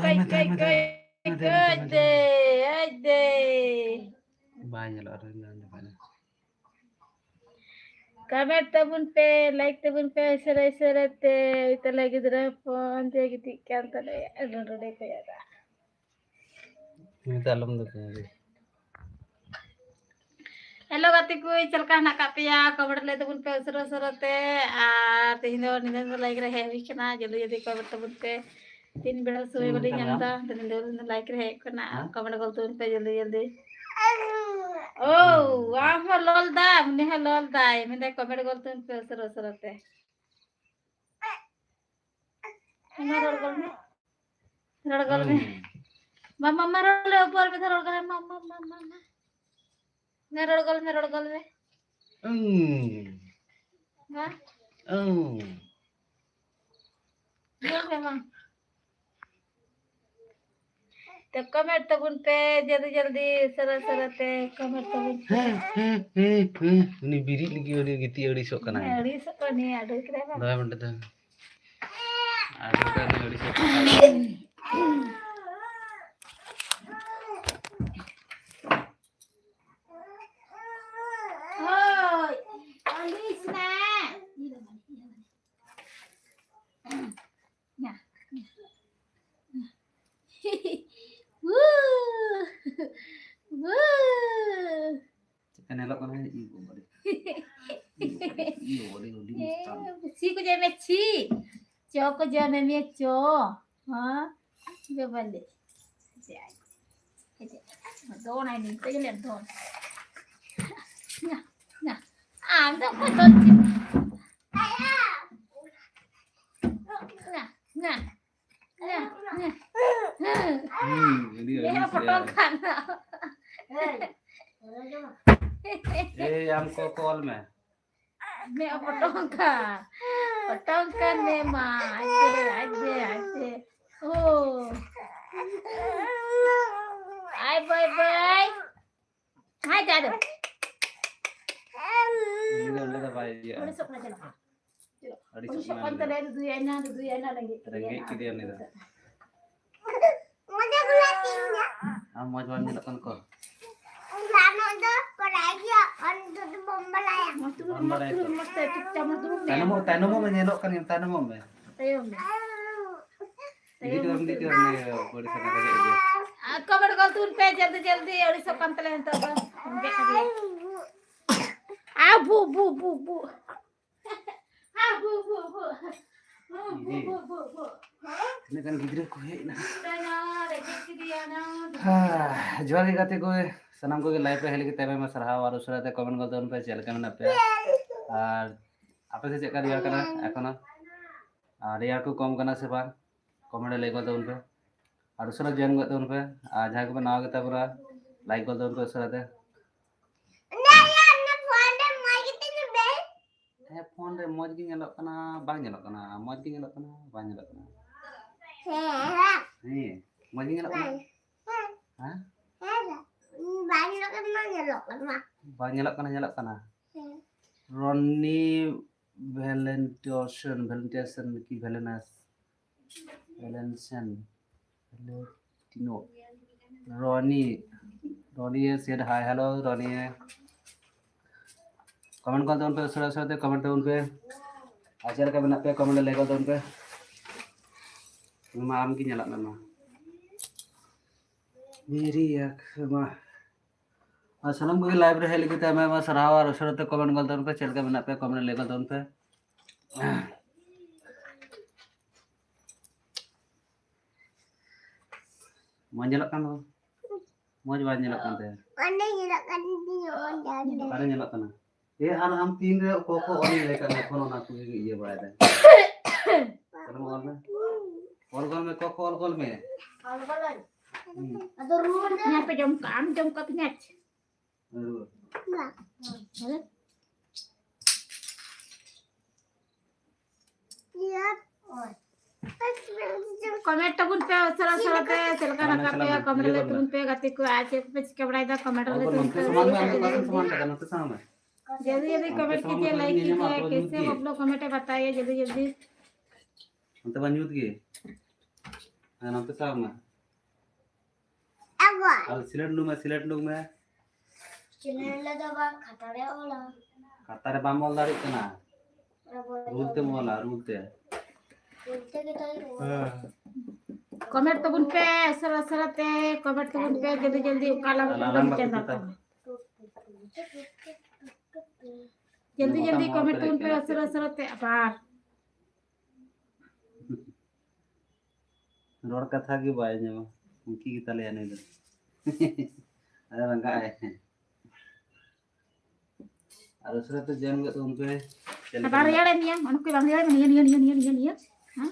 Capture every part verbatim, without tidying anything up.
ᱠᱟᱹᱡ ᱠᱟᱹᱡ ᱠᱟᱹᱡ ᱠᱟᱹᱡ ᱫᱮ, ᱟᱡ ᱫᱮ᱾ ᱵᱟᱭ ᱧᱮᱞᱚᱜᱼᱟ, ᱨᱤᱱ ᱫᱚ ᱚᱸᱰᱮ ᱠᱷᱚᱱ᱾ ᱠᱚᱢᱮᱱᱴ ᱛᱟᱵᱚᱱ ᱯᱮ, ᱞᱟᱭᱤᱠ ᱛᱟᱵᱚᱱ ᱯᱮ, ᱩᱥᱟᱹᱨᱟ ᱩᱥᱟᱹᱨᱟ ᱛᱮ᱾ ᱩᱭ ᱛᱟᱞᱮ ᱜᱤᱫᱽᱨᱟᱹ ᱦᱚᱯᱚᱱ ᱡᱮ ᱜᱤᱛᱤᱡ ᱠᱟᱱ ᱛᱟᱞᱮᱭᱟ, ᱰᱚᱰᱮ ᱠᱚᱭᱚᱜ ᱫᱟ᱾ ᱱᱤᱛ ᱟᱞᱚᱢ ᱫᱩᱠᱩ᱾ ᱦᱮᱞᱳ ᱜᱟᱛᱮ ᱠᱚ, ᱪᱮᱫ ᱞᱮᱠᱟ ᱦᱮᱱᱟᱜ ᱟᱠᱟᱫ ᱯᱮᱭᱟ? ᱠᱚᱢᱮᱱᱴ ᱞᱟᱹᱭ ᱛᱟᱵᱚᱱ ᱯᱮ ᱩᱥᱟᱹᱨᱟ ᱩᱥᱟᱹᱨᱟ ᱛᱮ᱾ ᱟᱨ ᱛᱮᱦᱮᱧ ᱫᱚ ᱱᱤᱫᱟᱹ ᱫᱚ ᱞᱟᱭᱤᱠ ᱨᱮ ᱦᱮᱡ ᱦᱩᱭ ᱠᱟᱱᱟ, ᱡᱚᱞᱫᱤ ᱡᱚᱞᱫᱤ ᱠᱚᱢᱮᱱᱴ ᱛᱟᱵᱚᱱ ᱯᱮ᱾ ᱛᱤᱱ ᱵᱮᱲᱟ ᱥᱚᱢᱚᱭ ᱵᱟᱹᱞᱤᱧ ᱧᱟᱢ ᱮᱫᱟ, ᱛᱮᱦᱮᱧ ᱫᱚ ᱞᱟᱭᱤᱠ ᱨᱮ ᱦᱮᱡ ᱠᱟᱱᱟ᱾ ᱦᱮᱸ? ᱠᱚᱢᱮᱱᱴ ᱜᱚᱞ ᱛᱟᱵᱚᱱ ᱯᱮ ᱡᱚᱞᱫᱤ ᱡᱚᱞᱫᱤ᱾ ᱳ, ᱟᱢ ᱦᱚᱸ ᱞᱚᱞ ᱫᱟᱭ, ᱩᱱᱤ ᱦᱚᱸ ᱞᱚᱞ ᱫᱟᱭ, ᱢᱮᱱᱫᱟᱭ ᱠᱚᱢᱮᱱᱴ ᱜᱚᱞ ᱛᱟᱵᱚᱱ ᱯᱮ ᱩᱥᱟᱹᱨᱟ ᱩᱥᱟᱹᱨᱟ ᱛᱮ᱾ ᱢᱟ ᱨᱚᱲ ᱜᱚᱞ ᱢᱮ᱾ ᱨᱚᱲ ᱜᱚᱞ ᱢᱮ᱾ ᱦᱩᱸ᱾ ᱢᱟ, ᱢᱟ, ᱢᱟ, ᱨᱚᱲ ᱞᱮ, ᱚᱯᱚᱨ ᱢᱮ, ᱨᱚᱲ ᱜᱚᱞ ᱢᱮ, ᱢᱟ, ᱢᱟ, ᱢᱟ, ᱢᱟ, ᱢᱟ᱾ ᱢᱟ, ᱨᱚᱲ ᱜᱚᱞ ᱢᱮ, ᱨᱚᱲ ᱜᱚᱞ ᱢᱮ᱾ ᱩᱸ᱾ ᱢᱟ᱾ ᱩᱸ᱾ ᱨᱚᱲ ᱢᱮ, ᱢᱟ᱾ ᱛᱚ, ᱠᱚᱢᱮᱱᱴ ᱛᱟᱵᱚᱱ ᱯᱮ, ᱡᱚᱞᱫᱤ, ᱡᱚᱞᱫᱤ, ᱩᱥᱟᱹᱨᱟ, ᱩᱥᱟᱹᱨᱟ ᱛᱮ, ᱠᱚᱢᱮᱱᱴ ᱛᱟᱵᱚᱱ ᱯᱮ᱾ ᱦᱮᱸ, ᱦᱮᱸ, ᱦᱮᱸ, ᱦᱮᱸ᱾ ᱩᱱᱤ ᱵᱤᱨᱤᱫ ᱞᱟᱹᱜᱤᱫ ᱟᱹᱰᱤ ᱜᱤᱛᱤᱡ ᱟᱹᱲᱤᱥᱚᱜ ᱠᱟᱱᱟᱭ᱾ ᱦᱮᱸ, ᱟᱹᱲᱤᱥᱚᱜ ᱠᱟᱱᱟᱭ, ᱟᱹᱲᱤᱥ ᱠᱮᱫᱟᱭ ᱵᱟᱝ? ᱫᱚᱦᱚᱭ ᱢᱮ ᱚᱸᱰᱮ ᱫᱚ᱾ ᱟᱨ ᱱᱚᱝᱠᱟ ᱟᱹᱲᱤᱥ ᱠᱟᱛᱮ ᱦᱳᱭ, ᱟᱹᱲᱤᱥ ᱱᱟ᱾ ᱧᱟ, ᱧᱟ, ᱧᱟ᱾ ᱣᱩ, ᱣᱩ᱾ ᱪᱮᱫ ᱧᱮᱞᱚᱜ ᱠᱟᱱᱟ? ᱤᱭᱩ ᱵᱟᱵᱟ ᱨᱮ᱾ ᱤᱭᱩ ᱵᱟᱵᱟ ᱨᱮ, ᱤᱭᱩ ᱵᱟᱵᱟ ᱨᱮ, ᱟᱹᱰᱤ ᱢᱩᱥᱠᱤᱞ᱾ ᱮ, ᱪᱤ ᱠᱚ ᱡᱚᱢᱮ, ᱪᱤ᱾ ᱪᱚ ᱠᱚ ᱡᱚᱢᱮ ᱢᱮ, ᱪᱚ᱾ ᱦᱮᱸ? ᱡᱚᱢ ᱵᱟᱞᱮ᱾ ᱫᱚᱱᱟᱭ ᱱᱤᱝᱠᱟᱹ ᱜᱮᱞᱮ ᱫᱚᱱ᱾ ᱧᱟ, ᱧᱟ᱾ ᱟᱢ ᱫᱚ ᱚᱠᱚᱭ ᱫᱚᱱ ᱪᱮᱫ? ᱧᱟ, ᱧᱟ᱾ ᱦᱩᱸ, ᱟᱹᱰᱤ ᱟᱹᱲᱤᱥ ᱜᱮ᱾ ᱯᱚᱴᱚᱢ ᱠᱟᱱᱟ᱾ ᱮᱭ, ᱟᱢ ᱠᱚ ᱠᱚᱞ ᱢᱮ᱾ ᱢᱮ ᱯᱚᱴᱚᱢ ᱠᱟᱱ᱾ ᱯᱚᱴᱚᱢ ᱠᱟᱱ ᱢᱮ ᱢᱟ᱾ ᱟᱡ ᱫᱮ, ᱟᱡ ᱫᱮ, ᱟᱡ ᱫᱮ᱾ ᱳ᱾ ᱟᱭ ᱵᱟᱭ ᱵᱟᱭ᱾ ᱦᱟᱭ ᱫᱟᱫᱟ᱾ ᱩᱱᱤ ᱫᱚ ᱚᱸᱰᱮ ᱫᱚ ᱵᱟᱭ ᱤᱭᱟᱹᱜᱼᱟ᱾ ᱚᱸᱰᱮ ᱥᱚᱠ ᱨᱮ ᱪᱟᱞᱟᱜᱼᱟ᱾ ᱟᱹᱰᱤ ᱚᱸᱰᱮ ᱥᱚᱠ ᱥᱚᱠ ᱢᱮᱱᱟᱜᱼᱟ᱾ ᱠᱟᱱ ᱛᱟᱞᱮᱭᱟ, ᱫᱩᱫᱩᱭᱟᱭ ᱱᱟ, ᱫᱩᱫᱩᱭᱟᱭ ᱱᱟ, ᱨᱮᱸᱜᱮᱡ ᱨᱮᱸᱜᱮᱡ ᱠᱮᱫᱮᱭᱟ᱾ ᱠᱮᱫᱮᱭᱟ ᱩᱱᱤ ᱫᱚ᱾ ᱟᱢ ᱢᱚᱡᱽ ᱵᱟᱢ ᱧᱮᱞᱚᱜ ᱠᱟᱱ ᱠᱚ᱾ ᱜᱟᱱᱚᱜ ᱫᱚ ᱠᱚᱨᱟᱣ ᱜᱮᱭᱟ, ᱚᱱᱛᱮ ᱫᱚ ᱵᱟᱢ ᱵᱟᱲᱟᱭᱟ᱾ ᱢᱚᱡᱽ ᱛᱮ ᱫᱩᱲᱩᱵ, ᱵᱟᱢ ᱢᱚᱡᱽ ᱵᱟᱲᱟᱭᱟ ᱛᱮ ᱛᱚ᱾ ᱫᱩᱲᱩᱵ, ᱢᱚᱡᱽ ᱛᱮ ᱪᱩᱯᱪᱟᱯ ᱢᱚᱡᱽ ᱫᱩᱲᱩᱵ ᱢᱮ᱾ ᱛᱟᱭᱱᱚᱢᱚᱜ, ᱛᱟᱭᱱᱚᱢᱚᱜ ᱢᱮ, ᱧᱮᱞᱚᱜ ᱠᱟᱱ ᱜᱮᱭᱟᱢ, ᱛᱟᱭᱱᱚᱢᱚᱜ ᱢᱮ᱾ ᱛᱟᱭᱚᱢ ᱢᱮ᱾ ᱤᱫᱤ ᱦᱚᱴᱚ ᱠᱟᱜ ᱢᱮ, ᱤᱫᱤ ᱦᱚᱴᱚ ᱠᱟᱜ ᱢᱮ, ᱵᱟᱹᱲᱤᱡ ᱥᱟᱱᱟ ᱠᱟᱛᱮ ᱤᱫᱤ᱾ ᱟᱨ ᱠᱚᱢᱮᱱᱴ ᱜᱚᱞ ᱛᱩᱞ ᱯᱮ, ᱡᱚᱞᱫᱤ ᱡᱚᱞᱫᱤ, ᱟᱹᱲᱤᱥᱚᱜ ᱠᱟᱱ ᱛᱟᱞᱮ ᱱᱤᱛᱚᱜ ᱫᱚ᱾ ᱵᱩᱡᱷᱟᱹᱜ ᱠᱟᱱ ᱜᱮᱭᱟ᱾ ᱟ, ᱵᱩ, ᱵᱩ, ᱵᱩ, ᱵᱩ᱾ ᱟ, ᱵᱩ, ᱵᱩ, ᱵᱩ᱾ ᱵᱩ, ᱵᱩ, ᱵᱩ, ᱵᱩ᱾ ᱛᱤᱱᱟᱹᱜ ᱜᱟᱱ ᱜᱤᱫᱽᱨᱟᱹ ᱠᱚ ᱦᱮᱡ ᱮᱱᱟ᱾ ᱦᱮᱸ, ᱡᱚᱦᱟᱨ ᱜᱮ ᱜᱟᱛᱮ ᱠᱚ, ᱥᱟᱱᱟᱢ ᱠᱚᱜᱮ ᱞᱟᱭᱤᱵᱷ ᱨᱮ ᱦᱮᱡ ᱞᱟᱹᱜᱤᱫ ᱛᱮ ᱟᱭᱢᱟ ᱟᱭᱢᱟ ᱥᱟᱨᱦᱟᱣ᱾ ᱟᱨ ᱩᱥᱟᱹᱨᱟ ᱛᱮ ᱠᱚᱢᱮᱱᱴ ᱜᱚᱞ ᱛᱟᱵᱚᱱ ᱯᱮ, ᱪᱮᱫ ᱞᱮᱠᱟ ᱢᱮᱱᱟᱜ ᱯᱮᱭᱟ ᱟᱨ ᱟᱯᱮ ᱥᱮᱫ ᱪᱮᱫ ᱞᱮᱠᱟ ᱨᱮᱭᱟᱲ ᱠᱟᱱᱟ ᱮᱠᱷᱚᱱᱳ, ᱟᱨ ᱨᱮᱭᱟᱲ ᱠᱚ ᱠᱚᱢ ᱠᱟᱱᱟ ᱥᱮ ᱵᱟᱝ, ᱠᱚᱢᱮᱱᱴ ᱨᱮ ᱞᱟᱹᱭ ᱜᱚᱫ ᱛᱟᱵᱚᱱ ᱯᱮ᱾ ᱟᱨ ᱩᱥᱟᱹᱨᱟ ᱡᱚᱭᱮᱱ ᱜᱚᱫ ᱛᱟᱵᱚᱱ ᱯᱮ, ᱟᱨ ᱡᱟᱦᱟᱸᱭ ᱠᱚᱯᱮ ᱱᱟᱣᱟ ᱜᱮᱛᱟ ᱵᱚᱱᱟ, ᱞᱟᱭᱤᱠ ᱜᱚᱫ ᱛᱟᱵᱚᱱ ᱯᱮ ᱩᱥᱟᱹᱨᱟ ᱛᱮ᱾ ᱦᱮᱸ, ᱯᱷᱳᱱ ᱨᱮ ᱢᱚᱡᱽ ᱜᱮ ᱧᱮᱞᱚᱜ ᱠᱟᱱᱟ, ᱵᱟᱝ ᱧᱮᱞᱚᱜ ᱠᱟᱱᱟ, ᱢᱚᱡᱽ ᱜᱮ ᱧᱮᱞᱚᱜ ᱠᱟᱱᱟ, ᱵᱟᱝ ᱧᱮᱞᱚᱜ ᱠᱟᱱᱟ᱾ ᱦᱮᱸ, ᱢᱚᱡᱽ ᱜᱮ ᱧᱮᱞᱚᱜ ᱠᱟᱱᱟ᱾ ᱦᱮᱸ? ᱵᱟᱝ ᱧᱮᱞᱚᱜ ᱠᱟᱱᱟ, ᱧᱮᱞᱚᱜ ᱠᱟᱱᱟ᱾ ᱵᱟᱝ ᱧᱮᱞᱚᱜ ᱠᱟᱱᱟ, ᱧᱮᱞᱚᱜ ᱠᱟᱱᱟ᱾ ᱦᱮᱸ᱾ ᱨᱚᱱᱤ ᱵᱷᱮᱞᱮᱱᱴᱤᱭᱚᱥᱚᱱ, ᱵᱷᱮᱞᱮᱱᱴᱤᱭᱚᱥᱚᱱ ᱠᱤ ᱵᱷᱮᱞᱮᱱᱟᱥ? ᱵᱷᱮᱞᱮᱱᱥᱮᱱ, ᱵᱷᱮᱞᱮᱱᱴᱤᱱᱳ, ᱨᱚᱱᱤ, ᱨᱚᱱᱤ ᱥᱮᱰ ᱦᱟᱭ, ᱦᱮᱞᱳ ᱨᱚᱱᱤ᱾ ᱠᱚᱢᱮᱱᱴ ᱠᱚ ᱛᱟᱵᱚᱱ ᱯᱮ, ᱩᱥᱟᱹᱨᱟ ᱩᱥᱟᱹᱨᱟ ᱛᱮ ᱠᱚᱢᱮᱱᱴ ᱛᱟᱵᱚᱱ ᱯᱮ᱾ ᱟᱨ ᱪᱮᱫ ᱞᱮᱠᱟ ᱢᱮᱱᱟᱜ ᱯᱮᱭᱟ, ᱠᱚᱢᱮᱱᱴ ᱨᱮ ᱞᱟᱹᱭ ᱜᱚᱫ ᱛᱟᱵᱚᱱ ᱯᱮ᱾ ᱢᱟ ᱟᱢ ᱜᱮ ᱧᱮᱞᱚᱜ ᱢᱮ ᱢᱟ᱾ ᱢᱮᱨᱤ ᱟᱸᱠᱷ ᱢᱟ᱾ ᱟᱨ ᱥᱟᱱᱟᱢ ᱠᱚᱜᱮ ᱞᱟᱭᱤᱵᱷ ᱨᱮ ᱦᱮᱡ ᱞᱟᱹᱜᱤᱫ ᱛᱮ ᱟᱭᱢᱟ ᱟᱭᱢᱟ ᱥᱟᱨᱦᱟᱣ᱾ ᱟᱨ ᱩᱥᱟᱹᱨᱟ ᱛᱮ ᱠᱚᱢᱮᱱᱴ ᱜᱚᱫ ᱛᱟᱵᱚᱱ ᱯᱮ, ᱪᱮᱫ ᱞᱮᱠᱟ ᱢᱮᱱᱟᱜ ᱯᱮᱭᱟ, ᱠᱚᱢᱮᱱᱴ ᱨᱮ ᱞᱟᱹᱭ ᱜᱚᱫ ᱛᱟᱵᱚᱱ ᱯᱮ᱾ ᱢᱚᱡᱽ ᱧᱮᱞᱚᱜ ᱠᱟᱱ ᱫᱚ᱾ ᱢᱚᱡᱽ ᱵᱟᱝ ᱧᱮᱞᱚᱜ ᱠᱟᱱ ᱛᱟᱭᱟ᱾ ᱚᱸᱰᱮ ᱧᱮᱞᱚᱜ ᱠᱟᱱ ᱛᱤᱧᱟ, ᱚᱸᱰᱮ, ᱚᱸᱰᱮ᱾ ᱚᱠᱟᱨᱮ ᱧᱮᱞᱚᱜ ᱠᱟᱱᱟ? ᱮ, ᱟᱨ ᱟᱢ ᱛᱤᱱᱨᱮ ᱚᱠᱚ ᱠᱚ ᱚᱞ ᱧᱮᱞ ᱠᱟᱱᱟ, ᱮᱠᱷᱚᱱ ᱚᱱᱟ ᱠᱚᱜᱮ ᱤᱭᱟᱹ ᱵᱟᱲᱟᱭ ᱫᱟ᱾ ᱚᱞ ᱜᱚᱞ ᱢᱮ᱾ ᱚᱞ ᱜᱚᱞ ᱢᱮ, ᱠᱚ ᱠᱚ ᱚᱞ ᱜᱚᱞ ᱢᱮ᱾ ᱚᱞ ᱜᱚᱞᱟᱹᱧ᱾ ᱦᱩᱸ᱾ ᱟᱫᱚ ᱨᱩᱣᱟᱹᱲ ᱫᱚ᱾ ᱦᱮᱸ, ᱯᱮ ᱡᱚᱢ ᱠᱟᱜ, ᱟᱢ ᱡᱚᱢ ᱠᱟᱜ ᱯᱮ ᱧᱟᱪ᱾ ᱨᱩᱣᱟᱹᱲ᱾ ᱦᱮᱸ? ᱠᱚᱢᱮᱱᱴ ᱛᱟᱵᱚᱱ ᱯᱮ ᱩᱥᱟᱹᱨᱟ ᱩᱥᱟᱹᱨᱟ ᱛᱮ, ᱪᱮᱫ ᱞᱮᱠᱟ ᱦᱮᱱᱟᱜ ᱟᱠᱟᱫ ᱯᱮᱭᱟ? ᱠᱚᱢᱮᱱᱴ ᱨᱮ ᱞᱟᱹᱭ ᱛᱟᱵᱚᱱ ᱯᱮ ᱜᱟᱛᱮ ᱠᱚ, ᱟᱨ ᱪᱮᱫ ᱠᱚᱯᱮ ᱪᱤᱠᱟᱹ ᱵᱟᱲᱟᱭᱮᱫᱟ? ᱠᱚᱢᱮᱱᱴ ᱨᱮ ᱞᱟᱹᱭ ᱛᱟᱵᱚᱱ ᱯᱮ᱾ ᱱᱚᱛᱮ ᱥᱟᱢᱟᱝ ᱢᱮ, ᱟᱢ ᱫᱚ ᱚᱠᱟ ᱥᱮᱫ ᱥᱟᱢᱟᱝ ᱠᱟᱫᱟ? ᱱᱚᱛᱮ ᱥᱟᱢᱟᱝ ᱢᱮ᱾ जल्दी जल्दी कमेंट कीजिए, लाइक कीजिए, कैसे हो आप लोग? कमेंट बताइए जल्दी जल्दी। ᱱᱚᱛᱮ ᱢᱟ ᱧᱩᱛ ᱜᱮ᱾ ᱦᱮᱸ, ᱱᱚᱛᱮ ᱥᱟᱢᱟᱝ ᱢᱮ᱾ ᱟᱨ ᱥᱤᱞᱮᱴ ᱩᱰᱩᱠ ᱢᱮ, ᱥᱤᱞᱮᱴ ᱩᱰᱩᱠ ᱢᱮ᱾ ᱪᱮᱱᱮᱞ ᱨᱮᱫᱚ ᱵᱟᱝ, ᱠᱷᱟᱛᱟ ᱨᱮ ᱚᱞᱟ᱾ ᱠᱷᱟᱛᱟ ᱨᱮ ᱵᱟᱢ ᱚᱞ ᱫᱟᱲᱮᱭᱟᱜ ᱠᱟᱱᱟ᱾ ᱨᱩᱞ ᱛᱮᱢ ᱚᱞᱟ, ᱨᱩᱞ ᱛᱮ᱾ ᱨᱩᱞ ᱛᱮ ᱜᱮ ᱛᱚᱧ ᱚᱞᱟ᱾ ᱦᱮᱸ᱾ ᱠᱚᱢᱮᱱᱴ ᱛᱟᱵᱚᱱ ᱯᱮ, ᱩᱥᱟᱹᱨᱟ ᱩᱥᱟᱹᱨᱟ ᱛᱮ ᱠᱚᱢᱮᱱᱴ ᱛᱟᱵᱚᱱ ᱯᱮ, ᱡᱚᱞᱫᱤ ᱡᱚᱞᱫᱤ, ᱚᱠᱟ ᱞᱟᱝ ᱟᱞᱟᱝ ᱵᱟᱠᱚ ᱪᱮᱫᱟ ᱪᱮᱫᱟ᱾ ᱠᱚᱢᱮᱱᱴ᱾ ᱡᱚᱞᱫᱤ ᱡᱚᱞᱫᱤ ᱠᱚᱢᱮᱱᱴ ᱛᱟᱵᱚᱱ ᱯᱮ, ᱩᱥᱟᱹᱨᱟ ᱩᱥᱟᱹᱨᱟ ᱛᱮ ᱟᱵᱟᱨ᱾ ᱨᱚᱲ ᱠᱟᱛᱷᱟ ᱜᱮ ᱵᱟᱭ ᱟᱸᱡᱚᱢᱟ, ᱩᱱᱠᱤ ᱜᱮ ᱛᱟᱞᱮᱭᱟ ᱱᱩᱭ ᱫᱚ᱾ ᱟᱫᱚ ᱨᱟᱸᱜᱟᱜ ᱟᱭ᱾ ᱟᱨ ᱩᱥᱟᱹᱨᱟ ᱛᱮ ᱡᱚᱭᱮᱱ ᱜᱚᱫ ᱛᱟᱵᱚᱱ ᱯᱮ᱾ ᱪᱮᱫ ᱞᱮᱠᱟ ᱵᱟᱝ ᱢᱮᱱᱟᱜ ᱨᱮᱭᱟᱲᱮᱫ ᱢᱮᱭᱟ, ᱚᱱᱟ ᱠᱚ ᱵᱟᱝ ᱨᱮᱭᱟᱲᱮᱫ ᱢᱮᱭᱟ, ᱱᱤᱭᱟᱹ, ᱱᱤᱭᱟᱹ, ᱱᱤᱭᱟᱹ, ᱱᱤᱭᱟᱹ, ᱱᱤᱭᱟᱹ, ᱦᱮᱸ?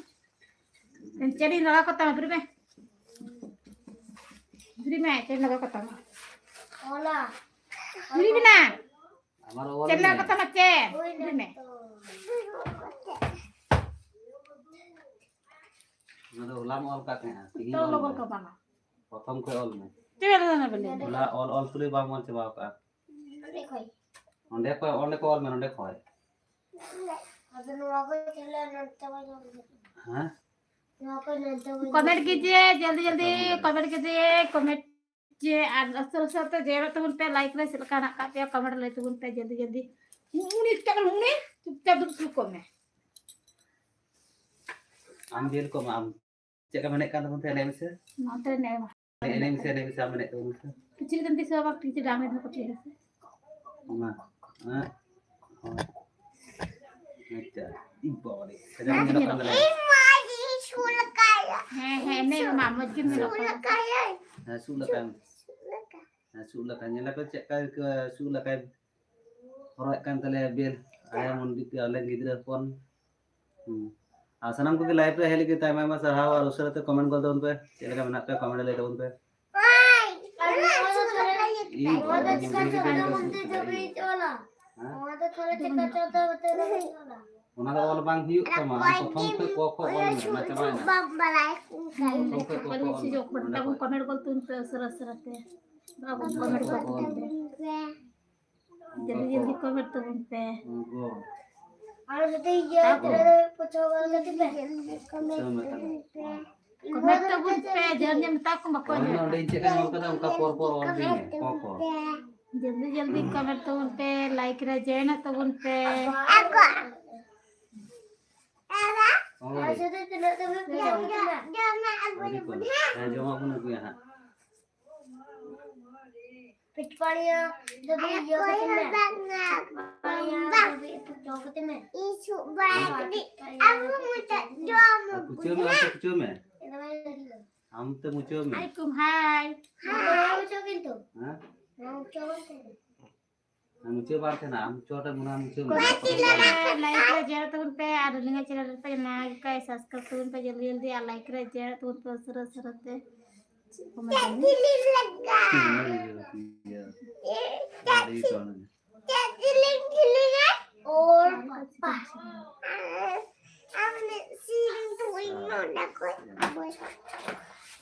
ᱪᱮᱫ ᱤᱧ ᱞᱟᱜᱟᱣ ᱠᱟᱛᱟᱢᱟ, ᱵᱮᱨᱮᱫ ᱢᱮ᱾ ᱵᱮᱨᱮᱫ ᱢᱮ, ᱪᱮᱫ ᱤᱧ ᱞᱟᱜᱟᱣ ᱠᱟᱛᱟᱢᱟ? ᱚᱞᱟ᱾ ᱵᱮᱨᱮᱫ ᱢᱮ ᱱᱟ᱾ ᱟᱢᱟᱨ ᱚᱞ ᱪᱮᱫ ᱤᱧ ᱢᱮ᱾ ᱞᱟᱜᱟᱣ ᱠᱟᱛᱟᱢᱟ, ᱪᱮᱫ? ᱵᱮᱨᱮᱫ ᱢᱮ᱾ ᱚᱱᱟ ᱫᱚ ᱦᱚᱞᱟᱢ ᱚᱞ ᱠᱟᱜ ᱛᱟᱦᱮᱸᱜᱼᱟ, ᱛᱮᱦᱮᱧ ᱛᱚ ᱚᱞ ᱞᱚᱜᱚᱱ ᱢᱮ᱾ ᱠᱚ ᱵᱟᱝᱟ᱾ ᱯᱨᱚᱛᱷᱚᱢ ᱠᱷᱚᱡ ᱚᱞ ᱢᱮ᱾ ᱪᱮᱫ ᱵᱮᱱ ᱢᱮᱱᱟ ᱵᱚᱞᱮ? ᱦᱚᱞᱟ ᱚᱞ ᱚᱞ ᱛᱩᱞᱩᱡ ᱵᱟᱢ ᱚᱞ ᱪᱟᱵᱟ ᱟᱠᱟᱜᱼᱟ᱾ ᱚᱸᱰᱮ ᱠᱷᱚᱡ᱾ ᱚᱸᱰᱮ ᱠᱷᱚᱡ, ᱚᱸᱰᱮ ᱠᱷᱚᱡ ᱚᱞ ᱢᱮ, ᱱᱚᱸᱰᱮ ᱠᱷᱚᱡ᱾ ᱟᱫᱚ ᱱᱚᱣᱟ ᱠᱚ ᱛᱟᱦᱞᱮ ᱱᱚᱛᱮ ᱠᱷᱚᱡ ᱚᱞ ᱢᱮ᱾ ᱦᱮᱸ? ᱱᱚᱣᱟ ᱠᱚ ᱱᱚᱛᱮ ᱠᱷᱚᱡ ᱠᱚᱢᱮᱱᱴ ᱚᱞ ᱢᱮ᱾ ᱠᱤᱡᱤᱭᱮ, ᱡᱚᱞᱫᱤ ᱡᱚᱞᱫᱤ ᱠᱚᱢᱮᱱᱴ ᱠᱤᱡᱤᱭᱮ, ᱠᱚᱢᱮᱱᱴ ᱡᱮ ᱟᱨ ᱩᱥᱟᱹᱨᱟ ᱩᱥᱟᱹᱨᱟ ᱛᱮ ᱡᱮ ᱛᱟᱵᱚᱱ ᱯᱮ, ᱞᱟᱭᱤᱠ ᱨᱮ ᱪᱮᱫ ᱞᱮᱠᱟ ᱦᱮᱱᱟᱜ ᱟᱠᱟᱫ ᱯᱮᱭᱟ, ᱠᱚᱢᱮᱱᱴ ᱞᱟᱹᱭ ᱛᱟᱵᱚᱱ ᱯᱮ ᱡᱚᱞᱫᱤ ᱡᱚᱞᱫᱤ᱾ ᱩᱱᱤ ᱪᱩᱯᱪᱟᱯ ᱫᱩᱲᱩᱵ ᱠᱚᱜ ᱢᱮ᱾ ᱟᱢ ᱡᱮᱞ ᱠᱚᱢ, ᱟᱢ ᱪᱮᱫ ᱞᱮᱠᱟ ᱢᱮᱱᱮᱫ ᱠᱟᱱ ᱛᱟᱵᱚᱱ ᱛᱟᱦᱮᱸ, ᱞᱟᱹᱭ ᱢᱮᱥᱮ᱾ ᱱᱚᱛᱮ ᱱᱮ ᱮᱱᱮᱡ ᱢᱮᱥᱮ, ᱮᱱᱮᱡ ᱢᱮᱥᱮ, ᱟᱢ ᱮᱱᱮᱡ ᱛᱟᱵᱚᱱ ᱢᱮᱥᱮ᱾ ᱠᱤᱪᱷᱩ ᱫᱤᱱ ᱛᱤᱥ ᱦᱚᱸ ᱵᱟᱝ, ᱠᱤᱪᱷᱩ ᱰᱟᱝ ᱨᱮ ᱫᱚ ᱠᱟᱹᱴᱤᱡ ᱦᱮᱸ ᱥᱮ᱾ ᱚᱱᱟ, ᱦᱮᱸ, ᱦᱳᱭ᱾ ᱟᱪᱪᱷᱟ, ᱤ ᱵᱟᱵᱟ ᱨᱮ, ᱥᱟᱡᱟᱣ ᱵᱟᱝ ᱧᱮᱞᱚᱜ ᱠᱟᱱ ᱧᱮᱞᱚᱜ᱾ ᱛᱟᱞᱮᱭᱟ᱾ ᱦᱮᱸ, ᱦᱮᱸ, ᱮᱱᱮᱡ ᱢᱟ ᱢᱚᱡᱽ ᱜᱮᱢ ᱧᱮᱞᱚᱜ ᱠᱟᱱᱟ᱾ ᱦᱮᱸ, ᱥᱩᱜ ᱞᱮᱠᱟᱭ᱾ ᱦᱮᱸ, ᱥᱩᱜ ᱞᱮᱠᱟ᱾ ᱧᱮᱞ ᱟᱯᱮ ᱪᱮᱫ ᱞᱮᱠᱟ ᱥᱩᱜ ᱞᱮᱠᱟᱭ᱾ ᱦᱚᱨᱚᱜ ᱮᱫ ᱠᱟᱱ ᱛᱟᱞᱮᱭᱟ ᱵᱮᱞ, ᱟᱭᱟ ᱢᱚᱱᱫᱤᱨ ᱛᱮ ᱟᱞᱮ ᱜᱤᱫᱽᱨᱟᱹ ᱦᱚᱯᱚᱱ᱾ ᱦᱩᱸ᱾ ᱟᱨ ᱥᱟᱱᱟᱢ ᱠᱚᱜᱮ ᱞᱟᱭᱤᱵᱷ ᱨᱮ ᱦᱮᱡ ᱞᱟᱹᱜᱤᱫ ᱛᱮ ᱟᱭᱢᱟ ᱟᱭᱢᱟ ᱥᱟᱨᱦᱟᱣ ᱟᱨ ᱩᱥᱟᱹᱨᱟ ᱛᱮ ᱠᱚᱢᱮᱱᱴ ᱜᱚᱫ ᱛᱟᱵᱚᱱ ᱯᱮ, ᱪᱮᱫ ᱞᱮᱠᱟ ᱢᱮᱱᱟᱜ ᱯᱮᱭᱟ ᱠᱚᱢᱮᱱᱴ ᱨᱮ ᱞᱟᱹᱭ ᱛᱟᱵᱚᱱ ᱯᱮ᱾ ᱤᱧ ᱱᱚᱣᱟ ᱫᱚ ᱪᱮᱠᱟ ᱪᱚ ᱫᱚ ᱢᱚᱱᱫᱤᱨ ᱫᱚ ᱵᱟᱹᱧ ᱪᱟᱞᱟᱜᱼᱟ᱾ ᱦᱮᱸ? ᱱᱚᱣᱟ ᱫᱚ ᱛᱷᱚᱲᱟ ᱪᱮᱠᱟ ᱪᱚ ᱫᱚ ᱵᱟᱹᱧ ᱪᱟᱞᱟᱜᱼᱟ᱾ ᱚᱱᱟ ᱫᱚ ᱚᱞ ᱵᱟᱝ ᱦᱩᱭᱩᱜ ᱛᱟᱢᱟ, ᱟᱢ ᱯᱨᱚᱛᱷᱚᱢ ᱠᱷᱚᱱ ᱠᱚ ᱠᱷᱚ ᱚᱞ ᱢᱮ, ᱚᱱᱟ ᱪᱟᱵᱟᱭᱮᱱᱟ᱾ ᱯᱨᱚᱛᱷᱚᱢ ᱠᱷᱚᱱ ᱠᱚ ᱚᱞ ᱢᱮ, ᱚᱸᱰᱮ ᱠᱷᱚᱱ᱾ ᱠᱚᱢᱮᱱᱴ ᱜᱚᱫ ᱛᱟᱵᱚᱱ ᱯᱮ ᱩᱥᱟᱹᱨᱟ ᱩᱥᱟᱹᱨᱟ ᱛᱮ᱾ ᱵᱟᱵᱚᱱ ᱠᱚᱢᱮᱱᱴ ᱜᱚᱫ ᱛᱟᱵᱚᱱ ᱯᱮ᱾ ᱡᱚᱞᱫᱤ ᱡᱚᱞᱫᱤ ᱠᱚᱢᱮᱱᱴ ᱛᱟᱵᱚᱱ ᱯᱮ᱾ ᱩᱱᱠᱩ ᱟᱨ ᱡᱩᱫᱤ ᱤᱭᱟᱹ ᱛᱟᱨᱯᱚᱨ ᱛᱟᱦᱞᱮ ᱯᱚᱪᱷᱚ ᱵᱟᱨ ᱠᱟᱛᱮ ᱯᱮ᱾ ᱥᱮ ᱢᱤᱫᱴᱟᱝ᱾ ᱢᱮᱛᱟ ᱵᱚᱱ ᱯᱮ, ᱡᱟᱦᱟᱸ ᱡᱮ ᱢᱮᱛᱟ ᱠᱚ ᱵᱟᱠᱚ ᱚᱞ ᱢᱮ, ᱟᱸᱡᱚᱢ᱾ ᱚᱸᱰᱮ ᱤᱧ ᱪᱮᱫ ᱞᱮᱠᱟᱧ ᱚᱞ ᱠᱟᱫᱟ, ᱚᱱᱠᱟ ᱯᱚᱨ ᱯᱚᱨ ᱚᱞ ᱤᱫᱤ ᱢᱮ, ᱠᱚ ᱠᱚ᱾ ᱡᱚᱞᱫᱤ ᱡᱚᱞᱫᱤ ᱠᱚᱢᱮᱱᱴ ᱛᱟᱵᱚᱱ ᱯᱮ, ᱞᱟᱭᱤᱠ ᱨᱮ ᱡᱚᱭᱮᱱᱚᱜ ᱛᱟᱵᱚᱱ ᱯᱮ᱾ ᱚᱞ ᱤᱫᱤ᱾ ᱡᱚᱢᱟᱜ ᱵᱚᱱ ᱟᱹᱜᱩᱭᱟ ᱦᱟᱸᱜ᱾ ᱯᱤᱴᱯᱟᱲᱤᱭᱟ ᱫᱚ ᱤᱭᱟᱹ ᱠᱟᱛᱮ ᱢᱮ᱾ ᱯᱤᱴᱯᱟᱲᱤᱭᱟ ᱫᱚ ᱡᱚ ᱠᱟᱛᱮ ᱢᱮ᱾ ᱤᱧ ᱥᱩᱜ ᱵᱟᱲᱟ ᱠᱟᱛᱮ ᱟᱵᱚ ᱢᱚᱪᱟ ᱡᱚᱢ ᱟᱹᱜᱩᱭᱟ᱾ ᱠᱩᱪᱟᱹᱣ ᱢᱮ, ᱟᱢ ᱛᱮ ᱠᱩᱪᱟᱹᱣ ᱢᱮ᱾ ᱟᱢ ᱛᱮ ᱢᱩᱪᱟᱹᱣ ᱢᱮ᱾ ᱟᱞᱟᱭᱠᱩᱢ, ᱦᱟᱭ᱾ ᱦᱟᱭ᱾ ᱢᱩᱪᱟᱹᱣ ᱠᱤᱱᱛᱩ᱾ ᱦᱮᱸ? ᱢᱩᱪᱟᱹᱣ ᱠᱤᱱᱛᱩ᱾ ᱢᱩᱪᱟᱹᱫ ᱵᱟᱝ ᱛᱟᱦᱮᱱᱟ, ᱟᱢ ᱪᱚᱴ ᱨᱮ ᱢᱩᱪᱟᱹᱫ ᱢᱮ᱾ ᱞᱟᱭᱤᱠ ᱨᱮ ᱡᱚᱭᱮᱱ ᱛᱟᱵᱚᱱ ᱯᱮ ᱟᱨ ᱟᱹᱞᱤᱧᱟᱜ ᱪᱮᱱᱮᱞ ᱨᱮ ᱯᱮ ᱱᱟᱣᱟ ᱜᱮ ᱠᱷᱟᱡ ᱥᱟᱵᱥᱠᱨᱟᱭᱤᱵ ᱛᱟᱵᱚᱱ ᱯᱮ ᱡᱚᱞᱫᱤ ᱡᱚᱞᱫᱤ ᱟᱨ ᱞᱟᱭᱤᱠ ᱨᱮ ᱡᱚᱭᱮᱱ ᱛᱟᱵᱚᱱ ᱯᱮ ᱩᱥᱟᱹᱨᱟ ᱩᱥᱟᱹᱨᱟ ᱛᱮ᱾ ᱪᱮᱫ ᱠᱚ ᱢᱮᱛᱟᱜᱼᱟ? ᱟᱹᱰᱤ ᱥᱚᱦᱞᱟ᱾ ᱪᱮᱫ ᱡᱤᱞᱤᱧ ᱡᱤᱞᱤᱧ ᱟᱭ? ᱳᱨ ᱯᱟᱯᱟ᱾ ᱟᱢ ᱥᱤᱨᱤᱧ ᱛᱩᱭ ᱱᱚᱰᱟ ᱠᱚ᱾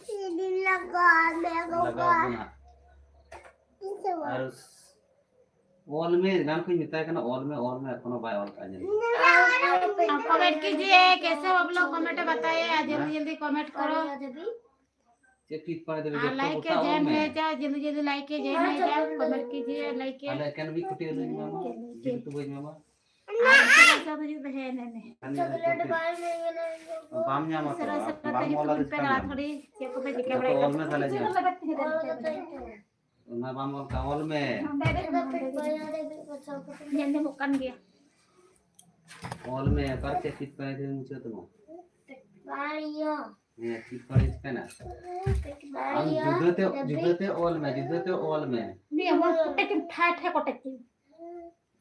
ᱥᱤᱨᱤᱧ ᱞᱟᱜᱟ ᱢᱮ ᱞᱟᱜᱟᱣ ᱵᱟᱵᱟ᱾ ᱵᱚᱱᱟ᱾ ᱤᱧ ᱥᱮ ᱵᱟᱵᱟ᱾ ᱟᱨ ᱚᱞ ᱢᱮ, ᱮᱱᱟᱱ ᱠᱷᱚᱱ ᱢᱮᱛᱟᱭ ᱠᱟᱱᱟ, ᱚᱞ ᱢᱮ, ᱚᱞ ᱢᱮ, ᱮᱠᱷᱚᱱᱳ ᱵᱟᱭ ᱚᱞ ᱠᱟᱜᱼᱟ ᱧᱮᱞ ᱢᱮ᱾ आप कमेंट कीजिए, कैसे हो आप लोग? कमेंट बताइए, जल्दी जल्दी कमेंट करो। ᱪᱮᱫ ᱴᱷᱤᱠ ᱯᱟᱭ ᱫᱮᱵᱮ, ᱟᱨ ᱡᱚᱛᱚ ᱞᱟᱭᱤᱠ ᱮ ᱜᱚᱴᱟ ᱚᱞ ᱡᱚᱭᱮᱱ ᱢᱮ᱾ ᱦᱩᱭ ᱦᱚᱪᱚ, ᱡᱚᱞᱫᱤ ᱡᱚᱞᱫᱤ ᱞᱟᱭᱤᱠ ᱮ ᱡᱚᱭᱮᱱ ᱦᱩᱭ ᱦᱚᱪᱚ, ᱠᱚᱢᱮᱱᱴ ᱠᱤᱡᱤᱭᱮ, ᱞᱟᱭᱤᱠ ᱮ᱾ ᱟᱞᱮ ᱮᱠᱮᱱ ᱢᱤᱫ ᱠᱩᱴᱤ ᱨᱤᱧ ᱮᱢᱟᱢᱟ, ᱡᱤᱞ ᱩᱛᱩ ᱵᱟᱹᱧ ᱮᱢᱟᱢᱟ᱾ ᱟᱨ ᱩᱥᱟᱹᱨᱟ ᱩᱥᱟᱹᱨᱟ ᱛᱮ ᱦᱤᱡᱩᱜ ᱯᱮ, ᱦᱮᱸ, ᱦᱮᱸ, ᱦᱮᱸ᱾ ᱵᱟᱢ ᱧᱟᱢᱟ ᱛᱚ, ᱩᱥᱟᱹᱨᱟ ᱩᱥᱟᱹᱨᱟ ᱛᱮ ᱵᱟᱢ ᱦᱤᱡᱩᱜ ᱚᱞᱟ ᱛᱟᱵᱚᱱ ᱯᱮ, ᱪᱮᱠᱟᱢ ᱞᱟᱦᱟ ᱧᱟᱢᱟ? ᱛᱷᱚᱲᱤ ᱪᱮᱫ ᱠᱚᱯᱮ ᱪᱤᱠᱟᱹ ᱡᱚᱛᱚ ᱵᱟᱲᱟᱭᱮᱫᱟ? ᱚᱞ ᱢᱮ ᱛᱟᱦᱞᱮ ᱧᱮᱞ᱾ ᱚᱱᱟ ᱵᱟᱢ ᱚᱞ ᱠᱟᱜ, ᱚᱞ ᱢᱮ᱾ ᱧᱮᱞ ᱧᱟᱢᱚᱜ ᱠᱟᱱ ᱜᱮᱭᱟ᱾ ᱚᱞ ᱢᱮ, ᱚᱠᱟᱨᱮ ᱪᱮᱫ ᱪᱤᱛ ᱯᱟᱲᱦᱟᱣ ᱛᱮ ᱢᱩᱪᱟᱹᱫ ᱛᱟᱢᱟ? ᱦᱮᱸ, ᱪᱤᱛ ᱯᱟᱲᱦᱟᱣ ᱪᱤᱠᱟᱹᱭᱱᱟ? ᱟᱢ ᱡᱩᱫᱟᱹᱛᱮ, ᱡᱩᱫᱟᱹᱛᱮ ᱚᱞ ᱢᱮ, ᱡᱩᱫᱟᱹᱛᱮ ᱚᱞ ᱢᱮ᱾ ᱱᱤᱭᱟᱹ ᱢᱟ ᱠᱚᱴᱮᱡ ᱠᱤᱱ ᱴᱷᱟᱭ ᱴᱷᱟᱭ ᱠᱚᱴᱮᱡ ᱠᱤᱱ᱾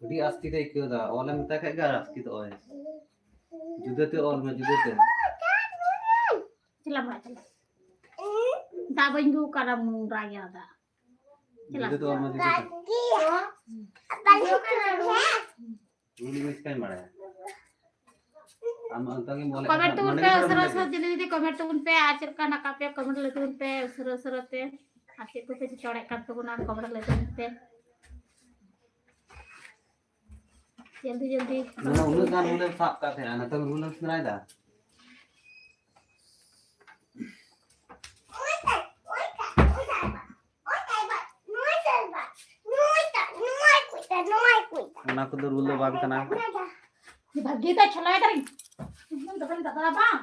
ᱟᱹᱰᱤ ᱟᱥᱠᱮᱛ ᱮ ᱟᱹᱭᱠᱟᱹᱣ ᱫᱟ, ᱚᱞᱮᱢ ᱢᱮᱛᱟᱭ ᱠᱷᱟᱡ ᱜᱮ ᱟᱨ ᱟᱥᱠᱮᱛᱚᱜ ᱟᱭ᱾ ᱡᱩᱫᱟᱹᱛᱮ ᱚᱞ ᱢᱮ, ᱡᱩᱫᱟᱹᱛᱮ᱾ ᱪᱮᱞᱟ ᱢᱟ ᱪᱮᱞᱟ᱾ ᱫᱟᱜ ᱵᱟᱹᱧ ᱫᱩ ᱠᱟᱨᱟ ᱢᱩᱱᱰᱨᱟ ᱜᱮᱭᱟ ᱫᱟ᱾ ᱪᱮᱞᱟ᱾ ᱡᱩᱫᱟᱹᱛᱮ ᱚᱞ ᱢᱮ, ᱡᱩᱫᱟᱹᱛᱮ᱾ ᱩᱱᱤ ᱢᱟ ᱪᱤᱠᱟᱹᱧ ᱵᱟᱲᱟᱭᱟ? ᱟᱢ ᱚᱱᱠᱟ ᱜᱮᱢ ᱚᱞᱮᱫ ᱠᱚᱢᱮᱱᱴ ᱠᱟᱱᱟ, ᱛᱟᱵᱚᱱ ᱱᱚᱰᱮ ᱯᱮ, ᱜᱮ ᱩᱥᱟᱹᱨᱟ ᱠᱚᱢᱮᱱᱴ ᱩᱥᱟᱹᱨᱟ ᱢᱮ᱾ ᱡᱩᱫᱤ ᱡᱩᱫᱤ ᱠᱚᱢᱮᱱᱴ ᱛᱟᱵᱚᱱ ᱯᱮ, ᱟᱨ ᱪᱮᱫ ᱞᱮᱠᱟ ᱦᱮᱱᱟᱜ ᱟᱠᱟᱫ ᱯᱮᱭᱟ ᱠᱚᱢᱮᱱᱴ ᱞᱟᱹᱭ ᱛᱟᱵᱚᱱ ᱯᱮ, ᱩᱥᱟᱹᱨᱟ ᱩᱥᱟᱹᱨᱟ ᱛᱮ᱾ ᱟᱨ ᱪᱮᱫ ᱠᱚᱯᱮ ᱪᱤᱠᱟᱹ ᱵᱟᱲᱟᱭᱮᱫ ᱠᱟᱱ ᱛᱟᱵᱚᱱᱟ ᱠᱚᱢᱮᱱᱴ ᱞᱟᱹᱭ ᱛᱟᱵᱚᱱ ᱯᱮ᱾ ᱡᱚᱞᱫᱤ ᱡᱚᱞᱫᱤ᱾ ᱢᱟᱱᱮ ᱩᱱᱟᱹᱜ ᱜᱟᱱ ᱨᱩᱞᱮᱢ ᱥᱟᱵ ᱠᱟᱜ ᱛᱟᱦᱮᱸᱱᱟ, ᱱᱤᱛᱚᱝ ᱨᱩᱞᱮᱢ ᱥᱮᱬᱟᱭᱮᱫᱟ? ᱚᱱᱟ ᱠᱚᱫᱚ ᱨᱩᱞ ᱫᱚ ᱵᱟᱝ ᱠᱟᱱᱟ᱾ ᱵᱷᱟᱹᱜᱤ ᱛᱮ ᱪᱷᱚᱞᱟᱭ ᱫᱟᱹᱧ᱾ ᱤᱧ ᱫᱚ ᱵᱟᱹᱧ ᱫᱟᱫᱟ ᱵᱟᱝ᱾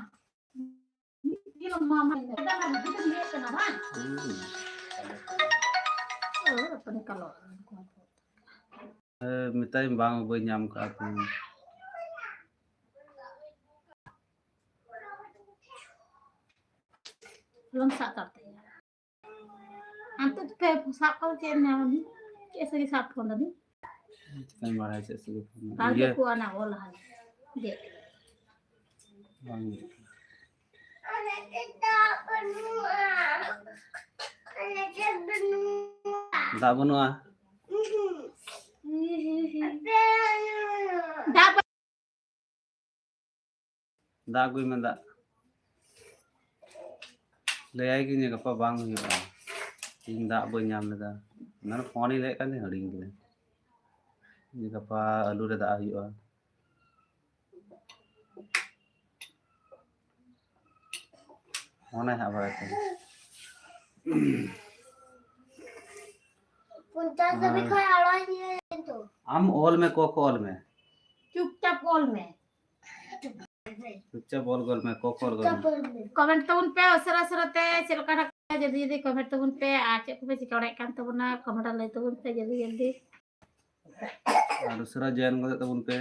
ᱤᱧ ᱫᱚ ᱢᱟᱢᱟ ᱤᱧ ᱫᱚ ᱵᱷᱟᱹᱜᱤ ᱛᱮ ᱞᱟᱹᱭ ᱠᱟᱱᱟ ᱵᱟᱝ᱾ ᱦᱩᱸ᱾ ᱳ, ᱟᱯᱱᱤ ᱠᱟᱞᱚ᱾ ᱦᱮᱸ, ᱢᱮᱛᱟᱭᱟᱹᱧ ᱵᱟᱝ, ᱵᱟᱹᱧ ᱧᱟᱢ ᱠᱟᱜᱼᱟ ᱛᱚ᱾ ᱟᱞᱚᱢ ᱥᱟᱵ ᱠᱟᱜ ᱛᱟᱭᱟ᱾ ᱟᱢ ᱛᱚ ᱯᱮ ᱥᱟᱵ ᱠᱟᱜ ᱪᱮᱫ ᱮᱢ ᱧᱟᱢᱟ ᱵᱤᱱ? ᱪᱮᱫ ᱥᱟᱹᱨᱤ ᱥᱟᱵ ᱯᱷᱳᱱ ᱫᱟᱵᱤᱱ? ᱪᱤᱠᱟᱹᱧ ᱵᱟᱲᱟᱭᱟ ᱪᱮᱫ ᱥᱟᱹᱨᱤ ᱯᱷᱳᱱ? ᱵᱟᱝ ᱤᱭᱟᱹ᱾ ᱫᱤᱠᱩ ᱟᱱᱟ ᱚᱞ ᱦᱟᱱᱟ᱾ ᱫᱮ᱾ ᱵᱟᱝ᱾ ᱫᱟᱜ ᱵᱟᱹᱱᱩᱜᱼᱟ᱾ ᱫᱟᱜ ᱫᱟᱜ ᱟᱹᱜᱩᱭ ᱢᱮ, ᱫᱟᱜ᱾ ᱞᱟᱹᱭᱟᱭ ᱠᱤᱧ ᱜᱟᱯᱟ ᱵᱟᱝ ᱦᱩᱭᱩᱜᱼᱟ, ᱤᱧ ᱫᱟᱜ ᱵᱟᱹᱧ ᱧᱟᱢ ᱞᱮᱫᱟ᱾ ᱚᱱᱟ ᱯᱷᱳᱱᱤᱧ ᱞᱟᱹᱭᱮᱫ ᱠᱟᱱ ᱛᱟᱦᱮᱸ, ᱦᱤᱲᱤᱧ ᱠᱤᱫᱟᱹᱧ᱾ ᱜᱟᱯᱟ ᱟᱹᱞᱩ ᱨᱮ ᱫᱟᱜ ᱦᱩᱭᱩᱜᱼᱟ᱾ ᱚᱱᱟ ᱦᱟᱸᱜ ᱵᱟᱲᱟᱭ ᱠᱟᱱᱟ᱾ ᱯᱚᱧᱪᱟᱥ ᱫᱷᱟᱹᱵᱤᱡ ᱠᱷᱚᱱ ᱟᱲᱟᱜ ᱤᱧ ᱞᱟᱹᱭ ᱫᱚ᱾ ᱟᱢ ᱚᱞ ᱢᱮ, ᱠᱚ ᱠᱚ ᱚᱞ ᱢᱮ᱾ ᱪᱩᱯᱪᱟᱯ ᱚᱞ ᱢᱮ᱾ ᱪᱩᱯᱪᱟᱯ ᱚᱞ ᱜᱚᱫ ᱢᱮ, ᱠᱚ ᱠᱚ ᱚᱞ ᱜᱚᱫ ᱢᱮ᱾ ᱪᱩᱯᱪᱟᱯ ᱚᱞ ᱢᱮ᱾ ᱠᱚᱢᱮᱱᱴ ᱛᱟᱵᱚᱱ ᱯᱮ ᱩᱥᱟᱹᱨᱟ ᱩᱥᱟᱹᱨᱟ ᱛᱮ, ᱪᱮᱫ ᱞᱮᱠᱟ ᱦᱮᱱᱟᱜ ᱯᱮᱭᱟ? ᱡᱚᱞᱫᱤ ᱡᱚᱞᱫᱤ ᱠᱚᱢᱮᱱᱴ ᱛᱟᱵᱚᱱ ᱯᱮ᱾ ᱟᱨ ᱪᱮᱫ ᱠᱚᱯᱮ ᱪᱤᱠᱟᱹ ᱵᱟᱲᱟᱭᱮᱫ ᱠᱟᱱ ᱛᱟᱵᱚᱱᱟ, ᱠᱚᱢᱮᱱᱴ ᱨᱮ ᱞᱟᱹᱭ ᱛᱟᱵᱚᱱ ᱯᱮ ᱡᱚᱞᱫᱤ ᱡᱚᱞᱫᱤ᱾ ᱟᱨ ᱩᱥᱟᱹᱨᱟ ᱡᱚᱭᱮᱱ ᱜᱚᱫᱚᱜ ᱛᱟᱵᱚᱱ ᱯᱮ᱾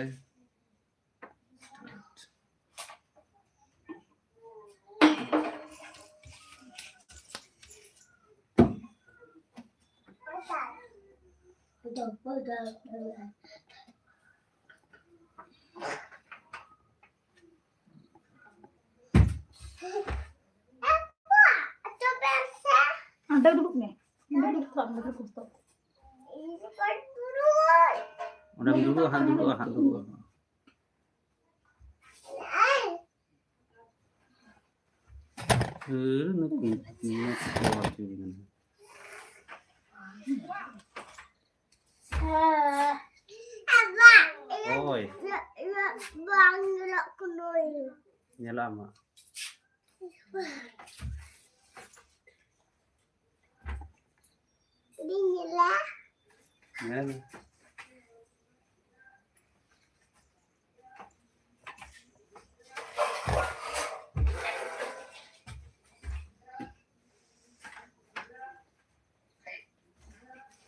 ᱚᱸᱰᱮ ᱫᱩᱲᱩᱵ ᱢᱮ᱾ ᱚᱸᱰᱮ ᱫᱩᱲᱩᱵ ᱠᱚᱜ ᱢᱮ, ᱫᱩᱲᱩᱵ ᱠᱚᱜ ᱢᱮ᱾ ᱚᱸᱰᱮᱢ ᱫᱩᱲᱩᱵᱼᱟ, ᱦᱟᱸᱜ ᱫᱩᱲᱩᱵᱼᱟ, ᱦᱟᱸᱜ ᱫᱩᱲᱩᱵᱼᱟ᱾ ᱦᱟᱹᱨ, ᱱᱩᱠᱩ, ᱱᱩᱠᱩ ᱠᱚ ᱟᱹᱛᱩ ᱠᱟᱱᱟ᱾ ᱦᱳᱭ᱾ ᱵᱟᱝ ᱧᱮᱞᱚᱜ ᱠᱟᱱᱟ᱾ ᱧᱮᱞᱚᱜ ᱟᱢᱟ᱾ ᱧᱮᱞᱟ᱾ ᱧᱮᱞ᱾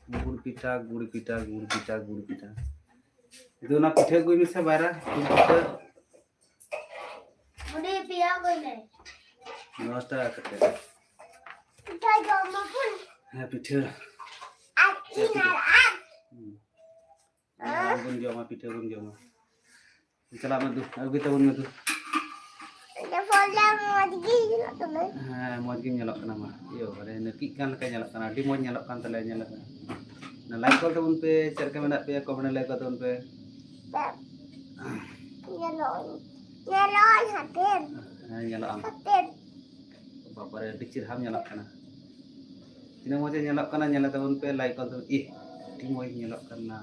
ᱜᱩᱲ ᱯᱤᱴᱷᱟ, ᱜᱩᱲ ᱯᱤᱴᱷᱟ, ᱜᱩᱲ ᱯᱤᱴᱷᱟ, ᱜᱩᱲ ᱯᱤᱴᱷᱟ᱾ ᱤᱫᱩ, ᱚᱱᱟ ᱯᱤᱴᱷᱟᱹ ᱟᱹᱜᱩᱭ ᱢᱮᱥᱮ ᱵᱟᱭᱨᱟ, ᱜᱩᱲ ᱯᱤᱴᱷᱟᱹ᱾ ᱵᱩᱰᱤ, ᱯᱮᱭᱟ ᱟᱹᱜᱩᱭ ᱢᱮ᱾ ᱫᱚᱥ ᱴᱟᱠᱟ ᱠᱟᱛᱮ᱾ ᱯᱤᱴᱷᱟᱹ ᱡᱚᱢ ᱟᱵᱚᱱ᱾ ᱦᱮᱸ, ᱯᱤᱴᱷᱟᱹ᱾ ᱟᱨ ᱤᱧ ᱟᱨ ᱟᱢ᱾ ᱦᱩᱸ᱾ ᱟᱨ ᱵᱚᱱ ᱡᱚᱢᱟ, ᱯᱤᱴᱷᱟᱹ ᱵᱚᱱ ᱡᱚᱢᱟ᱾ ᱪᱟᱞᱟᱜ ᱢᱮ ᱫᱩ, ᱟᱹᱜᱩᱭ ᱛᱟᱵᱚᱱ ᱢᱮ ᱫᱩ᱾ ᱤᱧᱟᱹᱜ ᱯᱷᱳᱱ ᱨᱮ ᱢᱚᱡᱽ ᱜᱮ ᱧᱮᱞᱚᱜ ᱠᱟᱱᱟ᱾ ᱦᱮᱸ, ᱢᱚᱡᱽ ᱜᱮᱢ ᱧᱮᱞᱚᱜ ᱠᱟᱱᱟ ᱢᱟ᱾ ᱤᱭᱟᱹ, ᱵᱟᱵᱟᱨᱮ, ᱱᱟᱹᱠᱤᱡ ᱠᱟᱱ ᱞᱮᱠᱟᱭ ᱧᱮᱞᱚᱜ ᱠᱟᱱᱟ᱾ ᱟᱹᱰᱤ ᱢᱚᱡᱽ ᱧᱮᱞᱚᱜ ᱠᱟᱱ ᱛᱟᱞᱮᱭᱟ, ᱧᱮᱞᱚᱜ ᱠᱟᱱᱟ᱾ ᱞᱟᱭᱤᱠ ᱜᱚᱫ ᱛᱟᱵᱚᱱ ᱯᱮ, ᱪᱮᱫ ᱞᱮᱠᱟ ᱢᱮᱱᱟᱜ ᱯᱮᱭᱟ, ᱠᱚᱢᱮᱱᱴ ᱨᱮ ᱞᱟᱹᱭ ᱜᱚᱫ ᱛᱟᱵᱚᱱ ᱯᱮ᱾ ᱧᱮᱞᱚᱜ, ᱧᱮᱞᱚᱜ ᱟᱹᱧ ᱦᱟᱯᱮᱱ᱾ ᱦᱮᱸ, ᱧᱮᱞᱚᱜ ᱟᱢ᱾ ᱦᱟᱯᱮᱱ᱾ ᱵᱟᱵᱟᱨᱮ, ᱟᱹᱰᱤ ᱪᱮᱦᱨᱟᱢ ᱧᱮᱞᱚᱜ ᱠᱟᱱᱟ᱾ ᱛᱤᱱᱟᱹᱜ ᱢᱚᱡᱽ ᱮ ᱧᱮᱞᱚᱜ ᱠᱟᱱᱟ, ᱧᱮᱞ ᱛᱟᱵᱚᱱ ᱯᱮ, ᱞᱟᱭᱤᱠ ᱜᱚᱫ ᱛᱟᱵᱚᱱ᱾ ᱤᱦ, ᱟᱹᱰᱤ ᱢᱚᱡᱽ ᱧᱮᱞᱚᱜ ᱠᱟᱱᱟ᱾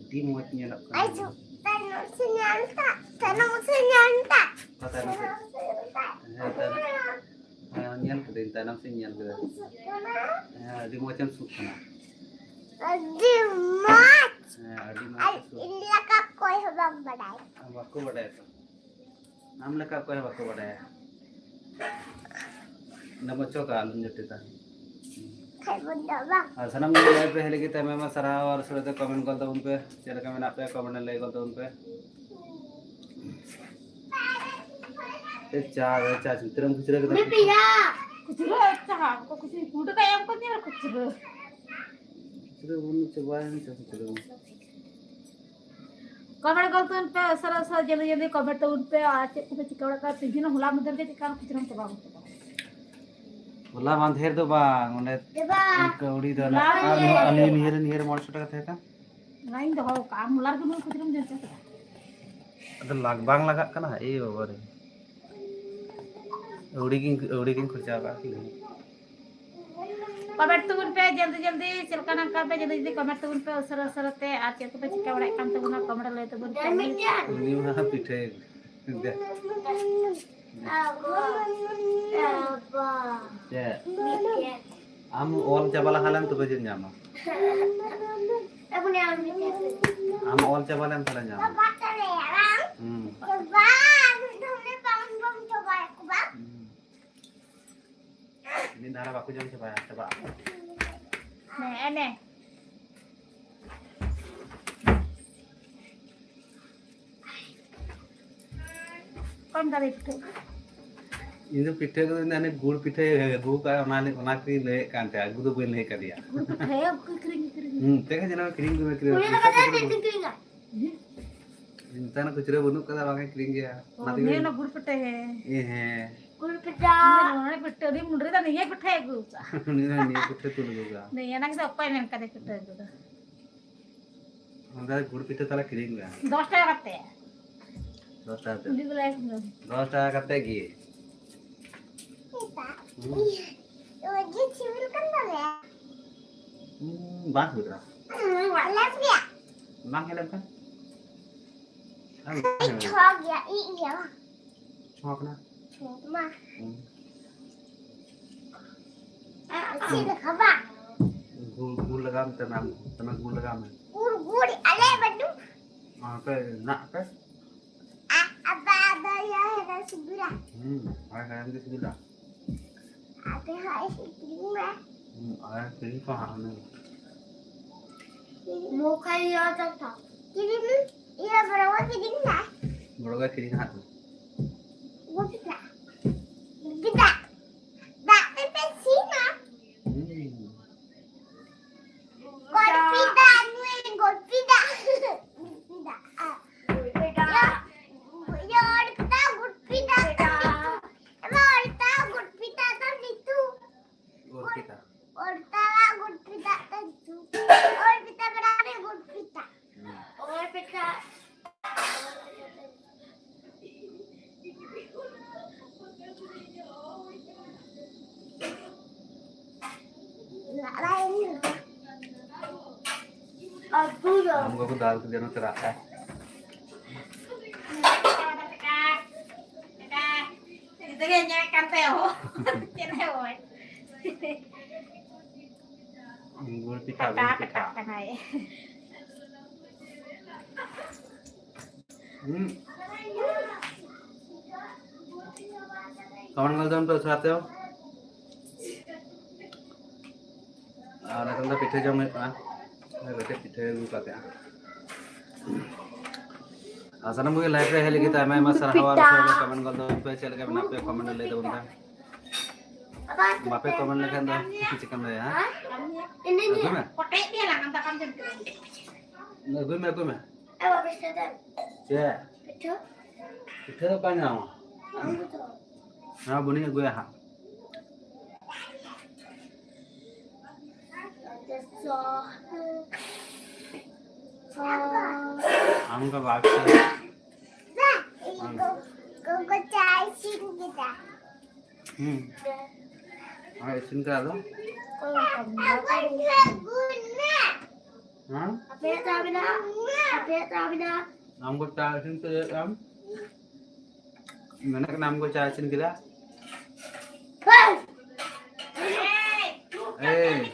ᱟᱹᱰᱤ ᱢᱚᱡᱽ ᱧᱮᱞᱚᱜ ᱠᱟᱱᱟ᱾ ᱟᱭ ᱪᱚ, ᱛᱟᱭᱱᱚᱢ ᱥᱮ ᱧᱮᱞ ᱛᱟ, ᱛᱟᱭᱱᱚᱢ ᱥᱮ ᱧᱮᱞ ᱛᱟ᱾ ᱚᱠᱟ ᱛᱟᱭᱱᱚᱢ ᱥᱮ? ᱛᱟᱭᱱᱚᱢ ᱥᱮ ᱧᱮᱞ ᱛᱟ᱾ ᱦᱮᱸ, ᱛᱟᱭᱱᱚᱢ᱾ ᱦᱮᱸ, ᱧᱮᱞ ᱠᱮᱫᱟᱹᱧ, ᱛᱟᱭᱱᱚᱢ ᱥᱮᱫ ᱤᱧ ᱧᱮᱞ ᱠᱮᱫᱟ᱾ ᱦᱮᱸ, ᱟᱹᱰᱤ ᱢᱚᱡᱽ ᱮᱢ ᱥᱩᱜ ᱠᱟᱱᱟ᱾ ᱟᱹᱰᱤ ᱢᱚᱡᱽ᱾ ᱦᱮᱸ, ᱟᱹᱰᱤ ᱢᱚᱡᱽ ᱟᱨ ᱮᱢ ᱥᱩᱜ ᱤᱧ ᱞᱮᱠᱟ ᱚᱠᱚᱭ ᱦᱚᱸ ᱵᱟᱢ ᱵᱟᱰᱟᱭ᱾ ᱵᱟᱠᱚ ᱵᱟᱰᱟᱭᱟ ᱛᱚ᱾ ᱟᱢ ᱞᱮᱠᱟ ᱚᱠᱚᱭ ᱦᱚᱸ ᱵᱟᱠᱚ ᱵᱟᱰᱟᱭᱟ᱾ ᱚᱱᱟ ᱵᱚ ᱪᱚᱠᱟ ᱟᱞᱚᱢ ᱡᱚᱴᱮᱫᱟ᱾ ᱠᱷᱟᱡ ᱵᱚᱱ ᱫᱚ ᱵᱟᱝ᱾ ᱟᱨ ᱥᱟᱱᱟᱢ ᱠᱚ ᱞᱟᱭᱤᱵᱷ ᱨᱮ ᱦᱮᱡ ᱞᱟᱹᱜᱤᱫ ᱛᱮ ᱟᱭᱢᱟ ᱟᱭᱢᱟ ᱥᱟᱨᱦᱟᱣ ᱟᱨ ᱥᱟᱹᱨᱤ ᱛᱮ ᱠᱚᱢᱮᱱᱴ ᱜᱚᱫ ᱛᱟᱵᱚᱱ ᱯᱮ᱾ ᱪᱮᱫ ᱞᱮᱠᱟ ᱢᱮᱱᱟᱜ ᱯᱮᱭᱟ ᱠᱚᱢᱮᱱᱴ ᱨᱮ ᱞᱟᱹᱭ ᱜᱚᱫ ᱛᱟᱵᱚᱱ ᱯᱮ᱾ ᱮ ᱪᱟ, ᱮ ᱪᱟ, ᱪᱤᱛᱨᱟᱹᱢ ᱠᱷᱩᱪᱨᱟᱹ ᱠᱮᱫᱟ᱾ ᱩᱱᱤ ᱯᱮᱭᱟ᱾ ᱠᱷᱩᱪᱨᱟᱹ, ᱪᱟ, ᱠᱚ ᱠᱷᱩᱪᱨᱟᱹ, ᱠᱩᱰᱟᱹ ᱠᱟᱭᱟ ᱠᱚ ᱧᱮᱞ ᱠᱷᱩᱪᱨᱟᱹ᱾ ᱠᱷᱩᱪᱨᱟᱹ ᱵᱚᱱ ᱪᱟᱵᱟᱭᱮᱱ ᱪᱟ ᱠᱷᱩᱪᱨᱟᱹ ᱵᱚᱱ᱾ ᱠᱚᱢᱮᱱᱴ ᱜᱚᱫ ᱛᱟᱵᱚᱱ ᱯᱮ, ᱩᱥᱟᱹᱨᱟ ᱩᱥᱟᱹᱨᱟ ᱡᱚᱞᱫᱤ ᱡᱚᱞᱫᱤ ᱠᱚᱢᱮᱱᱴ ᱛᱟᱵᱚᱱ ᱯᱮ᱾ ᱟᱨ ᱪᱮᱫ ᱠᱚᱯᱮ ᱪᱤᱠᱟᱹ ᱵᱟᱲᱟᱜ ᱠᱟᱱᱟ? ᱛᱤᱦᱤᱧ ᱦᱚᱞᱟ ᱢᱟᱫᱷᱮᱨ ᱜᱮ ᱪᱮᱫ ᱠᱟᱱ ᱠᱷᱩᱪᱨᱟᱹᱢ ᱪᱟᱵᱟ ᱜᱚᱫ ᱠᱟᱫᱟ? ᱦᱚᱞᱟ ᱢᱟᱫᱷᱮᱨ ᱫᱚ ᱵᱟᱝ, ᱚᱸᱰᱮ ᱫᱮᱵᱟ᱾ ᱠᱟᱹᱣᱰᱤ ᱫᱚ ᱦᱚᱞᱟ ᱟᱨ ᱜᱮ᱾ ᱱᱤᱭᱟᱹ, ᱱᱤᱭᱟᱹ ᱨᱮ, ᱱᱤᱭᱟᱹ ᱨᱮ ᱢᱚᱬᱮ ᱥᱚ ᱴᱟᱠᱟ ᱛᱟᱦᱮᱸ ᱠᱟᱱ᱾ ᱚᱱᱟᱧ ᱫᱚᱦᱚ ᱠᱟᱜᱼᱟ᱾ ᱟᱢ ᱦᱚᱞᱟ ᱨᱮᱜᱮ ᱩᱱᱟᱹᱜ ᱠᱷᱩᱪᱨᱟᱹᱢ ᱡᱚᱢ ᱪᱟᱵᱟ ᱠᱮᱫᱟ? ᱟᱫᱚ ᱞᱟᱜ-, ᱵᱟᱝ ᱞᱟᱜᱟᱜ ᱠᱟᱱᱟ᱾ ᱮ ᱵᱟᱵᱟ ᱨᱮ, ᱟᱹᱣᱲᱤ ᱜᱤᱧ, ᱟᱹᱣᱲᱤ ᱜᱤᱧ ᱠᱷᱚᱨᱪᱟ ᱟᱠᱟᱫᱼᱟ᱾ ᱠᱚᱢᱮᱱᱴ ᱛᱟᱵᱚᱱ ᱯᱮ ᱡᱚᱞᱫᱤ ᱡᱚᱞᱫᱤ, ᱪᱮᱫ ᱞᱮᱠᱟ ᱱᱟᱜ ᱠᱟᱨ ᱯᱮ ᱡᱚᱞᱫᱤ ᱡᱚᱞᱫᱤ ᱠᱚᱢᱮᱱᱴ ᱛᱟᱵᱚᱱ ᱯᱮ ᱩᱥᱟᱹᱨᱟ ᱩᱥᱟᱹᱨᱟ ᱛᱮ, ᱟᱨ ᱪᱮᱫ ᱠᱚᱯᱮ ᱪᱤᱠᱟᱹ ᱵᱟᱲᱟᱭᱮᱫ ᱠᱟᱱ ᱛᱟᱵᱚᱱᱟ ᱠᱚᱢᱮᱱᱴ ᱨᱮ ᱞᱟᱹᱭ ᱛᱟᱵᱚᱱ ᱯᱮ᱾ ᱩᱱᱤ ᱢᱟ ᱯᱤᱴᱷᱟᱹᱭ ᱫᱮ᱾ ᱪᱮᱫ? ᱟᱢ ᱚᱞ ᱪᱟᱵᱟ ᱞᱟᱦᱟ ᱞᱮᱢ ᱛᱚᱵᱮ ᱡᱮᱢ ᱧᱟᱢᱟ᱾ ᱟᱢ ᱚᱞ ᱪᱟᱵᱟ ᱞᱮᱢ ᱛᱟᱦᱞᱮ ᱧᱟᱢᱟ᱾ ᱦᱩᱸ᱾ ᱦᱩᱸ᱾ ᱢᱤᱫ ᱫᱷᱟᱣ ᱨᱮ ᱵᱟᱠᱚ ᱡᱚᱢ ᱪᱟᱵᱟᱭᱟ, ᱪᱟᱵᱟᱜᱼᱟ᱾ ᱱᱮ, ᱮᱱᱮ᱾ ᱚᱠᱚᱭ ᱢᱮᱛᱟ ᱫᱮ ᱯᱤᱴᱷᱟᱹ? ᱤᱧ ᱫᱚ ᱯᱤᱴᱷᱟᱹ ᱠᱚᱫᱚ ᱤᱧ ᱫᱚ ᱦᱟᱱᱮ ᱜᱩᱲ ᱯᱤᱴᱷᱟᱹᱭ ᱟᱹᱜᱩ ᱠᱟᱜᱼᱟ, ᱚᱱᱟ, ᱚᱱᱟ ᱠᱚᱧ ᱞᱟᱹᱭᱮᱫ ᱠᱟᱱ ᱛᱟᱦᱮᱸᱫ, ᱟᱹᱜᱩ ᱫᱚ ᱵᱟᱹᱧ ᱞᱟᱹᱭ ᱠᱟᱫᱮᱭᱟ᱾ ᱜᱩᱲ ᱯᱤᱴᱷᱟᱹ ᱠᱤᱨᱤᱧ, ᱠᱤᱨᱤᱧ᱾ ᱦᱩᱸ, ᱛᱮᱦᱮᱧ ᱡᱮᱱᱚ ᱠᱤᱨᱤᱧ ᱠᱚ ᱠᱤᱨᱤᱧ᱾ ᱠᱩᱲᱤ ᱦᱚᱲ ᱫᱚ ᱠᱟᱛᱮ ᱠᱤᱨᱤᱧ ᱠᱤᱨᱤᱧᱟ᱾ ᱱᱮᱛᱟᱨ ᱠᱷᱩᱪᱨᱟᱹ ᱵᱟᱹᱱᱩᱜ ᱠᱟᱫᱟ, ᱵᱟᱝ ᱮ ᱠᱤᱨᱤᱧ ᱜᱮᱭᱟ᱾ ᱚ, ᱚᱱᱟ ᱛᱮᱜᱮ ᱱᱤᱭᱟᱹ ᱵᱚᱱ ᱚᱱᱟ ᱜᱩᱲ ᱯᱤᱴᱷᱟᱹ ᱜᱮ᱾ ᱮ, ᱦᱮᱸ᱾ ᱜᱩᱲ ᱯᱤᱴᱷᱟᱹ᱾ ᱱᱚᱣᱟ ᱯᱤᱴᱷᱟᱹ ᱟᱹᱰᱤ ᱢᱩᱰᱨᱟᱹ ᱫᱚ ᱱᱤᱭᱟᱹ ᱯᱤᱴᱷᱟᱹ ᱟᱹᱜᱩ ᱠᱟᱜᱼᱟ᱾ ᱱᱤᱭᱟᱹ, ᱱᱤᱭᱟᱹ ᱯᱤᱴᱷᱟᱹ ᱛᱩᱞ ᱟᱹᱜᱩ ᱠᱟᱜᱼᱟ᱾ ᱱᱤᱭᱟᱹ ᱱᱟᱝ ᱥᱮ ᱚᱠᱚᱭ ᱢᱮᱱ ᱠᱟᱫᱮ ᱯᱤᱴᱷᱟᱹ ᱟᱹᱜᱩ ᱫᱚ? ᱚᱱᱠᱟ ᱜᱩᱲ ᱯᱤᱴᱷᱟᱹ ᱛᱟᱦᱞᱮ ᱠᱤᱨᱤᱧ ᱢᱮ᱾ ᱫᱚᱥ ᱴᱟᱠᱟ ᱠᱟᱛᱮ᱾ ᱫᱚᱥ ᱴᱟᱠᱟ ᱠᱟᱛᱮ᱾ ᱩᱰᱤ ᱜᱩᱞᱟ ᱮᱠᱫᱚᱢ᱾ ᱫᱚᱥ ᱴᱟᱠᱟ ᱠᱟᱛᱮ ᱜᱮ᱾ ᱦᱩᱸ᱾ ᱦᱩᱸ, ᱵᱟᱝ ᱥᱤᱵᱤᱞ ᱠᱟᱱᱟ᱾ ᱦᱩᱸ, ᱵᱟᱝ ᱥᱤᱵᱤᱞ ᱠᱟᱱᱟ᱾ ᱵᱟᱝ ᱦᱮᱲᱮᱢ ᱠᱟᱱᱟ᱾ ᱟᱨ ᱵᱟᱝ ᱦᱮᱲᱮᱢ ᱠᱟᱱᱟ᱾ ᱪᱷᱚ ᱜᱮᱭᱟ, ᱤᱡ ᱜᱮᱭᱟ ᱵᱟᱝ? ᱪᱷᱚ ᱠᱟᱱᱟ᱾ ᱪᱷᱚ ᱢᱟ᱾ ᱦᱩᱸ᱾ ᱟᱨ ᱪᱮᱫ ᱞᱮᱠᱟ ᱵᱟᱝ? ᱜᱩᱲ, ᱜᱩᱲ ᱞᱟᱜᱟᱣ ᱢᱮ, ᱛᱟᱢᱟ, ᱛᱟᱢᱟ ᱜᱩᱲ ᱞᱟᱜᱟᱣ ᱢᱮ᱾ ᱜᱩᱲ, ᱜᱩᱲ, ᱟᱞᱮ ᱵᱟᱹᱱᱩᱜ᱾ ᱟᱯᱮ ᱱᱟᱜ ᱯᱮ᱾ ᱟ-, ᱟᱵᱟ, ᱟᱵᱟ, ᱭᱟ, ᱦᱮᱲᱮᱢ ᱥᱤᱵᱤᱞᱟ᱾ ᱦᱩᱸ, ᱦᱳᱭ, ᱦᱮᱲᱮᱢ ᱜᱮ ᱥᱤᱵᱤᱞᱟ᱾ ᱟᱯᱮ ᱦᱚᱸ ᱤᱥᱤᱱ ᱠᱤᱨᱤᱧ ᱢᱮ᱾ ᱦᱩᱸ, ᱟᱨ ᱠᱤᱨᱤᱧ ᱠᱚ ᱦᱟᱸᱜ ᱚᱱᱮ᱾ ᱢᱚ ᱠᱷᱟᱭ ᱭᱟ ᱪᱟ ᱛᱷᱟ᱾ ᱠᱤᱨᱤᱧ, ᱤᱭᱟᱹ, ᱵᱚᱲᱚ ᱜᱚ ᱠᱤᱨᱤᱧ ᱢᱮ᱾ ᱵᱚᱲᱚ ᱜᱚ ᱠᱤᱨᱤᱧ ᱦᱟᱸᱜ᱾ ᱜᱩᱰᱤ ᱫᱟᱜ᱾ ᱜᱩᱰᱤ ᱫᱟᱜ᱾ ᱫᱟᱜ ᱯᱮ ᱯᱮ ᱥᱤᱢᱟ᱾ ᱦᱩᱸ᱾ ᱜᱚᱰᱯᱤ ᱫᱟᱜ ᱱᱩᱭ, ᱜᱚᱰᱯᱤ ᱫᱟᱜ᱾ ᱜᱚᱰᱯᱤ ᱫᱟᱜ᱾ ᱭᱟ, ᱭᱟ, ᱚᱰᱯᱤ ᱫᱟᱜ, ᱜᱚᱰᱯᱤ ᱫᱟᱜ᱾ ᱮᱢᱟ ᱚᱰᱯᱤ ᱫᱟᱜ, ᱜᱚᱰᱯᱤ ᱫᱟᱜ ᱫᱚ ᱱᱤᱛᱩ᱾ ᱚᱰᱯᱤ ᱫᱟᱜ᱾ ᱚᱰᱯᱤ ᱫᱟᱜ, ᱜᱚᱰᱯᱤ ᱫᱟᱜ ᱫᱚ ᱱᱤᱛᱩ᱾ ᱚᱰᱯᱤ ᱫᱟᱜ ᱵᱮᱲᱟ ᱨᱮ ᱜᱚᱰᱯᱤ ᱫᱟᱜ᱾ ᱦᱩᱸ᱾ ᱚᱰᱯᱤ ᱫᱟᱜ᱾ ᱟᱢ ᱜᱚᱜᱚ ᱫᱟᱞ ᱠᱮᱫᱮ ᱱᱚᱛᱮ ᱨᱟᱜ ᱠᱟᱭ᱾ ᱜᱤᱫᱽᱨᱟᱹ ᱧᱮᱞ ᱠᱟᱱ ᱛᱟᱭᱟ ᱦᱚᱸ᱾ ᱪᱮᱫ ᱦᱚᱸ ᱵᱟᱭ᱾ ᱜᱩᱲ ᱯᱤᱴᱷᱟ, ᱜᱩᱲ ᱯᱤᱴᱷᱟ᱾ ᱠᱟᱴᱟᱜ ᱠᱟᱱᱟᱭ᱾ ᱦᱩᱸ᱾ ᱠᱟᱢᱟᱱ ᱜᱟᱞ ᱡᱚᱢ ᱯᱮ ᱩᱥᱟᱹᱨᱟ ᱛᱮ᱾ ᱟᱨ ᱱᱤᱛᱚᱝ ᱫᱚ ᱯᱤᱴᱷᱟᱹ ᱡᱚᱢ ᱦᱩᱭᱩᱜ ᱠᱟᱱᱟ᱾ ᱟᱨ ᱠᱟᱹᱴᱤᱡ ᱯᱤᱴᱷᱟᱹ ᱟᱹᱜᱩ ᱠᱟᱛᱮ᱾ ᱟᱨ ᱥᱟᱱᱟᱢ ᱠᱚᱜᱮ live ᱨᱮ ᱦᱮᱡ ᱞᱟᱹᱜᱤᱫ ᱛᱮ ᱟᱭᱢᱟ ᱟᱭᱢᱟ ᱥᱟᱨᱦᱟᱣ᱾ ᱟᱨ ᱯᱤᱴᱷᱟᱹ᱾ ᱥᱟᱱᱟᱢ ᱠᱚ comment ᱜᱚᱫ ᱛᱟᱵᱚᱱ ᱯᱮ, ᱪᱮᱫ ᱞᱮᱠᱟ ᱢᱮᱱᱟᱜ ᱯᱮᱭᱟ comment ᱨᱮ ᱞᱟᱹᱭ ᱛᱟᱵᱚᱱ ᱯᱮ᱾ ᱵᱟᱯᱮ comment ᱞᱮᱠᱷᱟᱱ ᱫᱚ ᱪᱤᱠᱟᱹᱢ ᱞᱟᱹᱭᱟ, ᱦᱮᱸ? ᱟᱹᱜᱩᱭ ᱢᱮ᱾ ᱟᱹᱜᱩᱭ ᱢᱮ, ᱟᱹᱜᱩᱭ ᱢᱮ᱾ ᱪᱮᱫ? ᱯᱤᱴᱷᱟᱹ ᱫᱚ ᱚᱠᱟ ᱧᱟᱢᱟ? ᱦᱮᱸ, ᱵᱩᱱᱤᱧ ᱟᱹᱜᱩᱭᱟ ᱦᱟᱸᱜ᱾ ᱟᱢ ᱫᱚ ᱵᱟᱫ ᱠᱟᱛᱮ᱾ ᱜᱚᱜᱚ ᱪᱟ ᱤᱥᱤᱱ ᱠᱮᱫᱟ᱾ ᱦᱩᱸ᱾ ᱟᱨ ᱤᱥᱤᱱ ᱠᱮᱫᱟ ᱫᱚ? ᱦᱮᱸ? ᱟᱯᱮᱭᱟᱜ ᱪᱟ ᱢᱮᱱᱟᱜᱼᱟ? ᱟᱯᱮᱭᱟᱜ ᱪᱟ ᱢᱮᱱᱟᱜᱼᱟ? ᱟᱢ ᱠᱚ ᱪᱟ ᱤᱥᱤᱱ ᱠᱮᱫᱟ ᱟᱢ? ᱢᱮᱱᱮᱫ ᱠᱟᱱᱟ ᱟᱢ ᱠᱚ ᱪᱟ ᱤᱥᱤᱱ ᱠᱮᱫᱟ? ᱮᱭ᱾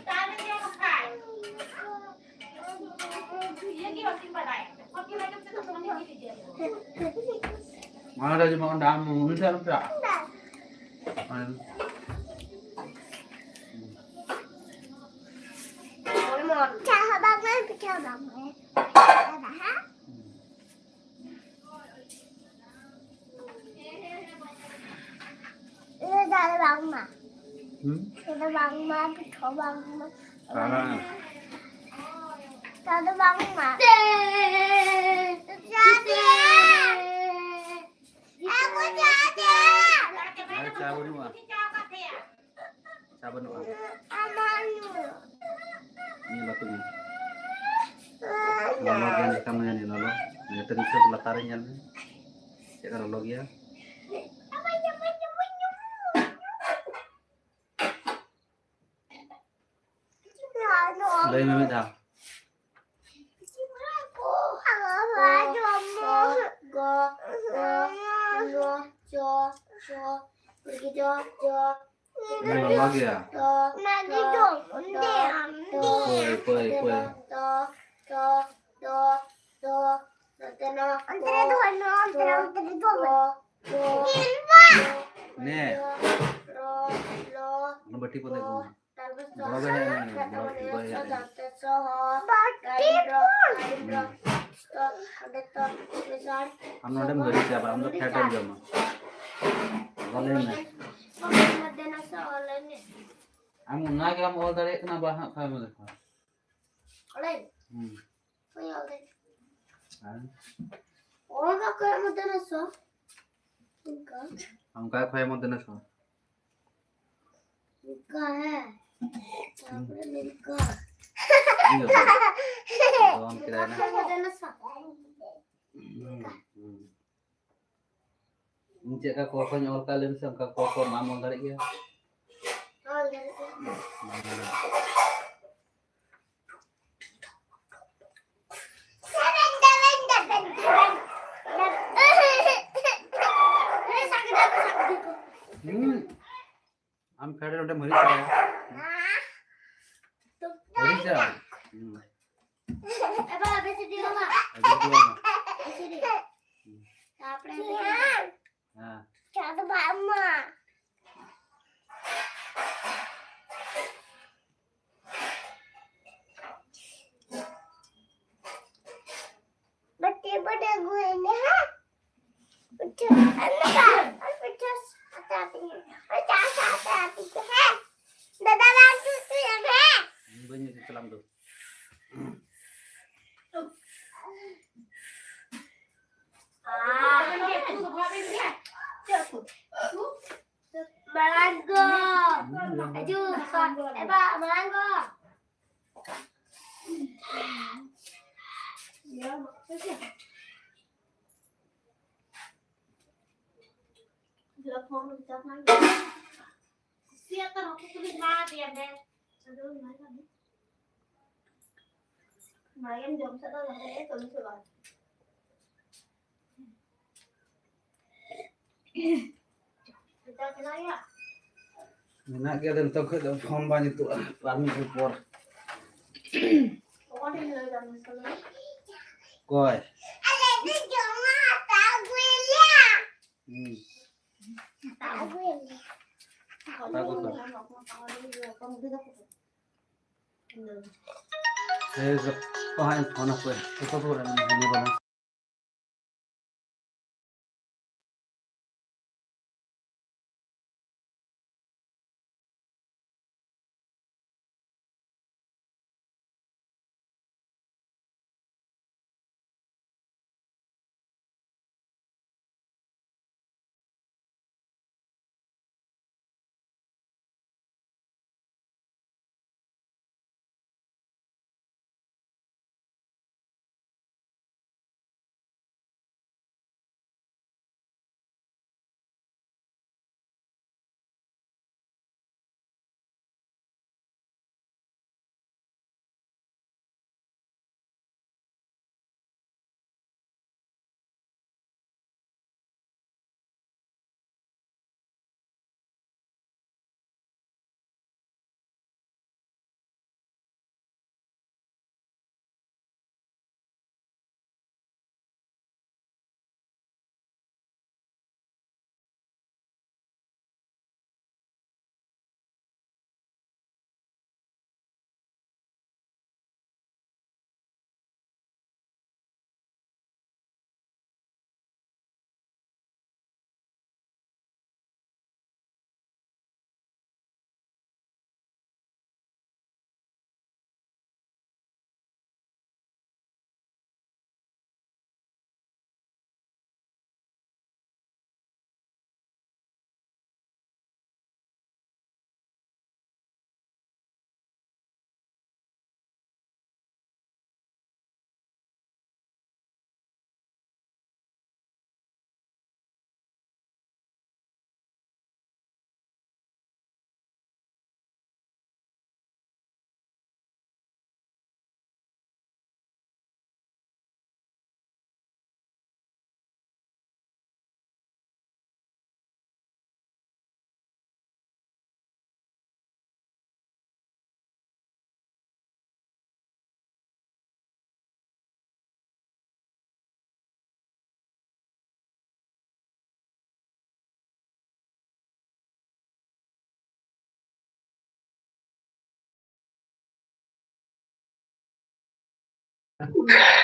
ᱚᱱᱟ ᱫᱚ ᱡᱮᱢᱚᱱ ᱰᱟᱢ ᱩᱱᱤ ᱴᱷᱮᱱ ᱟᱞᱚᱢ ᱪᱟᱞᱟᱜ᱾ ᱪᱟ ᱦᱚᱸ ᱵᱟᱝ ᱢᱮ, ᱯᱤᱴᱷᱟᱹ ᱦᱚᱸ ᱵᱟᱝ ᱢᱮ᱾ ᱫᱟᱫᱟ, ᱦᱮᱸ? ᱤᱧ ᱫᱚ ᱫᱟᱜ ᱫᱚ ᱵᱟᱝ ᱢᱟ᱾ ᱦᱩᱸ? ᱤᱧ ᱫᱚ ᱵᱟᱝ ᱢᱟ, ᱯᱤᱴᱷᱟᱹ ᱵᱟᱝ ᱢᱟ᱾ ᱛᱟᱦᱞᱮ? ᱫᱟᱜ ᱫᱚ ᱵᱟᱝ ᱢᱟ᱾ ᱪᱟ ᱫᱮ᱾ ᱟᱵᱚ ᱪᱟ ᱫᱮ᱾ ᱟᱨ ᱪᱟ ᱵᱟᱹᱱᱩᱜᱼᱟ᱾ ᱪᱟ ᱵᱟᱹᱱᱩᱜᱼᱟ᱾ ᱟᱢᱟᱜ ᱧᱩ᱾ ᱱᱤᱭᱟᱹ ᱵᱟᱠᱚ ᱧᱩ᱾ ᱞᱚᱞᱚ ᱜᱮᱭᱟ, ᱪᱮᱠᱟᱢ ᱧᱩᱭᱟ ᱱᱤᱭᱟᱹ ᱞᱚᱞᱚ? ᱱᱤᱭᱟᱹ ᱛᱮ ᱱᱤᱛᱚᱜ ᱞᱟᱛᱟᱨ ᱨᱮ ᱧᱮᱞ ᱢᱮ᱾ ᱪᱮᱫ ᱞᱮᱠᱟ ᱞᱚᱞᱚ ᱜᱮᱭᱟ? ᱞᱟᱹᱭ ᱢᱮ ᱢᱤᱫ ᱫᱷᱟᱣ᱾ ᱠᱚ, ᱠᱷᱚ, ᱜᱚ, ᱨᱚ, ᱧᱚ, ᱪᱚ, ᱪᱷᱚ, ᱡᱚ, ᱡᱚ, ᱞᱚᱞᱚ ᱜᱮᱭᱟ᱾ ᱛᱚ, ᱚᱱᱟ ᱜᱮ ᱛᱚ, ᱡᱚᱢ, ᱛᱚ, ᱚᱸᱰᱮ ᱟᱢ ᱛᱚ, ᱜᱮ᱾ ᱯᱟᱹᱭ, ᱯᱟᱹᱭ, ᱯᱟᱹᱭ᱾ ᱛᱚ, ᱛᱚ, ᱛᱚ, ᱛᱚ, ᱱᱚᱛᱮ ᱱᱚ, ᱚᱱᱛᱮ ᱨᱮ ᱫᱚᱦᱚᱭ ᱢᱮ, ᱚᱱᱛᱮ ᱨᱮ, ᱠᱚ, ᱚᱱᱛᱮ ᱨᱮ ᱫᱚᱦᱚᱭ ᱢᱮ᱾ ᱠᱚ, ᱠᱚ, ᱱᱮ᱾ ᱨᱚ, ᱞᱚ, ᱚᱱᱟ ᱵᱟᱹᱴᱤ ᱠᱚ ᱫᱮᱠᱷ ᱠᱚ, ᱢᱮ᱾ ᱛᱟᱞ ᱵᱚᱲᱚ ᱜᱮ ᱦᱮᱡ ᱮᱱᱟ, ᱵᱚᱲᱚ ᱜᱮ ᱦᱮᱡ ᱮᱱᱟ᱾ ᱟᱢ ᱱᱚᱰᱮᱢ ᱜᱷᱟᱹᱲᱤ ᱪᱟᱵᱟ, ᱟᱢ ᱫᱚ ᱯᱷᱮᱰ ᱮᱢ ᱡᱚᱢᱟ᱾ ᱵᱚᱞᱮ ᱢᱮ᱾ ᱟᱢ ᱚᱱᱟ ᱜᱮ ᱵᱟᱢ ᱚᱞ ᱫᱟᱲᱮᱭᱟᱜ ᱠᱟᱱᱟ, ᱵᱟ ᱦᱟᱸᱜ ᱠᱷᱟᱱ ᱢᱮ ᱞᱮᱠᱷᱟ᱾ ᱦᱩᱸ᱾ ᱦᱮᱸ᱾ ᱚᱱᱠᱟ ᱠᱚ ᱮᱢ ᱫᱟᱲᱮᱭᱟᱜᱼᱟ ᱥᱚ᱾ ᱚᱱᱠᱟ᱾ ᱚᱱᱠᱟ ᱠᱚ ᱮᱢ ᱫᱟᱲᱮᱭᱟᱜᱼᱟ ᱥᱚ᱾ ᱚᱱᱠᱟ, ᱦᱮᱸ᱾ ᱛᱟᱨᱯᱚᱨᱮ ᱱᱤᱝᱠᱟ᱾ ᱤᱭᱟᱹ᱾ ᱫᱚᱱ ᱠᱮᱫᱟᱭ ᱱᱟ᱾ ᱚᱱᱠᱟ ᱠᱚ ᱮᱢ ᱫᱟᱲᱮᱭᱟᱜᱼᱟ ᱥᱚ᱾ ᱦᱩᱸ, ᱦᱩᱸ᱾ ᱤᱧ ᱪᱮᱫ ᱞᱮᱠᱟ ᱠᱚ ᱠᱚᱧ ᱚᱞ ᱠᱟᱜ ᱞᱟᱹᱭ ᱢᱮᱥᱮ, ᱚᱱᱠᱟ ᱠᱚ ᱠᱚ ᱵᱟᱢ ᱚᱞ ᱫᱟᱲᱮᱜ ᱜᱮᱭᱟ? ᱚᱞ ᱫᱟᱲᱮᱜ ᱜᱮᱭᱟ᱾ ᱦᱩᱸ᱾ ᱟᱢ ᱯᱷᱮᱰ ᱨᱮ ᱚᱸᱰᱮᱢ ᱦᱤᱨᱤᱡ ᱪᱟᱵᱟᱭᱟ᱾ ᱦᱤᱨᱤᱡ ᱪᱟᱵᱟᱭᱟ᱾ ᱦᱩᱸ᱾ ᱮᱵᱟᱨ ᱮ ᱵᱤ ᱥᱤ ᱰᱤ ᱚᱞ ᱢᱟ᱾ ᱮ ᱵᱤ ᱥᱤ ᱰᱤ ᱚᱞ ᱢᱟ᱾ ᱮ ᱵᱤ ᱥᱤ ᱰᱤ᱾ ᱦᱩᱸ᱾ ᱛᱟᱨᱯᱚᱨᱮ ᱮ ᱵᱤ ᱥᱤ ᱰᱤ᱾ ᱦᱮᱸ᱾ ᱪᱟᱸᱫ ᱵᱟᱢᱟ᱾ ᱵᱟᱹᱴᱤ ᱵᱚᱱ ᱟᱹᱜᱩᱭᱟ ᱦᱮᱸ᱾ ᱯᱤᱴᱷᱟᱹ, ᱟᱨ ᱱᱚᱝᱠᱟ, ᱟᱨ ᱯᱤᱴᱷᱟᱹ ᱟᱛᱟ ᱟᱹᱛᱤᱧ, ᱟᱨ ᱪᱟ ᱥᱟᱶᱛᱮ ᱟᱹᱛᱤᱧ ᱯᱮ ᱦᱮᱸ᱾ ᱫᱟᱫᱟ ᱵᱟᱝ ᱩᱛᱩᱭᱟᱢ ᱦᱮᱸ᱾ ᱵᱟᱹᱧ ᱩᱛᱩ ᱛᱟᱞᱟᱝ ᱫᱚ᱾ ᱢᱟᱲᱟᱝ ᱜᱚ᱾ ᱦᱤᱡᱩᱜ, ᱮᱵᱟ, ᱢᱟᱲᱟᱝ ᱜᱚ᱾ ᱠᱩᱥᱤᱭᱟᱜ ᱛᱚ ᱦᱟᱹᱠᱩ ᱠᱚᱞᱤᱧ ᱮᱢᱟ ᱫᱮᱭᱟ ᱵᱮ᱾ ᱟᱫᱚ ᱚᱱᱟ ᱜᱮ᱾ ᱢᱟᱭᱟᱢ ᱡᱚᱢ ᱥᱟᱫᱟ ᱞᱟᱦᱟ ᱨᱮ ᱠᱟᱹᱢᱤ ᱪᱟᱵᱟ᱾ ᱢᱮᱛᱟ ᱠᱤᱱᱟ ᱭᱟ᱾ ᱢᱮᱱᱟᱜ ᱜᱮᱭᱟ, ᱟᱫᱚ ᱱᱤᱛᱚᱜ ᱠᱷᱚᱡ ᱫᱚ ᱯᱷᱳᱱ ᱵᱟᱝ ᱡᱩᱛᱩᱜᱼᱟ, ᱵᱟᱨ ᱢᱤᱱᱤᱴ ᱯᱚᱨ᱾ ᱚᱠᱟ ᱴᱷᱮᱱ ᱞᱟᱹᱭ ᱫᱟ ᱢᱤᱥ ᱠᱚᱞ? ᱚᱠᱚᱭ? ᱟᱞᱮ ᱫᱚ ᱡᱚᱢᱟᱜ ᱦᱟᱛᱟᱣ ᱟᱹᱜᱩᱭᱟᱞᱮ᱾ ᱦᱩᱸ᱾ ᱦᱟᱛᱟᱣ ᱟᱹᱜᱩᱭᱟᱞᱮ᱾ ᱦᱟᱛᱟᱣ ᱠᱚᱯᱮ᱾ ᱦᱮᱸ, ᱜᱟᱯᱟ ᱦᱟᱸᱜ ᱤᱧ ᱯᱷᱳᱱ ᱟᱯᱮ᱾ ᱡᱚᱛᱚ ᱠᱚ ᱦᱟᱱᱤ ᱵᱟᱞᱟ᱾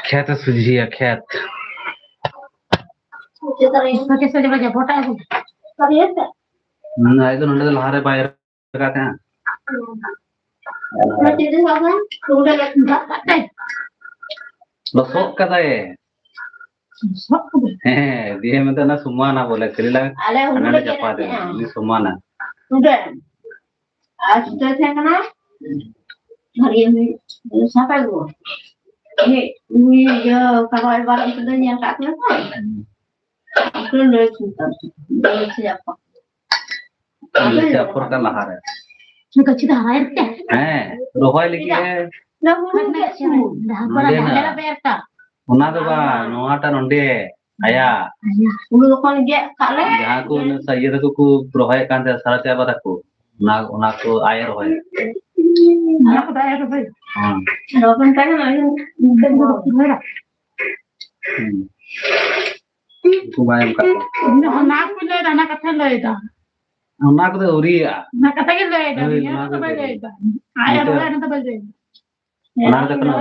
ᱠᱷᱮᱛ ᱮ ᱥᱚᱡᱷᱮᱭᱟ, ᱠᱷᱮᱛ᱾ ᱦᱩᱸ, ᱟᱡ ᱫᱚ ᱱᱚᱰᱮ ᱫᱚ ᱞᱟᱦᱟᱨᱮ ᱵᱟᱭ ᱨᱟᱠᱟᱵ ᱛᱟᱦᱮᱸᱫ᱾ ᱞᱚᱥᱚᱫ ᱠᱟᱫᱟᱭ᱾ ᱦᱮᱸ, ᱫᱤᱭᱮ ᱢᱮᱱᱫᱟ ᱚᱱᱟ ᱥᱚᱢᱟᱱᱟ ᱵᱚᱞᱮ, ᱠᱷᱟᱹᱞᱤ ᱞᱟᱝ ᱟᱞᱮ ᱦᱟᱸᱰᱮ ᱦᱩᱲᱩ ᱱᱟᱰᱮ ᱞᱮ ᱪᱟᱯᱟᱫ ᱜᱮᱫ ᱮᱫᱟ, ᱛᱟᱦᱮᱸᱜᱼᱟ᱾ ᱩᱱᱤ ᱥᱚᱢᱟᱱᱟ᱾ ᱩᱰᱟᱹᱱ᱾ ᱟᱨ ᱪᱤᱠᱟᱹ ᱛᱟᱦᱮᱸ ᱠᱟᱱᱟ? ᱦᱟᱹᱨᱭᱟᱹᱲ ᱥᱟᱯᱷᱟ ᱜᱮ᱾ ᱩᱱᱤ, ᱩᱱᱤ ᱤᱭᱟᱹ ᱠᱟᱜᱚᱡᱽ ᱵᱟᱨ ᱩᱱᱠᱩ ᱫᱚ ᱧᱮᱞ ᱠᱟᱜ ᱠᱤᱱᱟ ᱛᱚ᱾ ᱩᱱᱠᱩ ᱞᱟᱹᱭ ᱠᱤᱱ ᱠᱟᱱ ᱛᱟᱦᱮᱸ᱾ ᱞᱟᱹᱭ ᱠᱤᱱ ᱟᱠᱚ᱾ ᱞᱟᱹᱭ ᱟᱯᱷᱚᱨ ᱠᱟᱱ ᱞᱟᱦᱟᱨᱮ᱾ ᱜᱟᱹᱪᱷᱤ ᱫᱚ ᱦᱟᱨᱟᱭᱮᱱ ᱛᱮ? ᱦᱮᱸ, ᱨᱚᱦᱚᱭ ᱞᱟᱹᱜᱤᱫ ᱮ᱾ ᱚᱱᱟ ᱫᱚ ᱵᱟᱝ, ᱱᱚᱣᱟᱴᱟᱜ ᱱᱚᱰᱮ᱾ ᱟᱭᱟ᱾ ᱩᱱᱤ ᱡᱚᱠᱷᱚᱱ ᱜᱮᱫ ᱠᱟᱜ ᱞᱮ᱾ ᱡᱟᱦᱟᱸ ᱠᱚ ᱤᱭᱟᱹ ᱛᱟᱠᱚ ᱠᱚ ᱨᱚᱦᱚᱭᱮᱫ ᱠᱟᱱ ᱛᱟᱦᱮᱸ, ᱥᱟᱨᱟ ᱪᱟᱵᱟ ᱛᱟᱠᱚ᱾ ᱚᱱᱟ, ᱚᱱᱟ ᱠᱚ ᱟᱭ ᱨᱚᱦᱚᱭ᱾ ᱚᱱᱟ ᱠᱚᱫᱚ ᱟᱭ ᱨᱚᱦᱚᱭ᱾ ᱦᱮᱸ᱾ ᱵᱟᱵᱮᱱ ᱛᱟᱦᱮᱱᱟ, ᱤᱧ ᱦᱩᱸ᱾ ᱩᱱᱠᱩ ᱵᱟᱭ ᱮᱢ ᱠᱟᱜ ᱠᱚᱣᱟ᱾ ᱤᱧ ᱫᱚ ᱚᱱᱟ ᱠᱚ ᱞᱟᱹᱭᱫᱟ, ᱚᱱᱟ ᱠᱟᱛᱷᱟ ᱞᱟᱹᱭᱫᱟ᱾ ᱚᱱᱟ ᱠᱚᱫᱚ ᱟᱹᱣᱨᱤᱭᱟᱜᱼᱟ᱾ ᱚᱱᱟ ᱠᱟᱛᱷᱟ ᱜᱮ ᱞᱟᱹᱭᱫᱟ, ᱦᱳᱭ, ᱱᱤᱭᱟᱹ ᱚᱱᱟ ᱠᱚᱫᱚ ᱠᱚᱜᱮ᱾ ᱵᱟᱭ ᱞᱟᱹᱭᱫᱟ᱾ ᱟᱭ ᱱᱤᱛᱚᱜ ᱨᱚᱦᱚᱭ, ᱚᱱᱟ ᱫᱚ ᱵᱟᱭ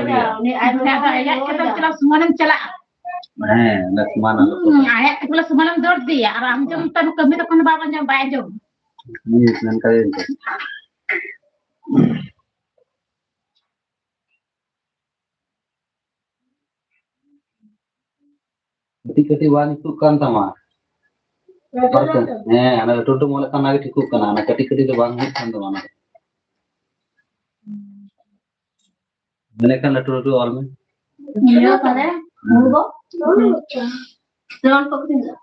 ᱞᱟᱹᱭᱫᱟ᱾ ᱩᱱᱤ ᱟᱭ ᱟᱫᱚ ᱨᱚᱦᱚᱭ ᱟᱭᱟᱜ ᱠᱷᱮᱛ ᱨᱚᱦᱚᱭ ᱮᱢ ᱫᱟ᱾ ᱪᱟᱞᱟᱜ, ᱥᱚᱢᱟᱱ ᱮᱢ ᱪᱟᱞᱟᱜᱼᱟ᱾ ᱦᱮᱸ, ᱚᱱᱟ ᱥᱚᱢᱟᱱ ᱟᱞᱚ ᱦᱩᱸ, ᱠᱚ᱾ ᱟᱭᱟᱜ ᱠᱷᱮᱛ ᱵᱚᱞᱮ ᱥᱚᱢᱟᱱ ᱮᱢ ᱫᱚᱨ ᱫᱤᱭᱟ, ᱟᱨ ᱟᱢ ᱡᱮᱢ ᱛᱟᱱ ᱠᱟᱹᱢᱤ ᱛᱚᱠᱷᱚᱱ ᱵᱟᱢ ᱟᱸᱡᱚᱢ, ᱵᱟᱭ ᱟᱸᱡᱚᱢ᱾ ᱦᱩᱸ, ᱢᱮᱱ ᱠᱟᱫᱟᱹᱧ ᱛᱚ᱾ ᱠᱟᱹᱴᱤᱡ ᱠᱟᱹᱴᱤᱡ ᱵᱟᱝ ᱡᱩᱛᱩᱜ ᱠᱟᱱ ᱛᱟᱢᱟ᱾ ᱦᱮᱸ, ᱚᱱᱟ ᱞᱟᱹᱴᱩ ᱞᱟᱹᱴᱩ ᱢᱚᱱᱮ ᱠᱷᱟᱱ ᱚᱱᱟ ᱜᱮ ᱴᱷᱤᱠᱚᱜ ᱠᱟᱱᱟ, ᱚᱱᱟ ᱠᱟᱹᱴᱤᱡ ᱠᱟᱹᱴᱤᱡ ᱫᱚ ᱵᱟᱝ ᱦᱩᱭᱩᱜ ᱠᱟᱱ ᱛᱟᱢᱟ ᱚᱱᱟ᱾ ᱢᱚᱱᱮ ᱠᱷᱟᱱ ᱞᱟᱹᱴᱩ ᱞᱟᱹᱴᱩ ᱚᱞ ᱢᱮ᱾ ᱱᱤᱭᱟᱹ ᱛᱟᱦᱞᱮ ᱦᱩᱲᱩ ᱫᱚ ᱡᱮᱢᱚᱱ ᱠᱚ ᱟᱹᱠᱷᱨᱤᱧ ᱫᱟ᱾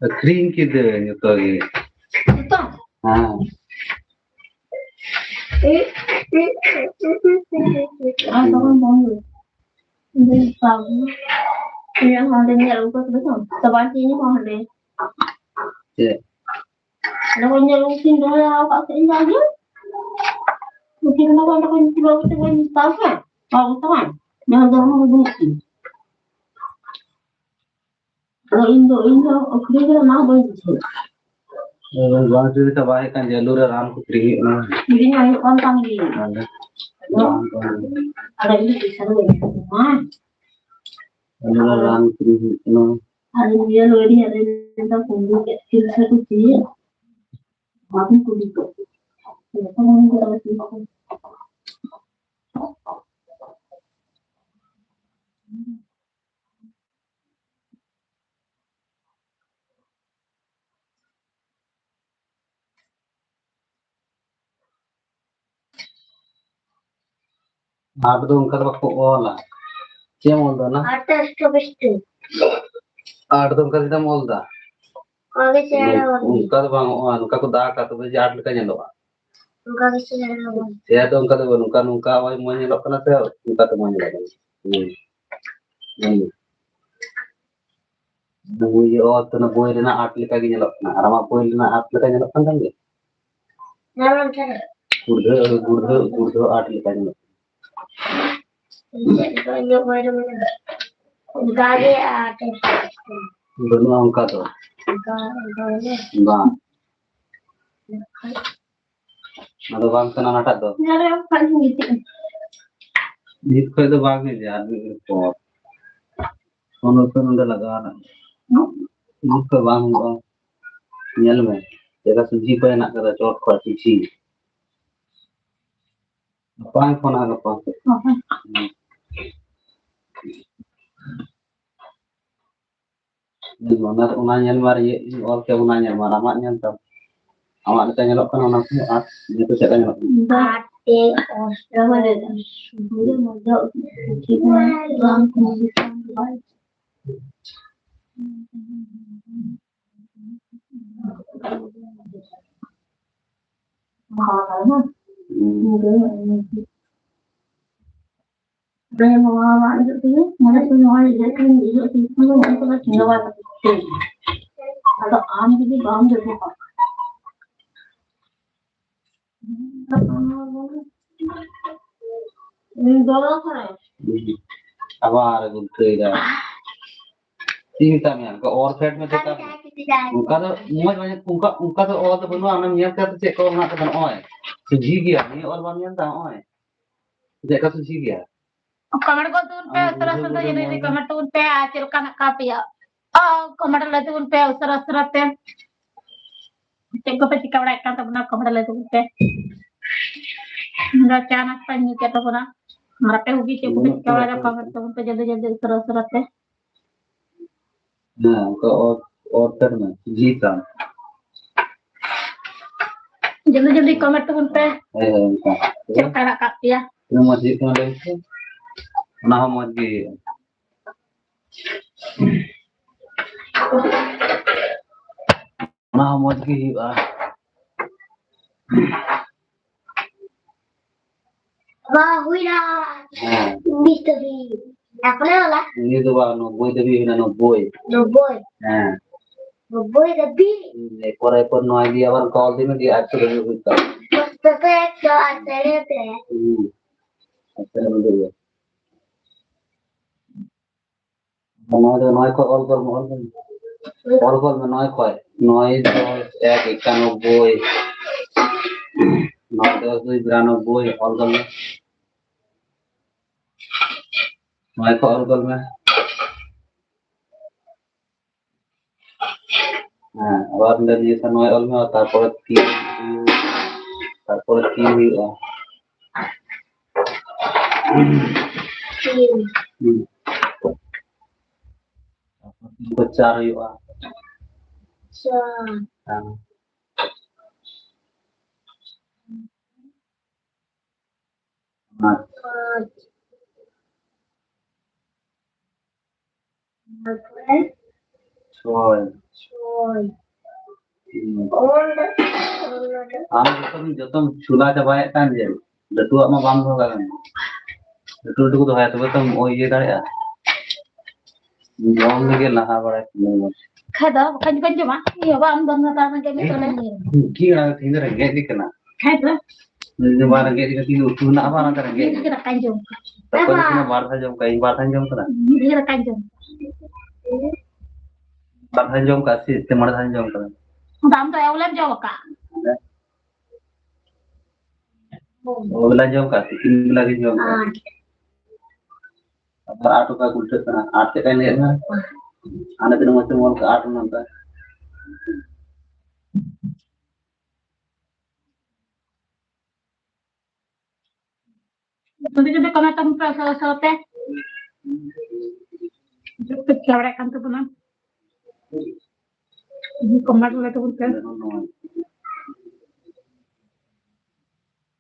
ᱟᱹᱠᱷᱨᱤᱧ ᱠᱤᱫᱟᱹᱧ ᱡᱚᱛᱚ ᱜᱮ᱾ ᱡᱚᱛᱚ? ᱦᱮᱸ᱾ ᱟᱨ ᱛᱚᱠᱷᱚᱱ ᱵᱚᱱ ᱤᱧ ᱦᱚᱸ ᱦᱟᱸᱰᱮ ᱧᱮᱞ ᱟᱹᱜᱩ ᱠᱟᱛᱮ ᱫᱚ, ᱛᱚ ᱵᱟᱝ ᱪᱮᱫ ᱤᱧ ᱦᱚᱸ ᱦᱟᱸᱰᱮ᱾ ᱪᱮᱫ? ᱚᱸᱰᱮ ᱠᱷᱚᱱ ᱧᱮᱞ ᱟᱹᱜᱩ ᱠᱟᱛᱮᱧ ᱫᱚᱦᱚ ᱟᱠᱟᱫ ᱛᱟᱦᱮᱸ ᱤᱧ ᱫᱚ ᱟᱹᱰᱤ᱾ ᱯᱩᱛᱷᱤ ᱠᱟᱱᱟ ᱠᱚ, ᱚᱸᱰᱮ ᱠᱷᱚᱱ ᱛᱩᱞᱟᱹᱣ ᱠᱟᱛᱮ ᱵᱟᱹᱧ ᱦᱟᱛᱟᱣ ᱠᱮᱫ᱾ ᱵᱟᱝ ᱛᱟᱦᱮᱸ᱾ ᱡᱟᱦᱟᱸ ᱫᱚ ᱚᱱᱟ ᱦᱩᱰᱤᱧ ᱠᱤᱱ᱾ ᱟᱫᱚ ᱤᱧ ᱫᱚ, ᱤᱧ ᱫᱚ ᱟᱹᱠᱷᱨᱤᱧ ᱨᱮᱱᱟᱜ ᱵᱟᱹᱧ ᱵᱩᱡᱷᱟᱹᱣᱟ᱾ ᱵᱟᱝ ᱟᱹᱠᱷᱨᱤᱧ ᱞᱮᱠᱷᱟᱱ ᱵᱟᱝ ᱦᱩᱭᱩᱜ ᱠᱟᱱ ᱜᱮᱭᱟ, ᱟᱹᱞᱩ ᱨᱮ ᱨᱟᱱ ᱠᱚ ᱠᱤᱨᱤᱧ ᱦᱩᱭᱩᱜ ᱠᱟᱱᱟ᱾ ᱠᱤᱨᱤᱧ ᱢᱟ ᱦᱩᱭᱩᱜ ᱠᱟᱱ ᱛᱟᱢ ᱜᱮ᱾ ᱛᱟᱦᱞᱮ? ᱵᱟᱝ ᱠᱚ ᱦᱩᱭᱩᱜᱼᱟ᱾ ᱟᱨ ᱤᱧ ᱫᱚ ᱯᱚᱭᱥᱟ ᱫᱚ ᱵᱟᱹᱧ ᱮᱢᱟ᱾ ᱟᱞᱮ ᱫᱚ ᱨᱟᱱ ᱠᱤᱨᱤᱧ ᱦᱩᱭᱩᱜ ᱠᱟᱱᱟ᱾ ᱟᱨ ᱤᱧ ᱞᱟᱹᱭᱟ ᱞᱟᱹᱭ ᱫᱤᱧ ᱟᱞᱮ ᱢᱮᱱᱫᱟ ᱠᱩᱢᱵᱽᱲᱩ ᱠᱮᱫ ᱪᱤᱞ ᱥᱮ ᱠᱚ ᱪᱮᱫ? ᱵᱟᱵᱚᱱ ᱠᱩᱞᱤ ᱠᱚᱣᱟ᱾ ᱡᱚᱛᱚ ᱵᱚᱱ ᱠᱚᱨᱟᱣᱟ ᱪᱮᱫ ᱠᱚ᱾ ᱟᱴ ᱫᱚ ᱚᱱᱠᱟ ᱫᱚ ᱵᱟᱠᱚ ᱚᱞᱟ᱾ ᱪᱮᱫ ᱮᱢ ᱚᱞ ᱫᱟ ᱚᱱᱟ? ᱟᱴ ᱫᱚ ᱚᱱᱠᱟ ᱪᱮᱫᱟᱜ ᱮᱢ ᱚᱞ ᱫᱟ? ᱚᱱᱠᱟ ᱜᱮ ᱪᱮᱦᱨᱟ ᱚᱞ ᱢᱮ᱾ ᱚᱱᱠᱟ ᱫᱚ ᱵᱟᱝ, ᱱᱚᱜᱼᱚᱭ ᱱᱚᱝᱠᱟ ᱠᱚ ᱫᱟᱜᱟ, ᱛᱚᱵᱮ ᱡᱮ ᱟᱴ ᱞᱮᱠᱟ ᱧᱮᱞᱚᱜᱼᱟ᱾ ᱚᱱᱠᱟ ᱜᱮ ᱪᱮᱦᱨᱟ ᱚᱞ ᱢᱮ᱾ ᱪᱮᱦᱨᱟ ᱫᱚ ᱚᱱᱠᱟ ᱫᱚ ᱵᱟᱹᱱᱩᱜ, ᱱᱚᱝᱠᱟ ᱱᱚᱝᱠᱟ ᱚᱞ ᱢᱚᱡᱽ ᱧᱮᱞᱚᱜ ᱠᱟᱱᱟ ᱥᱮ, ᱚᱱᱠᱟ ᱛᱮ ᱢᱚᱡᱽ ᱧᱮᱞᱚᱜ ᱠᱟᱱᱟ᱾ ᱦᱩᱸ᱾ ᱦᱩᱸ᱾ ᱵᱳᱭ, ᱚᱛ ᱨᱮᱱᱟᱜ ᱵᱳᱭ ᱨᱮᱱᱟᱜ ᱟᱴ ᱞᱮᱠᱟ ᱜᱮ ᱧᱮᱞᱚᱜ ᱠᱟᱱᱟ᱾ ᱟᱨ ᱟᱢᱟᱜ ᱵᱳᱭ ᱨᱮᱱᱟᱜ ᱟᱴ ᱞᱮᱠᱟ ᱧᱮᱞᱚᱜ ᱠᱟᱱ ᱛᱟᱢ ᱜᱮᱭᱟ? ᱜᱩᱲᱫᱷᱟᱹ, ᱜᱩᱲᱫᱷᱟᱹ, ᱜᱩᱲᱫᱷᱟᱹ ᱟᱴ ᱞᱮᱠᱟ ᱧᱮᱞᱚᱜ ᱠᱟᱱᱟ᱾ ᱤᱧᱟᱹᱜ ᱵᱳᱭ ᱨᱮ ᱢᱮᱱᱟᱜᱼᱟ᱾ ᱚᱱᱠᱟ ᱜᱮ ᱟᱴ᱾ ᱵᱟᱹᱱᱩᱜᱼᱟ ᱚᱱᱠᱟ ᱫᱚ᱾ ᱚᱱᱠᱟ, ᱚᱱᱠᱟ ᱜᱮ᱾ ᱵᱟᱝ᱾ ᱟᱫᱚ ᱵᱟᱝ ᱠᱟᱱᱟ ᱚᱱᱟᱴᱟᱜ ᱫᱚ᱾ ᱱᱤᱛ ᱠᱷᱚᱡ ᱫᱚ ᱵᱟᱝ ᱦᱤᱡᱩᱜᱼᱟ, ᱟᱨ ᱢᱤᱫ ᱜᱷᱟᱹᱲᱤᱡ ᱯᱚᱨ᱾ ᱯᱷᱳᱱ ᱩᱛᱟᱹᱨ ᱱᱚᱰᱮ ᱞᱟᱜᱟᱣ ᱮᱱᱟ᱾ ᱱᱤᱛ ᱠᱷᱚᱡ ᱵᱟᱝ ᱦᱩᱭᱩᱜᱼᱟ᱾ ᱧᱮᱞ ᱢᱮ, ᱪᱮᱫ ᱞᱮᱠᱟ ᱥᱩᱡᱤ ᱠᱚ ᱦᱮᱱᱟᱜ ᱠᱟᱫᱟ, ᱪᱚᱴ ᱠᱷᱚᱡ ᱥᱩᱡᱤ᱾ ᱜᱟᱯᱟᱧ ᱯᱷᱳᱱᱟ, ᱜᱟᱯᱟ᱾ ᱦᱩᱸ᱾ ᱧᱮᱞ ᱢᱮ, ᱚᱱᱟ, ᱚᱱᱟ ᱧᱮᱞ ᱢᱮ ᱟᱨ ᱤᱭᱟᱹ ᱤᱧ ᱚᱞ ᱠᱮᱫ, ᱚᱱᱟ ᱧᱮᱞ ᱢᱮ ᱟᱨ ᱟᱢᱟᱜ ᱧᱮᱞ ᱛᱟᱢ᱾ ᱟᱢᱟᱜ ᱞᱮᱠᱟ ᱧᱮᱞᱚᱜ ᱠᱟᱱᱟ ᱚᱱᱟ ᱠᱚ, ᱟᱨ ᱤᱧᱟᱹᱜ ᱫᱚ ᱪᱮᱫ ᱞᱮᱠᱟ ᱧᱮᱞᱚᱜ ᱠᱟᱱᱟ? ᱟᱴ ᱛᱮ ᱚᱥᱴᱚ᱾ ᱦᱩᱸ᱾ ᱟᱫᱚ ᱟᱢ ᱡᱩᱫᱤ ᱵᱟᱢ ᱵᱮᱵᱚᱦᱟᱨ ᱠᱷᱟᱱ᱾ ᱟᱵᱟᱨ ᱜᱩᱞᱴᱟᱹᱭ ᱫᱟ᱾ ᱪᱮᱫ ᱤᱧ ᱢᱮᱛᱟᱫ ᱢᱮᱭᱟ? ᱚᱱᱠᱟ ᱚᱞ ᱯᱷᱮᱰ ᱢᱮ, ᱪᱮᱫ ᱠᱟᱜ ᱢᱮ? ᱚᱱᱠᱟ ᱫᱚ ᱢᱚᱡᱽ ᱢᱚᱡᱽ, ᱚᱱᱠᱟ, ᱚᱱᱠᱟ ᱫᱚ ᱚᱞ ᱫᱚ ᱵᱟᱹᱱᱩᱜᱼᱟ᱾ ᱟᱢᱮᱢ ᱧᱮᱞ ᱠᱮᱫᱟ ᱛᱚ ᱪᱮᱫ ᱠᱚ ᱚᱞ ᱢᱮᱱᱟᱜ ᱠᱟᱫᱟ? ᱱᱚᱜᱼᱚᱭ ᱥᱚᱡᱷᱮ ᱜᱮᱭᱟ, ᱱᱤᱭᱟᱹ ᱚᱞ ᱵᱟᱢ ᱧᱮᱞ ᱫᱟ? ᱱᱚᱜᱼᱚᱭ ᱪᱮᱫ ᱞᱮᱠᱟ ᱥᱩᱡᱤ ᱜᱮᱭᱟ? ᱠᱚᱢᱮᱱᱴ ᱜᱚᱫ ᱛᱟᱵᱚᱱ ᱯᱮ, ᱩᱥᱟᱹᱨᱟ ᱩᱥᱟᱹᱨᱟ ᱛᱮ, ᱡᱟᱹᱱᱤᱡ ᱠᱚᱢᱮᱱᱴ ᱛᱟᱵᱚᱱ ᱯᱮ, ᱟᱨ ᱪᱮᱫ ᱞᱮᱠᱟ ᱢᱮᱱᱟᱜ ᱠᱟᱜ ᱯᱮᱭᱟ? ᱚ, ᱠᱚᱢᱮᱱᱴ ᱞᱟᱹᱭ ᱛᱟᱵᱚᱱ ᱯᱮ, ᱩᱥᱟᱹᱨᱟ ᱩᱥᱟᱹᱨᱟ ᱛᱮ᱾ ᱪᱮᱫ ᱠᱚᱯᱮ ᱪᱤᱠᱟ ᱵᱟᱲᱟᱭᱮᱫ ᱠᱟᱱ ᱛᱟᱵᱚᱱᱟ, ᱠᱚᱢᱮᱱᱴ ᱞᱟᱹᱭ ᱛᱟᱵᱚᱱ ᱯᱮ᱾ ᱤᱧ ᱫᱚ ᱪᱟ ᱱᱟᱥᱛᱟᱧ ᱧᱩ ᱠᱮᱫ ᱛᱟᱵᱚᱱᱟ᱾ ᱟᱨ ᱟᱯᱮ ᱠᱚᱜᱮ ᱪᱮᱫ ᱠᱚᱯᱮ ᱪᱤᱠᱟ ᱵᱟᱲᱟᱭᱮᱫᱟ, ᱠᱚᱢᱮᱱᱴ ᱛᱟᱵᱚᱱ ᱯᱮ ᱡᱚᱞᱫᱤ ᱡᱚᱞᱫᱤ, ᱩᱥᱟᱹᱨᱟ ᱩᱥᱟᱹᱨᱟ ᱛᱮ᱾ ᱦᱮᱸ, ᱚᱱᱠᱟ ᱚᱨ-, ᱚᱨ ᱛᱟᱦᱮᱱᱟ, ᱡᱤ ᱛᱟᱢ᱾ ᱡᱚᱞᱫᱤ ᱡᱚᱞᱫᱤ ᱠᱚᱢᱮᱱᱴ ᱛᱟᱵᱚᱱ ᱯᱮ᱾ ᱦᱳᱭ, ᱦᱳᱭ, ᱚᱱᱠᱟ᱾ ᱪᱮᱫ ᱞᱮᱠᱟ ᱢᱮᱱᱟᱜ ᱠᱟᱜ ᱯᱮᱭᱟ? ᱛᱤᱱᱟᱹᱜ ᱢᱚᱡᱽ ᱦᱩᱭᱩᱜ ᱠᱟᱱᱟ ᱞᱟᱹᱭ ᱢᱮᱥᱮ? ᱚᱱᱟ ᱦᱚᱸ ᱢᱚᱡᱽ ᱜᱮ ᱦᱩᱭᱩᱜᱼᱟ᱾ ᱚᱱᱟ ᱦᱚᱸ ᱢᱚᱡᱽ ᱜᱮ ᱦᱩᱭᱩᱜᱼᱟ᱾ ᱵᱟ, ᱦᱩᱭᱱᱟ᱾ ᱦᱮᱸ᱾ ᱵᱤᱥ ᱫᱷᱟᱹᱵᱤᱡ᱾ ᱮᱠᱷᱚᱱᱮ ᱚᱞᱟ? ᱩᱱᱤ ᱫᱚ ᱵᱟᱝ, ᱱᱚᱵᱵᱳᱭ ᱫᱷᱟᱹᱵᱤᱡ ᱦᱩᱭᱱᱟ, ᱱᱚᱵᱵᱳᱭ᱾ ᱱᱚᱵᱵᱳᱭ? ᱦᱮᱸ᱾ ᱱᱚᱵᱵᱳᱭ ᱫᱷᱟᱹᱵᱤᱡ? ᱦᱩᱸ, ᱮᱨᱯᱚᱨ, ᱮᱨᱯᱚᱨ ᱱᱚᱣᱟ ᱜᱮ ᱟᱵᱟᱨ ᱠᱚᱞ ᱫᱤᱱ ᱜᱮ ᱟᱴᱥᱚ ᱫᱷᱟᱹᱵᱤᱡ ᱦᱩᱭᱩᱜ ᱛᱟᱢᱟ᱾ ᱛᱚᱵᱮ ᱮᱠᱥᱚ ᱟᱴ ᱫᱷᱟᱹᱵᱤᱡ ᱛᱮ᱾ ᱦᱩᱸ᱾ ᱟᱴᱥᱚ ᱫᱷᱟᱹᱵᱤᱡ ᱦᱩᱭᱩᱜᱼᱟ᱾ ᱱᱚᱣᱟ ᱫᱚ ᱱᱚᱭ ᱠᱷᱚᱡ ᱚᱞ ᱠᱚᱨ ᱢᱮ, ᱚᱞ ᱠᱚᱨ ᱢᱮ᱾ ᱚᱞ ᱠᱚᱨ ᱢᱮ ᱱᱚᱭ ᱠᱷᱚᱡ᱾ ᱱᱚᱭ ᱫᱚᱥ ᱮᱠ ᱮᱠᱟᱱᱚᱵᱵᱳᱭ᱾ ᱱᱚᱭ ᱫᱚᱥ ᱫᱩᱭ ᱵᱤᱨᱟᱱᱚᱵᱵᱳᱭ, ᱚᱞ ᱠᱚᱨ ᱢᱮ᱾ ᱱᱚᱭ ᱠᱷᱚᱡ ᱚᱞ ᱠᱚᱨ ᱢᱮ᱾ ᱦᱮᱸ, ᱟᱵᱟᱨ ᱱᱚᱰᱮ ᱱᱤᱭᱟᱹ ᱥᱮ ᱱᱚᱭ ᱚᱞ ᱢᱮ, ᱛᱟᱨᱯᱚᱨᱮ ᱛᱤᱱ, ᱛᱟᱨᱯᱚᱨᱮ ᱛᱤᱱ ᱦᱩᱭᱩᱜᱼᱟ᱾ ᱛᱤᱱ᱾ ᱦᱩᱸ᱾ ᱛᱟᱨᱯᱚᱨᱮ ᱛᱤᱱ ᱠᱷᱚᱡ ᱪᱟᱨ ᱦᱩᱭᱩᱜᱼᱟ᱾ ᱪᱟᱨ᱾ ᱦᱮᱸ᱾ ᱯᱟᱸᱪ᱾ ᱯᱟᱸᱪ᱾ ᱛᱟᱨᱯᱚᱨᱮ ᱪᱷᱚᱭ᱾ ᱪᱷᱚᱭ᱾ ᱦᱩᱸ᱾ ᱚᱞ ᱨᱮ, ᱚᱞ ᱨᱮ᱾ ᱟᱢ ᱡᱚᱛᱚᱢ, ᱡᱚᱛᱚᱢ ᱪᱷᱩᱞᱟ ᱪᱟᱵᱟᱭᱮᱫ ᱠᱟᱱ ᱡᱮ, ᱞᱟᱹᱴᱩᱣᱟᱜ ᱢᱟ ᱵᱟᱢ ᱫᱚᱦᱚ ᱠᱟᱜ ᱠᱟᱱᱟ᱾ ᱞᱟᱹᱴᱩ ᱞᱟᱹᱴᱩ ᱠᱚ ᱫᱚᱦᱚᱭᱟ, ᱛᱚᱵᱮ ᱛᱚᱢ ᱤᱭᱟᱹ ᱫᱟᱲᱮᱭᱟᱜᱼᱟ᱾ ᱡᱚᱢ ᱞᱟᱹᱜᱤᱫ ᱞᱟᱦᱟ ᱵᱟᱲᱟᱭ ᱛᱤᱧᱟᱹ᱾ ᱠᱷᱟᱡ ᱫᱚ, ᱵᱟᱠᱷᱟᱱ ᱪᱤᱠᱟᱹᱧ ᱡᱚᱢᱟ? ᱤᱧ ᱵᱟᱵᱟ, ᱟᱢ ᱫᱚ ᱱᱮᱛᱟᱨ ᱨᱮᱸᱜᱮᱡ ᱢᱮ ᱛᱟᱞᱮ᱾ ᱪᱮᱫ ᱟᱨ ᱛᱤᱦᱤᱧ ᱫᱚ ᱨᱮᱸᱜᱮᱡ ᱜᱮ ᱠᱟᱱᱟ᱾ ᱠᱷᱟᱡ ᱫᱚ᱾ ᱡᱩᱫᱤ ᱵᱟᱝ ᱨᱮᱸᱜᱮᱡ ᱜᱮ ᱠᱟᱱᱟ, ᱛᱤᱦᱤᱧ ᱫᱚ ᱩᱛᱩ ᱦᱮᱱᱟᱜᱼᱟ ᱵᱟᱝ, ᱚᱱᱟᱛᱮ ᱨᱮᱸᱜᱮᱡ ᱢᱤᱫ ᱜᱮ᱾ ᱫᱷᱟᱣ ᱫᱟᱠᱟᱧ ᱡᱚᱢ ᱠᱟᱜ᱾ ᱚᱠᱚᱭ ᱫᱚ ᱛᱤᱱᱟᱹᱜ ᱵᱟᱨ ᱫᱷᱟᱣ ᱡᱚᱢ ᱠᱟᱜ, ᱤᱧ ᱵᱟᱨ ᱫᱷᱟᱣ ᱡᱚᱢ ᱠᱟᱫᱟ᱾ ᱢᱤᱫ ᱫᱷᱟᱣ ᱫᱟᱠᱟᱧ ᱡᱚᱢ ᱠᱟᱜ᱾ ᱵᱟᱨ ᱫᱷᱟᱣ ᱡᱚᱢ ᱠᱟᱜ ᱥᱮ ᱥᱮ ᱢᱚᱬᱮ ᱫᱷᱟᱣ ᱡᱚᱢ ᱠᱟᱫᱟ? ᱟᱫᱚ ᱟᱢ ᱫᱚ ᱮᱣᱞᱮᱢ ᱡᱚᱢ ᱠᱟᱜ᱾ ᱦᱮᱸ᱾ ᱵᱮᱞᱟ ᱡᱚᱢ ᱠᱟᱜ, ᱛᱤᱠᱤᱱ ᱵᱮᱞᱟ ᱜᱮ ᱡᱚᱢ ᱠᱟᱜ᱾ ᱟᱨ ᱟᱵᱟᱨ ᱟᱴ ᱚᱠᱟ ᱠᱚ ᱩᱞᱴᱟᱹᱜ ᱠᱟᱱᱟ, ᱟᱴ ᱪᱮᱫ ᱞᱮᱠᱟᱧ ᱞᱟᱹᱭᱮᱫ ᱢᱮᱭᱟ? ᱦᱟᱱᱮ ᱛᱤᱱᱟᱹᱜ ᱢᱚᱡᱽ ᱛᱮᱢ ᱚᱞ ᱠᱟᱜ, ᱟᱴ ᱚᱱᱟ ᱫᱚ᱾ ᱡᱩᱫᱤ ᱡᱩᱫᱤ ᱠᱚᱢᱮ ᱛᱟᱵᱚᱱ ᱯᱮ ᱥᱚ ᱥᱚ ᱛᱮ᱾ ᱡᱚᱛᱚ ᱪᱟᱵᱲᱟᱜ ᱠᱟᱱ ᱛᱟᱵᱚᱱᱟ᱾ ᱠᱚᱢᱮᱱᱴ ᱞᱮ ᱛᱟᱵᱚᱱ ᱯᱮ᱾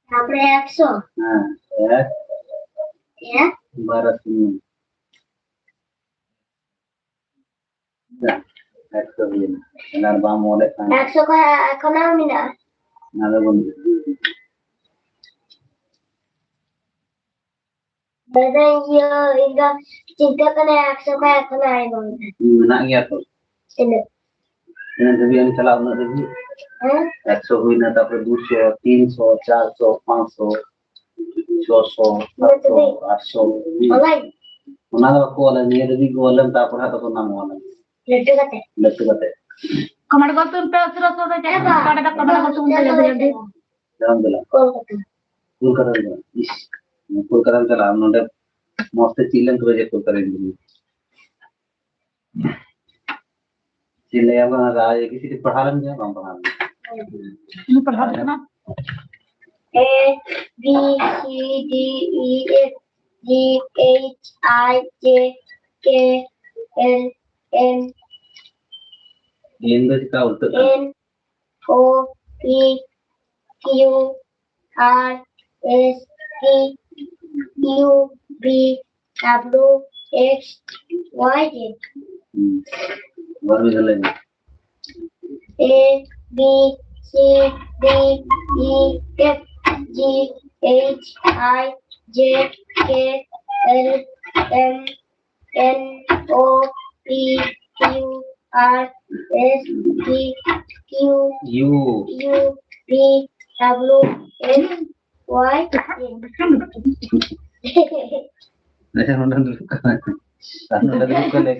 ᱛᱟᱯᱚᱨᱮ ᱮᱠᱥᱚ᱾ ᱦᱮᱸ, ᱮᱠ᱾ ᱮᱠ᱾ ᱵᱟᱨᱚ ᱥᱩᱱᱱᱚ᱾ ᱮᱠᱥᱚ ᱦᱩᱭᱮᱱᱟ᱾ ᱮᱱᱟᱱ ᱵᱟᱢ ᱚᱞᱮᱫ ᱠᱟᱱ᱾ ᱮᱠᱥᱚ ᱠᱷᱚᱱ ᱮᱠᱷᱚᱱ ᱦᱚᱸ ᱢᱮᱱᱟᱜᱼᱟ᱾ ᱚᱱᱟ ᱫᱚ ᱵᱟᱹᱱᱩᱜᱼᱟ᱾ ᱫᱟᱫᱟ, ᱤᱭᱟᱹ, ᱤᱧ ᱫᱚ ᱪᱤᱱᱛᱟᱹᱜ ᱠᱟᱱᱟ, ᱮᱠᱥᱚ ᱠᱷᱚᱱ ᱮᱠᱷᱚᱱ ᱦᱚᱸ ᱟᱹᱣᱨᱤ ᱵᱚᱞᱚᱱᱟ᱾ ᱢᱮᱱᱟᱜ ᱜᱮᱭᱟ ᱛᱚ᱾ ᱛᱤᱱᱟᱹᱜ? ᱛᱤᱱᱟᱹᱜ ᱫᱷᱟᱹᱵᱤᱡ ᱮᱢ ᱪᱟᱞᱟᱜᱼᱟ, ᱩᱱᱟᱹᱜ ᱫᱷᱟᱹᱵᱤᱡ? ᱦᱮᱸ? ᱮᱠᱥᱚ ᱦᱩᱭᱱᱟ, ᱛᱟᱯᱚᱨᱮ ᱫᱩᱥᱚ, ᱛᱤᱱᱥᱚ, ᱪᱟᱨᱥᱚ, ᱯᱟᱸᱪᱥᱚ, ᱪᱷᱚᱥᱚ, ᱩᱱᱟᱹᱜ ᱥᱟᱛᱥᱚ, ᱫᱷᱟᱹᱵᱤᱡ? ᱟᱴᱥᱚ᱾ ᱚᱱᱞᱟᱭᱤᱱ? ᱚᱱᱟ ᱫᱚ ᱵᱟᱠᱚ ᱚᱞᱟ, ᱱᱤᱭᱟᱹ ᱫᱷᱟᱹᱵᱤᱡ ᱠᱚ ᱚᱞ ᱞᱮᱱ, ᱛᱟᱯᱚᱨᱮ ᱦᱟᱸᱜ ᱫᱚᱠᱚ ᱧᱟᱢᱚᱜᱼᱟ ᱚᱱᱟ᱾ ᱞᱟᱹᱴᱩ ᱠᱟᱛᱮ? ᱞᱟᱹᱴᱩ ᱠᱟᱛᱮ᱾ ᱠᱚᱢᱮᱱᱴ ᱜᱚᱞ ᱛᱩᱢ ᱯᱮ, ᱩᱥᱟᱹᱨᱟ ᱩᱥᱟᱹᱨᱟ ᱡᱟᱦᱟᱸᱭ ᱦᱮᱸ, ᱵᱟ᱾ ᱠᱚᱢᱮᱱᱴ ᱜᱚᱞ ᱛᱩᱢ ᱯᱮ, ᱡᱚᱞᱫᱤ, ᱡᱚᱞᱫᱤ᱾ ᱡᱟᱦᱟᱸ ᱵᱮᱞᱟ᱾ ᱠᱳᱞᱠᱟᱛᱟ᱾ ᱠᱳᱞᱠᱟᱛᱟ ᱨᱮ ᱪᱟᱞᱟᱜ᱾ ᱤᱥ, ᱠᱳᱞᱠᱟᱛᱟ ᱨᱮᱢ ᱪᱟᱞᱟᱜᱼᱟ, ᱱᱚᱰᱮ ᱢᱚᱡᱽ ᱛᱮ ᱪᱮᱫ ᱞᱮᱢ ᱛᱚᱵᱮ ᱡᱮ ᱠᱳᱞᱠᱟᱛᱟ ᱨᱮᱢ ᱪᱟᱞᱟᱜᱼᱟ᱾ ᱪᱮᱫ ᱞᱟᱹᱭᱟᱢ ᱠᱟᱱᱟ, ᱟᱨ ᱮ ᱵᱤ ᱥᱤ ᱰᱤ ᱯᱟᱲᱦᱟᱣ ᱞᱮᱢ ᱜᱮᱭᱟ, ᱵᱟᱢ ᱯᱟᱲᱦᱟᱣ ᱞᱮᱱᱟ? ᱤᱧ ᱯᱟᱲᱦᱟᱣ ᱞᱮᱱᱟ᱾ A, B, C, D, E, F, G, H, I, J, K, L, M, ᱤᱧ ᱫᱚ ᱪᱮᱠᱟ ᱩᱞᱴᱟᱹᱜ ᱠᱟᱱᱟ? N, O, P, Q, R, S, T, U, V, W, X, Y, Z. ᱦᱩᱸ᱾ ᱟᱵᱟᱨ ᱢᱤᱫ ᱫᱷᱟᱣ ᱞᱟᱹᱭ ᱢᱮ᱾ A, B, C, D, E, F, G, H, I, J, K, L, M, N, O, P, Q, R, S, T, Q, U. U, V, W, X, Y, Z. ᱟᱪᱪᱷᱟ, ᱱᱚᱰᱮ ᱫᱩᱲᱩᱵ ᱠᱟᱱᱟ᱾ ᱟᱨ ᱱᱚᱰᱮ ᱫᱩᱲᱩᱵ ᱠᱟᱱᱟ᱾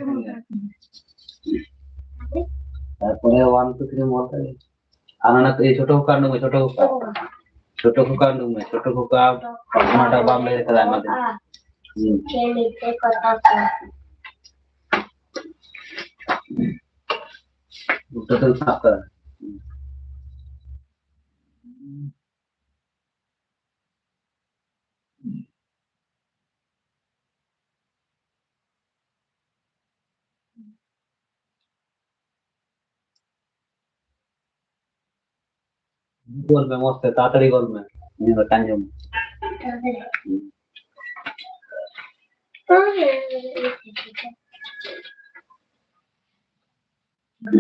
ᱛᱟᱨᱯᱚᱨᱮ one, two, three ᱢᱚᱦᱚᱛ ᱟᱨ ᱚᱱᱟ ᱛᱮ ᱪᱷᱳᱴᱳ ᱠᱟᱨᱰ ᱱᱚᱜᱼᱚᱭ ᱪᱷᱳᱴᱳ ᱠᱟᱨᱰ᱾ ছোট খোকা উঠুক না, ছোট খোকা। ছোট খোকা, ওনাটা বাম বলে লেগে গেল আমাদের। ও আ। হুম। শিক্ষে নিতে কথা কয়। উত্তর তো সাফ করা। হুম। ᱜᱚᱞ ᱢᱮ, ᱢᱚᱡᱽ ᱛᱮ, ᱛᱟᱲᱟᱛᱟᱲᱤ ᱜᱚᱞ ᱢᱮ᱾ ᱤᱧ ᱫᱚ ᱠᱟᱧ ᱡᱚᱢ᱾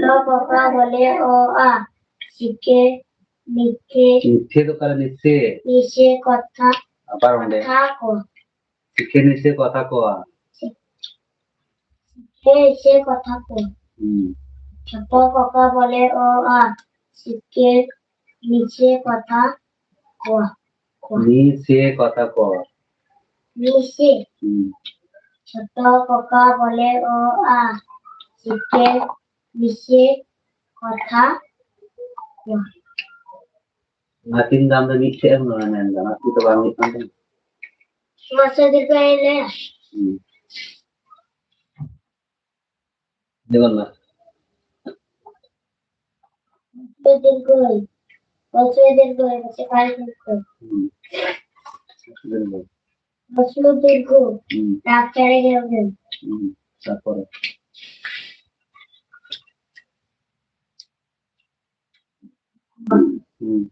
ᱰᱚ ᱠᱚᱠᱟ ᱵᱚᱞᱮ ᱚ ᱟ, ᱥᱤᱠᱮ, ᱢᱤᱠᱮ, ᱢᱤᱠᱮ ᱫᱚ ᱚᱠᱟᱨᱮ ᱱᱤᱥᱮ? ᱱᱤᱥᱮ ᱠᱚᱛᱷᱟ, ᱟᱵᱟᱨ ᱚᱸᱰᱮ᱾ ᱠᱚᱛᱷᱟ ᱠᱚ᱾ ᱥᱤᱠᱮ ᱱᱤᱥᱮ ᱠᱚᱛᱷᱟ ᱠᱚ᱾ ᱥᱤᱠᱮ ᱱᱤᱥᱮ ᱠᱚᱛᱷᱟ ᱠᱚ᱾ ᱦᱩᱸ᱾ ᱰᱚ ᱠᱚᱠᱟ ᱵᱚᱞᱮ ᱚ ᱟ, ᱥᱤᱠᱮ ᱱᱤᱥᱮ ᱠᱚᱛᱷᱟ ᱠᱚ᱾ ᱠᱚ᱾ ᱱᱤᱥᱮ ᱠᱚᱛᱷᱟ ᱠᱚ᱾ ᱱᱤᱥᱮ᱾ ᱦᱩᱸ᱾ ᱰᱚ ᱠᱚᱠᱟ ᱵᱚᱞᱮ ᱚ ᱟ, ᱥᱤᱠᱮ ᱱᱤᱥᱮ ᱠᱚᱛᱷᱟ ᱠᱚ᱾ ᱚᱱᱟ ᱛᱤᱱ ᱫᱟᱢ ᱫᱚ ᱢᱤᱫᱴᱷᱮᱡ ᱮᱢ ᱨᱚᱲᱟ ᱢᱮᱱᱫᱟ, ᱚᱱᱟ ᱛᱤ ᱫᱚ ᱵᱟᱝ ᱦᱩᱭᱩᱜ ᱠᱟᱱ ᱛᱟᱢᱟ᱾ ᱦᱨᱚᱥᱣ ᱫᱤᱨᱜᱷᱚ ᱮ ᱞᱟᱹᱭᱟ᱾ ᱦᱩᱸ᱾ ᱡᱮᱢᱚᱱ ᱢᱟ᱾ ᱦᱨᱚᱥᱣ ᱫᱤᱨᱜᱷᱚ ᱮ᱾ ᱦᱨᱚᱥᱣ ᱫᱤᱨᱜᱷᱚ ᱮ, ᱯᱟᱥᱮ ᱵᱟᱭ ᱫᱤᱨᱜᱷᱚ᱾ ᱦᱩᱸ᱾ ᱦᱨᱚᱥᱣ ᱫᱤᱨᱜᱷᱚ᱾ ᱦᱩᱸ᱾ ᱰᱟᱠᱛᱟᱨᱮ ᱧᱟᱢ ᱞᱮᱱ᱾ ᱦᱩᱸ᱾ ᱛᱟᱨᱯᱚᱨᱮ᱾ ᱦᱩᱸ᱾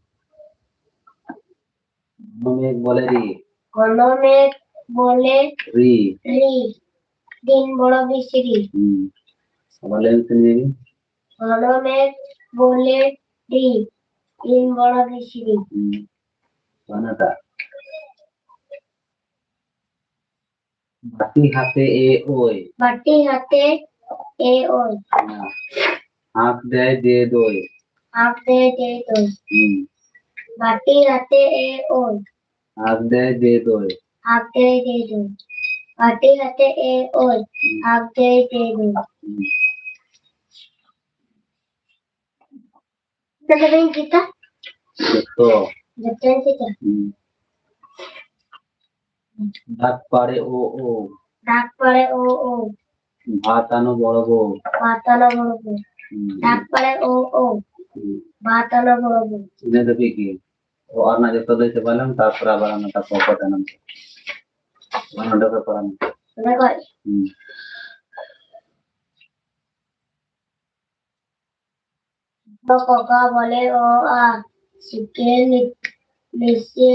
ᱜᱚᱱᱚᱢᱮᱜᱷ ᱵᱚᱞᱮ ᱨᱤ᱾ ᱜᱚᱱᱚᱢᱮᱜᱷ ᱵᱚᱞᱮ ᱨᱤ᱾ ᱨᱤ᱾ ᱫᱤᱱ ᱵᱚᱲᱚ ᱵᱤᱥᱨᱤ᱾ ᱦᱩᱸ᱾ ᱟᱵᱟᱨ ᱞᱟᱹᱭ ᱢᱮᱥᱮ ᱱᱤᱭᱟᱹ ᱜᱮ᱾ ᱜᱚᱱᱚᱢᱮᱜᱷ ᱵᱚᱞᱮ ᱨᱤ᱾ ᱫᱤᱱ ᱵᱚᱲᱚ ᱵᱤᱥᱨᱤ᱾ ᱦᱩᱸ᱾ ᱦᱟᱱᱟᱴᱟᱜ᱾ ᱵᱟᱹᱴᱤ ᱦᱟᱛᱮ ᱮ ᱳᱭ᱾ ᱵᱟᱹᱴᱤ ᱦᱟᱛᱮ ᱮ ᱳᱭ᱾ ᱦᱮᱸ᱾ ᱟᱸᱠ ᱫᱟᱭ ᱫᱮ ᱫᱳᱭ᱾ ᱟᱸᱠ ᱫᱟᱭ ᱫᱮ ᱫᱳᱭ᱾ ᱦᱩᱸ᱾ ᱵᱟᱹᱴᱤ ᱦᱟᱛᱮ ᱮ ᱳᱭ᱾ ᱟᱸᱠ ᱫᱟᱭ ᱫᱮ ᱫᱳᱭ᱾ ᱟᱸᱠ ᱫᱟᱭ ᱫᱮ ᱫᱳᱭ᱾ ᱵᱟᱹᱴᱤ ᱦᱟᱛᱮ ᱮ ᱳᱭ᱾ ᱦᱩᱸ᱾ ᱟᱸᱠ ᱫᱟᱭ ᱫᱮ ᱫᱳᱭ᱾ ᱦᱩᱸ᱾ ᱛᱟᱦᱞᱮ ᱵᱟᱹᱧ ᱪᱮᱫᱟ? ᱡᱚᱛᱚ᱾ ᱡᱚᱛᱚᱧ ᱪᱮᱫᱟ᱾ ᱦᱩᱸ᱾ ᱰᱟᱠ ᱯᱟᱲᱮ ᱳ ᱳ᱾ ᱰᱟᱠ ᱯᱟᱲᱮ ᱳ ᱳ᱾ ᱵᱷᱟ ᱛᱟᱱᱚ ᱵᱚᱲᱚ ᱵᱳ᱾ ᱵᱷᱟ ᱛᱟᱱᱚ ᱵᱚᱲᱚ ᱵᱳ᱾ ᱦᱩᱸ᱾ ᱰᱟᱠ ᱯᱟᱲᱮ ᱳ ᱳ᱾ ᱦᱩᱸ᱾ ᱵᱷᱟ ᱛᱟᱱᱚ ᱵᱚᱲᱚ ᱵᱳ᱾ ᱤᱱᱟᱹ ᱫᱷᱟᱹᱵᱤᱡ ᱜᱮ᱾ ᱳ ᱟᱨ ᱨᱮᱱᱟᱜ ᱡᱚᱛᱚ ᱞᱟᱹᱭ ᱪᱟᱵᱟ ᱞᱮᱢ, ᱛᱟᱨᱯᱚᱨᱮ ᱟᱵᱟᱨ ᱚᱱᱟ ᱛᱟᱨᱯᱚᱨ ᱚᱠᱚᱭ ᱛᱟᱭᱱᱚᱢ ᱛᱮ᱾ ᱟᱨ ᱱᱚᱰᱮ ᱠᱷᱚᱡ ᱯᱟᱲᱦᱟᱣ ᱢᱮ᱾ ᱱᱚᱰᱮ ᱠᱷᱚᱡ? ᱦᱩᱸ᱾ ᱰᱚ ᱠᱚᱠᱟ ᱵᱚᱞᱮ ᱚ ᱟ, ᱥᱤᱠᱮ ᱱᱤ-, ᱱᱤᱥᱮ,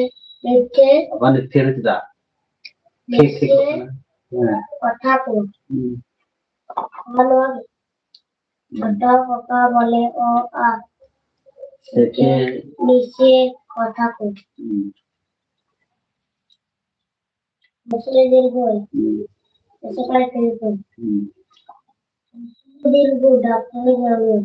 ᱱᱤᱥᱮ᱾ ᱟᱵᱟᱨ ᱱᱤᱥᱮ ᱨᱮ ᱪᱮᱫᱟᱜ? ᱴᱷᱤᱠ, ᱴᱷᱤᱠ ᱱᱤᱥᱮ ᱠᱟᱱᱟ᱾ ᱦᱮᱸ᱾ ᱠᱚᱛᱷᱟ ᱠᱚ᱾ ᱦᱩᱸ᱾ ᱟᱵᱟᱨ ᱱᱚᱣᱟ ᱜᱮ᱾ ᱦᱩᱸ᱾ ᱰᱚ ᱠᱚᱠᱟ ᱵᱚᱞᱮ ᱚ ᱟ, ᱥᱤᱠᱮ ᱥᱤᱠᱮ᱾ ᱱᱤᱥᱮ ᱠᱚᱛᱷᱟ ᱠᱚ᱾ ᱦᱩᱸ᱾ ᱢᱩᱥᱞᱤ ᱫᱤᱨᱜᱷᱚ ᱤ᱾ ᱦᱩᱸ᱾ ᱮᱥᱮᱠᱟᱭ ᱫᱤᱨᱜᱷᱚ᱾ ᱦᱩᱸ᱾ ᱫᱤᱨᱜᱷᱚ ᱰᱟᱠᱛᱟᱨ ᱡᱟᱱᱩ᱾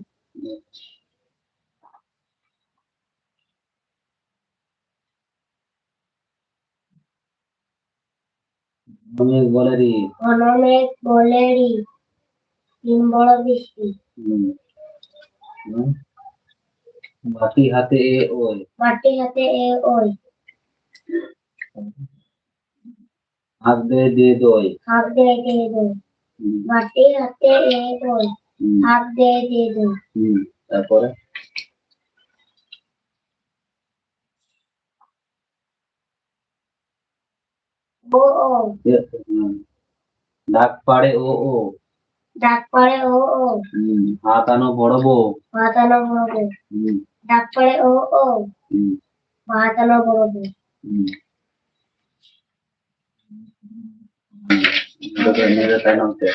ᱚᱱᱮᱠ ᱵᱚᱞᱮᱨᱤ᱾ ᱚᱱᱮᱠ ᱵᱚᱞᱮᱨᱤ᱾ ᱛᱤᱱ ᱵᱚᱲᱚ ᱵᱤᱥᱤ᱾ ᱦᱩᱸ᱾ ᱦᱩᱸ᱾ ᱵᱟᱴᱤ ᱦᱟᱛᱮ ᱮ ᱳᱭ᱾ ᱵᱟᱴᱤ ᱦᱟᱛᱮ ᱮ ᱳᱭ᱾ ᱦᱟᱛ ᱫᱮ ᱫᱮ ᱫᱳᱭ᱾ ᱦᱟᱛ ᱫᱮ ᱫᱮ ᱫᱳᱭ᱾ ᱦᱩᱸ᱾ ᱵᱟᱴᱤ ᱦᱟᱛᱮ ᱮ ᱳᱭ᱾ ᱦᱩᱸ᱾ ᱦᱟᱛ ᱫᱮ ᱫᱮ ᱫᱳᱭ᱾ ᱦᱩᱸ᱾ ᱛᱟᱨᱯᱚᱨᱮ? ᱳ ᱳ᱾ ᱪᱮᱫ? ᱦᱩᱸ᱾ ᱰᱟᱠ ᱯᱟᱲᱮ ᱳ ᱳ᱾ ᱰᱟᱠ ᱯᱟᱲᱮ ᱳ ᱳ᱾ ᱦᱩᱸ᱾ ᱦᱟ ᱛᱟᱱᱚ ᱵᱚᱲᱚ ᱵᱳ᱾ ᱦᱟ ᱛᱟᱱᱚ ᱵᱚᱲᱚ ᱵᱳ᱾ ᱦᱩᱸ᱾ ᱰᱟᱠ ᱯᱟᱲᱮ ᱳ ᱳ᱾ ᱦᱩᱸ᱾ ᱦᱟ ᱛᱟᱱᱚ ᱵᱚᱲᱚ ᱵᱳ᱾ ᱦᱩᱸ᱾ ᱦᱩᱸ᱾ ᱤᱱᱟᱹ ᱫᱚ, ᱤᱱᱟᱹ ᱫᱚ ᱛᱟᱭᱱᱚᱢ ᱛᱮ᱾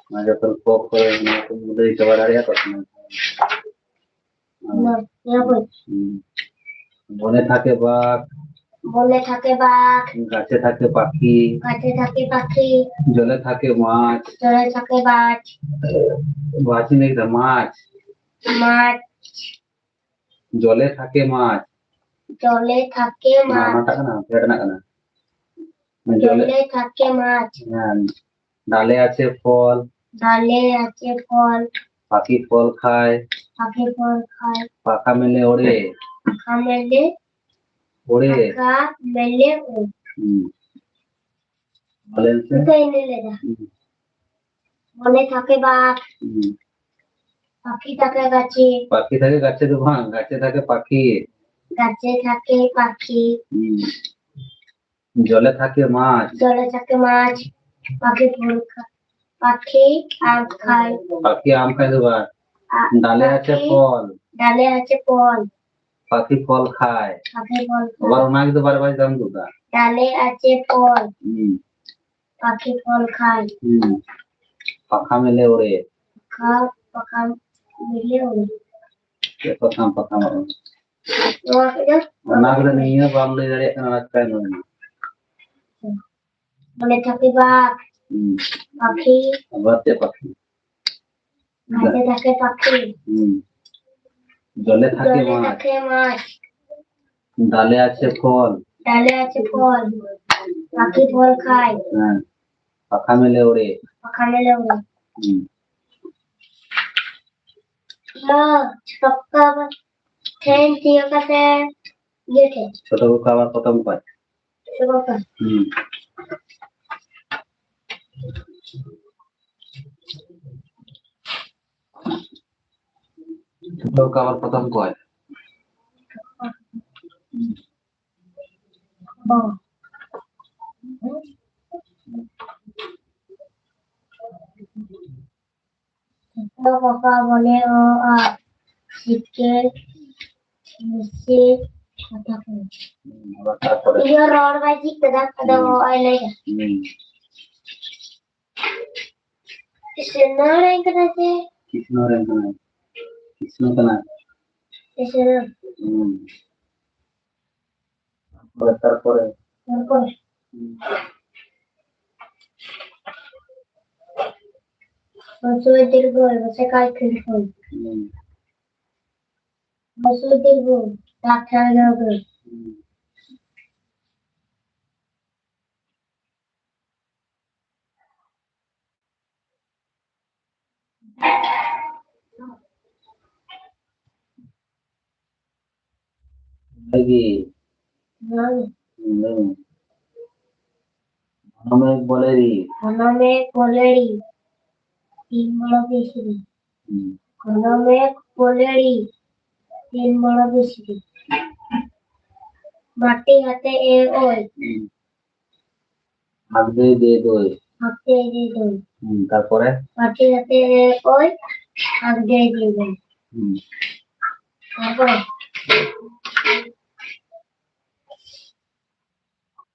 ᱚᱱᱟ ᱡᱚᱠᱷᱚᱱ ᱠᱚ, ᱠᱚ, ᱚᱱᱟ ᱠᱚ ᱞᱟᱹᱭ ᱪᱟᱵᱟ ᱫᱟᱲᱮᱭᱟᱜᱼᱟ, ᱛᱚᱠᱷᱚᱱ᱾ ᱦᱩᱸ᱾ বনে থাকে বাঘ। বনে থাকে বাঘ। গাছে থাকে পাখি। গাছে থাকে পাখি। জলে থাকে মাছ। জলে থাকে মাছ। মাছ নেই তো, মাছ। মাছ। জলে থাকে মাছ। জলে থাকে না, মাছ। মাছটা কেন? এটা না কেন? জলে জলে থাকে মাছ। হ্যাঁ। ডালে আছে ফল। ডালে আছে ফল। পাখি ফল খায়। পাখি ফল খায়। পাখা মেলে ওড়ে। পাখা মেলে ওড়ে। পাখা মেলে ওড়ে। হুম। বলেন তো। তো এনে লেদা। হুম। বনে থাকে বাঘ। হুম। পাখি থাকে গাছে। পাখি থাকে গাছে তো ভাঙ, গাছে থাকে পাখি। গাছে থাকে পাখি। হুম। জলে থাকে মাছ। জলে থাকে মাছ। পাখি ফল খা-, পাখি আম খায়। পাখি আম খায় তো ভাঙ। আ-, ডালে আছে পাখি ফল। ডালে আছে ফল। পাখি ফল খায়। পাখি ফল খায়। আবার ওনাকে তো বারে বারে জান দুটা। ডালে আছে ফল। হুম। পাখি ফল খায়। হুম। পাখা মেলে ওড়ে। পাখা, পাখা মেলে ওড়ে। ᱪᱮᱫ ᱯᱟᱛᱷᱟᱢ, ᱯᱟᱛᱷᱟᱢ ᱚᱞ? ᱱᱚᱣᱟ ᱠᱚᱫᱚ ᱚᱱᱟ ᱠᱚᱫᱚ ᱱᱤᱭᱟᱹ ᱵᱟᱢ ᱞᱟᱹᱭ ᱫᱟᱲᱮᱭᱟᱜ ᱠᱟᱱᱟ, ᱚᱱᱟ ᱪᱤᱠᱟᱹᱭ ᱢᱮ? ᱢᱚᱱᱮ ᱛᱷᱟᱯᱤ ᱵᱟᱜ᱾ ᱦᱩᱸ᱾ ᱯᱟᱠᱷᱤ᱾ ᱟᱵᱟᱨ ᱪᱮᱫ ᱯᱟᱠᱷᱤ? ᱜᱟᱛᱮ ᱛᱷᱟᱠᱮ ᱯᱟᱠᱷᱤ᱾ ᱦᱩᱸ᱾ ᱡᱚᱞᱮ ᱛᱷᱟᱠᱮ ᱡᱚᱞᱮ ᱢᱟᱪ᱾ ᱛᱷᱟᱠᱮ ᱢᱟᱪ᱾ ᱰᱟᱞᱮ ᱟᱪᱷᱮ ᱯᱷᱚᱞ᱾ ᱰᱟᱞᱮ ᱟᱪᱷᱮ ᱯᱷᱚᱞ᱾ ᱯᱟᱠᱷᱤ ᱯᱷᱚᱞ ᱠᱷᱟᱭ᱾ ᱦᱮᱸ᱾ ᱯᱟᱠᱷᱟ ᱢᱮᱞᱮ ᱳᱲᱮ᱾ ᱯᱟᱠᱷᱟ ᱢᱮᱞᱮ ᱳᱲᱮ᱾ ᱦᱩᱸ᱾ ᱤᱭᱟᱹ, ᱪᱷᱚᱴᱚ ᱠᱚ ᱟᱵᱟᱨ ᱴᱷᱮᱱ ᱛᱤᱭᱳ ᱠᱟᱛᱮ ᱤᱭᱟᱹ ᱴᱷᱮᱱ᱾ ᱪᱷᱚᱴᱚ ᱠᱚ ᱟᱵᱟᱨ ᱯᱚᱛᱚᱢ ᱠᱚ᱾ ᱪᱷᱚᱴᱚ ᱠᱚ᱾ ᱦᱩᱸ᱾ ᱪᱷᱚᱴᱚ ᱠᱚ ᱟᱵᱟᱨ ᱯᱚᱛᱚᱢ ᱠᱚ᱾ ᱦᱩᱸ᱾ ᱡᱚᱛᱚ ᱠᱚᱠᱚ ᱵᱚᱞᱮ ᱚ, ᱟ, ᱥᱤᱠᱮ, ᱢᱤᱥᱮ, ᱠᱟᱛᱷᱟ ᱠᱚ᱾ ᱦᱩᱸ, ᱟᱵᱟᱨ ᱛᱟᱨᱯᱚᱨᱮ? ᱤᱭᱟᱹ ᱨᱚᱲ ᱵᱟᱭ ᱪᱮᱫ ᱠᱟᱫᱟ, ᱟᱫᱚ ᱦᱩᱸ᱾ ᱚ, ᱟᱭ ᱞᱟᱹᱭ ᱫᱟ᱾ ᱦᱩᱸ᱾ ᱠᱤᱥᱱᱚ ᱨᱮᱱ ᱠᱟᱱᱟᱭ ᱥᱮ? ᱠᱤᱥᱱᱚ ᱨᱮᱱ ᱠᱟᱱᱟᱭ᱾ ᱠᱤᱥᱱᱚ ᱠᱟᱱᱟᱭ᱾ ᱠᱤᱥᱱᱚ᱾ ᱦᱩᱸ᱾ ᱛᱟᱨᱯᱚᱨᱮ, ᱛᱟᱨᱯᱚᱨᱮ᱾ ᱛᱟᱨᱯᱚᱨᱮ᱾ ᱦᱩᱸ᱾ ᱦᱚᱨᱥᱚ ᱫᱤᱨᱜᱷᱚ, ᱦᱚᱨᱥᱚ ᱠᱟᱭ ᱠᱷᱤᱲ ᱠᱷᱚᱱ᱾ ᱦᱩᱸ᱾ ᱦᱚᱨᱥᱚ ᱫᱤᱨᱜᱷᱚ, ᱰᱟᱠᱛᱟᱨ ᱵᱟᱹᱵᱩ᱾ ᱦᱩᱸ᱾ ᱵᱷᱟᱜᱮ᱾ ᱦᱩᱸ᱾ ᱜᱷᱚᱱᱚᱢᱮᱜᱷ ᱵᱚᱞᱮᱲᱤ᱾ ᱜᱷᱚᱱᱚᱢᱮᱜᱷ ᱵᱚᱞᱮᱲᱤ, ᱛᱤᱱ ᱵᱚᱲᱚ ᱵᱤᱥᱲᱤ᱾ ᱦᱩᱸ᱾ ᱜᱷᱚᱱᱚᱢᱮᱜᱷ ᱵᱚᱞᱮᱲᱤ, ᱛᱤᱱ ᱵᱚᱲᱚ ᱵᱤᱥᱲᱤ᱾ ᱢᱟᱴᱤ ᱦᱟᱛᱮ ᱮ ᱳᱭ᱾ ᱦᱩᱸ᱾ ᱟᱜᱽᱫᱮᱭ ᱫᱮ ᱫᱳᱭ᱾ ᱟᱜᱽᱫᱮᱭ ᱫᱮ ᱫᱳᱭ᱾ ᱦᱩᱸ, ᱛᱟᱨᱯᱚᱨᱮ? ᱢᱟᱴᱤ ᱦᱟᱛᱮ ᱮ ᱳᱭ, ᱟᱜᱽᱫᱮᱭ ᱫᱮ ᱫᱳᱭ᱾ ᱦᱩᱸ᱾ ᱛᱟᱨᱯᱚᱨᱮ?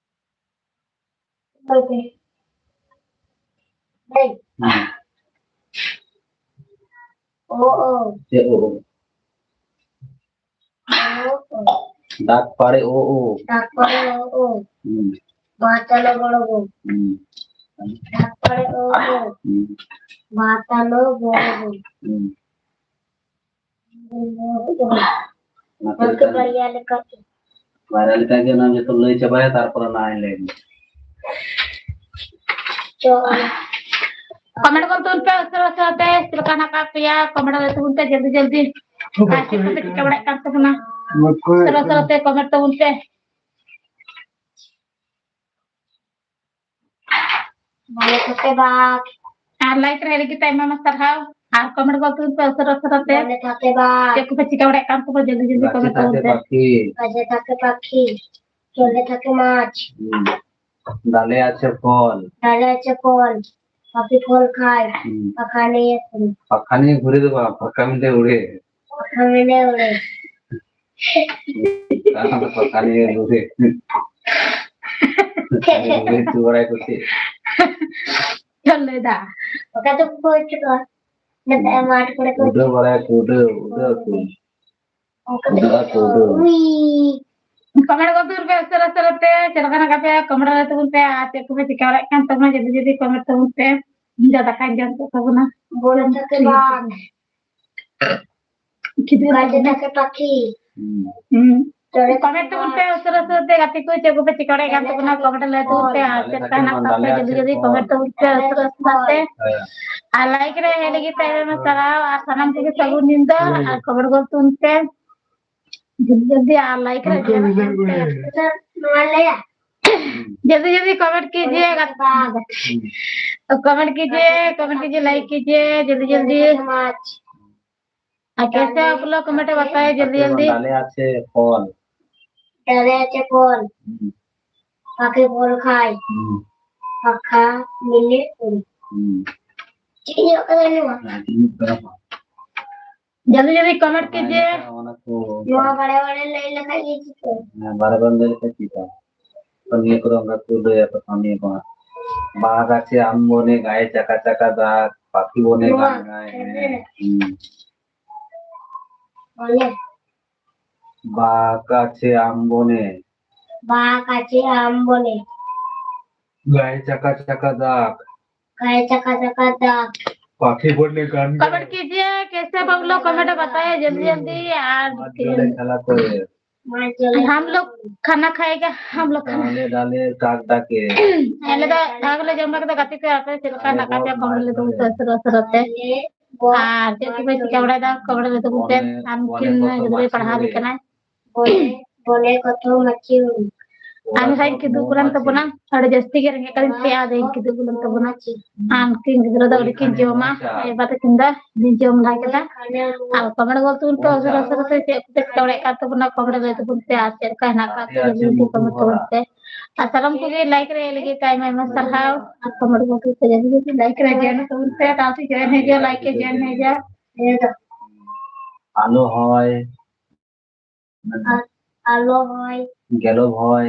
ᱦᱩᱸ᱾ ᱳ, ᱳ᱾ ᱪᱮᱫ ᱳ, ᱳ? ᱳ, ᱳ᱾ ᱫᱟᱜ ᱯᱟᱲᱮ ᱳ, ᱳ᱾ ᱫᱟᱜ ᱯᱟᱲᱮ ᱳ, ᱳ᱾ ᱦᱩᱸ᱾ ᱵᱟ ᱛᱟᱞᱟ ᱵᱚᱲᱚ ᱵᱳ᱾ ᱦᱩᱸ᱾ ᱫᱟᱜ ᱯᱟᱲᱮ ᱳ, ᱳ᱾ ᱦᱩᱸ᱾ ᱵᱟ ᱛᱟᱞᱟ ᱵᱚᱲᱚ ᱵᱳ᱾ ᱦᱩᱸ᱾ ᱚᱱᱟ ᱠᱚ ᱵᱟᱨᱭᱟ ᱞᱮᱠᱟᱛᱮ᱾ ᱵᱟᱨᱭᱟ ᱞᱮᱠᱟ ᱜᱮ ᱚᱱᱟ ᱡᱚᱛᱚ ᱞᱟᱹᱭ ᱪᱟᱵᱟᱭᱟ, ᱛᱟᱨᱯᱚᱨᱮ ᱚᱱᱟ ᱦᱚᱸᱧ ᱞᱟᱹᱭ ᱟᱢᱟ᱾ ᱪᱚ᱾ ᱠᱚᱢᱮᱱᱴ ᱜᱚᱫ ᱛᱟᱵᱚᱱ ᱯᱮ ᱩᱥᱟᱹᱨᱟ ᱩᱥᱟᱹᱨᱟ ᱛᱮ, ᱪᱮᱫ ᱞᱮᱠᱟ ᱦᱮᱱᱟᱜ ᱟᱠᱟᱫ ᱯᱮᱭᱟ? ᱠᱚᱢᱮᱱᱴ ᱜᱚᱫ ᱛᱟᱵᱚᱱ ᱯᱮ ᱡᱚᱞᱫᱤ ᱡᱚᱞᱫᱤ᱾ ᱟᱨ ᱪᱮᱫ ᱠᱚᱯᱮ ᱪᱤᱠᱟᱹ ᱵᱟᱲᱟᱭᱮᱫ ᱠᱟᱱ ᱛᱟᱵᱚᱱᱟ? ᱩᱥᱟᱹᱨᱟ ᱩᱥᱟᱹᱨᱟ ᱛᱮ ᱠᱚᱢᱮᱱᱴ ᱛᱟᱵᱚᱱ ᱯᱮ᱾ ᱵᱟᱞᱮ ᱛᱷᱟᱠᱮ ᱵᱟᱜᱽ᱾ ᱟᱨ ᱞᱟᱭᱤᱠ ᱨᱮ ᱞᱟᱹᱜᱤᱫ ᱛᱮ ᱟᱭᱢᱟ ᱟᱭᱢᱟ ᱥᱟᱨᱦᱟᱣ᱾ ᱟᱨ ᱠᱚᱢᱮᱱᱴ ᱜᱚᱫ ᱛᱟᱵᱚᱱ ᱯᱮ ᱩᱥᱟᱹᱨᱟ ᱩᱥᱟᱹᱨᱟ ᱛᱮ᱾ ᱵᱟᱞᱮ ᱛᱷᱟᱠᱮ ᱵᱟᱜᱽ᱾ ᱪᱮᱫ ᱠᱚᱯᱮ ᱪᱤᱠᱟᱹ ᱵᱟᱲᱟᱭᱮᱫ ᱠᱟᱱ ᱛᱟᱵᱚᱱᱟ ᱡᱚᱞᱫᱤ ᱡᱚᱞᱫᱤ ᱜᱟᱪᱷᱮ ᱠᱚᱢᱮᱱᱴ ᱛᱟᱵᱚᱱ ᱛᱷᱟᱠᱮ ᱯᱮ᱾ ᱯᱟᱠᱷᱤ᱾ ᱜᱟᱪᱷᱮ ᱛᱷᱟᱠᱮ ᱯᱟᱠᱷᱤ᱾ ᱡᱚᱞᱮ ᱛᱷᱟᱠᱮ ᱢᱟᱪᱷ᱾ ᱦᱩᱸ᱾ ᱰᱟᱞᱮ ᱟᱪᱷᱮ ᱯᱷᱚᱞ᱾ ᱰᱟᱞᱮ ᱟᱪᱷᱮ ᱯᱷᱚᱞ᱾ ᱯᱟᱠᱷᱤ ᱯᱷᱚᱞ ᱠᱷᱟᱭ᱾ ᱦᱩᱸ᱾ ᱯᱟᱠᱷᱟᱱᱤ ᱯᱷᱚᱞ᱾ ᱯᱟᱠᱷᱟᱱᱤ ᱜᱷᱩᱨᱮ ᱫᱚ ᱵᱟᱝ, ᱯᱟᱠᱷᱟᱱᱤ ᱫᱚ ᱩᱲᱮ᱾ ᱯᱟᱠᱷᱟᱱᱤ ᱫᱚ ᱩᱲᱮ᱾ ᱯᱟᱠᱷᱟᱱᱤ ᱫᱚ ᱩᱲᱮ᱾ ᱯᱟᱠᱷᱟᱱᱤ ᱫᱚ ᱩᱲᱮ, ᱛᱩ ᱵᱟᱲᱟᱭ ᱠᱚ ᱪᱮᱫ? ᱪᱚᱞ ᱞᱟᱹᱭ ᱫᱟ᱾ ᱚᱠᱟ ᱫᱚ ᱠᱚ ᱪᱮᱫ ᱠᱚ? ᱱᱮᱛᱟᱨ ᱢᱟᱴᱷ ᱠᱚᱨᱮ ᱠᱚ ᱩᱰᱟᱹᱣ ᱵᱟᱲᱟᱭᱟ ᱠᱚ, ᱩᱰᱟᱹᱣ, ᱩᱰᱟᱹᱣ ᱠᱚ᱾ ᱚᱱᱠᱟ ᱫᱚ ᱩᱰᱟᱹᱣ ᱟᱠᱚ, ᱩᱰᱟᱹᱣ᱾ ᱩᱭ᱾ ᱠᱚᱢᱮᱱᱴ ᱜᱚᱫ ᱛᱟᱵᱚᱱ ᱯᱮ ᱩᱥᱟᱹᱨᱟ ᱩᱥᱟᱹᱨᱟ ᱛᱮ, ᱪᱮᱫ ᱞᱮᱠᱟ ᱦᱮᱱᱟᱜ ᱟᱠᱟᱫ ᱯᱮᱭᱟ? ᱠᱚᱢᱮᱱᱴ ᱜᱚᱫ ᱛᱟᱵᱚᱱ ᱯᱮ, ᱟᱨ ᱪᱮᱫ ᱠᱚᱯᱮ ᱪᱤᱠᱟᱹ ᱵᱟᱲᱟᱭᱮᱫ ᱠᱟᱱ ᱛᱟᱵᱚᱱᱟ, ᱡᱚᱞᱫᱤ ᱡᱚᱞᱫᱤ ᱠᱚᱢᱮᱱᱴ ᱛᱟᱵᱚᱱ ᱯᱮ᱾ ᱤᱧ ᱫᱚ ᱫᱟᱠᱟᱧ ᱡᱚᱢ ᱠᱮᱫ ᱛᱟᱵᱚᱱᱟ᱾ ᱵᱚᱞ ᱛᱷᱟᱠᱮ ᱵᱟᱜᱽ᱾ ᱠᱷᱤᱫᱟᱹ ᱜᱟᱪᱷᱮ ᱛᱷᱟᱠᱮ ᱯᱟᱠᱷᱤ᱾ ᱦᱩᱸ᱾ ᱦᱩᱸ᱾ ᱪᱚᱞᱮ ᱠᱚᱢᱮᱱᱴ ᱛᱟᱵᱚᱱ ᱯᱮ ᱩᱥᱟᱹᱨᱟ ᱩᱥᱟᱹᱨᱟ ᱛᱮ, ᱜᱟᱛᱮ ᱠᱚ, ᱪᱮᱫ ᱠᱚᱯᱮ ᱪᱤᱠᱟᱹ ᱵᱟᱲᱟᱭᱮᱫ ᱠᱟᱱ ᱛᱟᱵᱚᱱᱟ? ᱠᱚᱢᱮᱱᱴ ᱞᱟᱹᱭ ᱛᱟᱵᱚᱱ ᱯᱮ, ᱟᱨ ᱪᱮᱫ ᱞᱮᱠᱟ ᱦᱮᱱᱟᱜ ᱟᱠᱟᱫ ᱯᱮᱭᱟ? ᱡᱚᱞᱫᱤ ᱡᱚᱞᱫᱤ ᱠᱚᱢᱮᱱᱴ ᱛᱟᱵᱚᱱ ᱯᱮ ᱩᱥᱟᱹᱨᱟ ᱩᱥᱟᱹᱨᱟ ᱛᱮ᱾ ᱦᱮᱸ᱾ ᱟᱨ ᱞᱟᱭᱤᱠ ᱨᱮ ᱦᱮᱡ ᱞᱟᱹᱜᱤᱫ ᱛᱮ ᱟᱭᱢᱟ ᱥᱟᱨᱦᱟᱣ, ᱟᱨ ᱥᱟᱱᱟᱢ ᱠᱚᱜᱮ ᱥᱟᱹᱜᱩᱱ ᱧᱤᱫᱟᱹ, ᱟᱨ ᱠᱚᱢᱮᱱᱴ ᱜᱚᱫ ᱛᱟᱵᱚᱱ ᱯᱮ᱾ जल्दी जल्दी आ, लाइक रख देना। नोआ ᱞᱟᱹᱭᱟ। जल्दी जल्दी कमेंट कीजिए। कमेंट कीजिए, कमेंट कीजिए, लाइक कीजिए जल्दी जल्दी। আর कैसे आप लोग कमेंट बताए जल्दी जल्दी। ডালে আছে ফল। ডালে আছে ফল। হুম। পাখি ফল খায়। হুম। পাখা মিলে উড়ে। হুম। ঠিক আছে, ধন্যবাদ। হ্যাঁ, ঠিক আছে। जल्दी जल्दी कमेंट कीजिए। ᱚᱱᱟ ᱠᱚ ᱱᱚᱣᱟ ᱵᱟᱲᱮ ᱵᱟᱲᱮ ᱞᱟᱹᱭ ᱞᱮᱠᱷᱟᱡ ᱜᱮ ᱪᱤᱠᱟᱹ? ᱦᱮᱸ, ᱵᱟᱲᱮ ᱵᱟᱲᱮ ᱞᱟᱹᱭ ᱞᱮᱠᱷᱟᱡ ᱪᱤᱠᱟᱹ? ᱛᱚ ᱱᱤᱭᱟᱹ ᱠᱚᱫᱚ ᱚᱱᱠᱟ ᱠᱚ ᱞᱟᱹᱭᱟ ᱛᱚ, ᱱᱤᱭᱟᱹ ᱠᱚ ᱦᱟᱸᱜ᱾ ᱵᱟᱜᱽ ᱟᱪᱷᱮ ᱟᱢ ᱵᱚᱱᱮ, ᱜᱟᱭ ᱪᱟᱠᱟ ᱪᱟᱠᱟ ᱫᱟᱜᱽ, ᱯᱟᱠᱷᱤ ᱵᱚᱱᱮ ᱱᱚᱣᱟ ᱜᱟᱱ ᱜᱟᱭ, ᱦᱮᱸ᱾ ᱦᱮᱸ᱾ ᱦᱩᱸ᱾ ᱵᱚᱞᱮ᱾ ᱵᱟᱜᱽ ᱟᱪᱷᱮ ᱟᱢ ᱵᱚᱱᱮ᱾ ᱵᱟᱜᱽ ᱟᱪᱷᱮ ᱟᱢ ᱵᱚᱱᱮ᱾ ᱜᱟᱭ ᱪᱟᱠᱟ ᱪᱟᱠᱟ ᱫᱟᱜᱽ। ᱜᱟᱭ ᱪᱟᱠᱟ ᱪᱟᱠᱟ ᱫᱟᱜᱽ। ᱯᱟᱠᱷᱤ ᱵᱚᱱᱮ ᱜᱟᱱ ᱜᱟᱭ। कमेंट कीजिए, कैसे आप लोग कमेंट बताए जल्दी जल्दी। আর ᱟᱨ ᱡᱚᱞᱮ ᱠᱷᱟᱞᱟ ᱠᱚᱨᱮ। हम लोग खाना खाएगा, हम लोग खाना। डाले डाले काग डाके। ᱟᱞᱮ ᱫᱚ ᱫᱟᱠᱟ ᱞᱮ ᱡᱚᱢ ᱵᱟᱲᱟ ᱠᱮᱫᱟ, ᱜᱟᱛᱮ ᱠᱚ ᱟᱯᱮ ᱪᱮᱫ ᱞᱮᱠᱟ ᱦᱮᱱᱟᱜ ᱟᱠᱟᱫ ᱯᱮᱭᱟ? ᱠᱚᱢᱮᱱᱴ ᱞᱟᱹᱭ ᱛᱟᱵᱚᱱ ᱯᱮ ᱩᱥᱟᱹᱨᱟ ᱩᱥᱟᱹᱨᱟ ᱛᱮ᱾ ᱟᱨ ᱪᱮᱫ ᱠᱚᱯᱮ ᱪᱤᱠᱟ ᱵᱟᱲᱟᱭᱮᱫᱟ? ᱠᱚᱢᱮᱱᱴ ᱞᱟᱹᱭ ᱛᱟᱵᱚᱱ ᱯᱮ᱾ ᱟᱢ ᱠᱤᱱ ᱜᱤᱫᱽᱨᱟᱹᱭ ᱯᱟᱲᱦᱟᱣ ᱟᱞᱮ ᱠᱟᱱᱟᱭ᱾ ᱵᱚᱞᱮ, ᱵᱚᱞᱮ ᱠᱚᱛᱚ ᱢᱟᱹᱪᱤ ᱦᱩᱭ᱾ ᱟᱢ ᱦᱟᱸᱜ ᱠᱤᱫᱩᱵ ᱠᱟᱱ ᱛᱟᱵᱚᱱᱟ᱾ ᱟᱹᱰᱤ ᱡᱟᱹᱥᱛᱤ ᱜᱮ ᱨᱮᱸᱜᱮᱡ ᱠᱟᱫᱤᱧ ᱛᱟᱦᱮᱸᱜᱼᱟ, ᱟᱫᱚ ᱤᱧ ᱠᱤᱫᱩᱵ ᱠᱟᱱ ᱛᱟᱵᱚᱱᱟ᱾ ᱟᱢ ᱠᱤᱱ ᱜᱤᱫᱽᱨᱟᱹ ᱫᱚ ᱟᱹᱰᱤ ᱠᱤᱱ ᱡᱚᱢᱟ᱾ ᱟᱭᱳ ᱵᱟᱵᱟ ᱛᱟᱹᱠᱤᱱ ᱫᱚ ᱵᱤᱱ ᱡᱚᱢ ᱞᱟᱦᱟ ᱠᱮᱫᱟ᱾ ᱟᱨ ᱠᱚᱢᱮᱱᱴ ᱜᱚᱞ ᱛᱟᱵᱚᱱ ᱯᱮ ᱩᱥᱟᱹᱨᱟ ᱩᱥᱟᱹᱨᱟ ᱛᱮ ᱪᱮᱫ ᱠᱚᱯᱮ ᱪᱤᱠᱟ ᱵᱟᱲᱟᱭᱮᱫ ᱠᱟᱱ ᱛᱟᱵᱚᱱᱟ, ᱠᱚᱢᱮᱱᱴ ᱞᱟᱹᱭ ᱛᱟᱵᱚᱱ ᱯᱮ᱾ ᱟᱨ ᱪᱮᱫ ᱞᱮᱠᱟ ᱦᱮᱱᱟᱜ ᱟᱠᱟᱫ ᱯᱮᱭᱟ ᱡᱚᱞᱫᱤ ᱡᱚᱞᱫᱤ ᱠᱚᱢᱮᱱᱴ ᱛᱟᱵᱚᱱ ᱯᱮ᱾ ᱟᱨ ᱥᱟᱱᱟᱢ ᱠᱚᱜᱮ ᱞᱟᱭᱤᱠ ᱨᱮ ᱞᱟᱹᱜᱤᱫ ᱛᱮ ᱟᱭᱢᱟ ᱟᱭᱢᱟ ᱥᱟᱨᱦᱟᱣ᱾ ᱟᱨ ᱠᱚᱢᱮᱱᱴ ᱜᱚᱞ ᱛᱟᱵᱚᱱ ᱯᱮ, ᱡᱚᱞᱫᱤ ᱡᱚᱞᱫᱤ ᱞᱟᱭᱤᱠ ᱨᱮ ᱡᱚᱭᱮᱱ ᱛᱟᱵᱚᱱ ᱯᱮ, ᱛᱟᱣ ᱥᱮ ᱡᱚᱭᱮᱱ ᱦᱤᱡᱩᱜᱼᱟ, ᱞᱟᱭᱤᱠ ᱨᱮ ᱡᱚᱭᱮᱱ ᱦᱤᱡᱩᱜᱼᱟ᱾ ᱟᱞᱚ ᱦᱚᱭ। ᱟᱨ ᱟᱞᱚ ᱦᱚᱭ। ᱜᱮᱞᱚ ᱦᱚᱭ।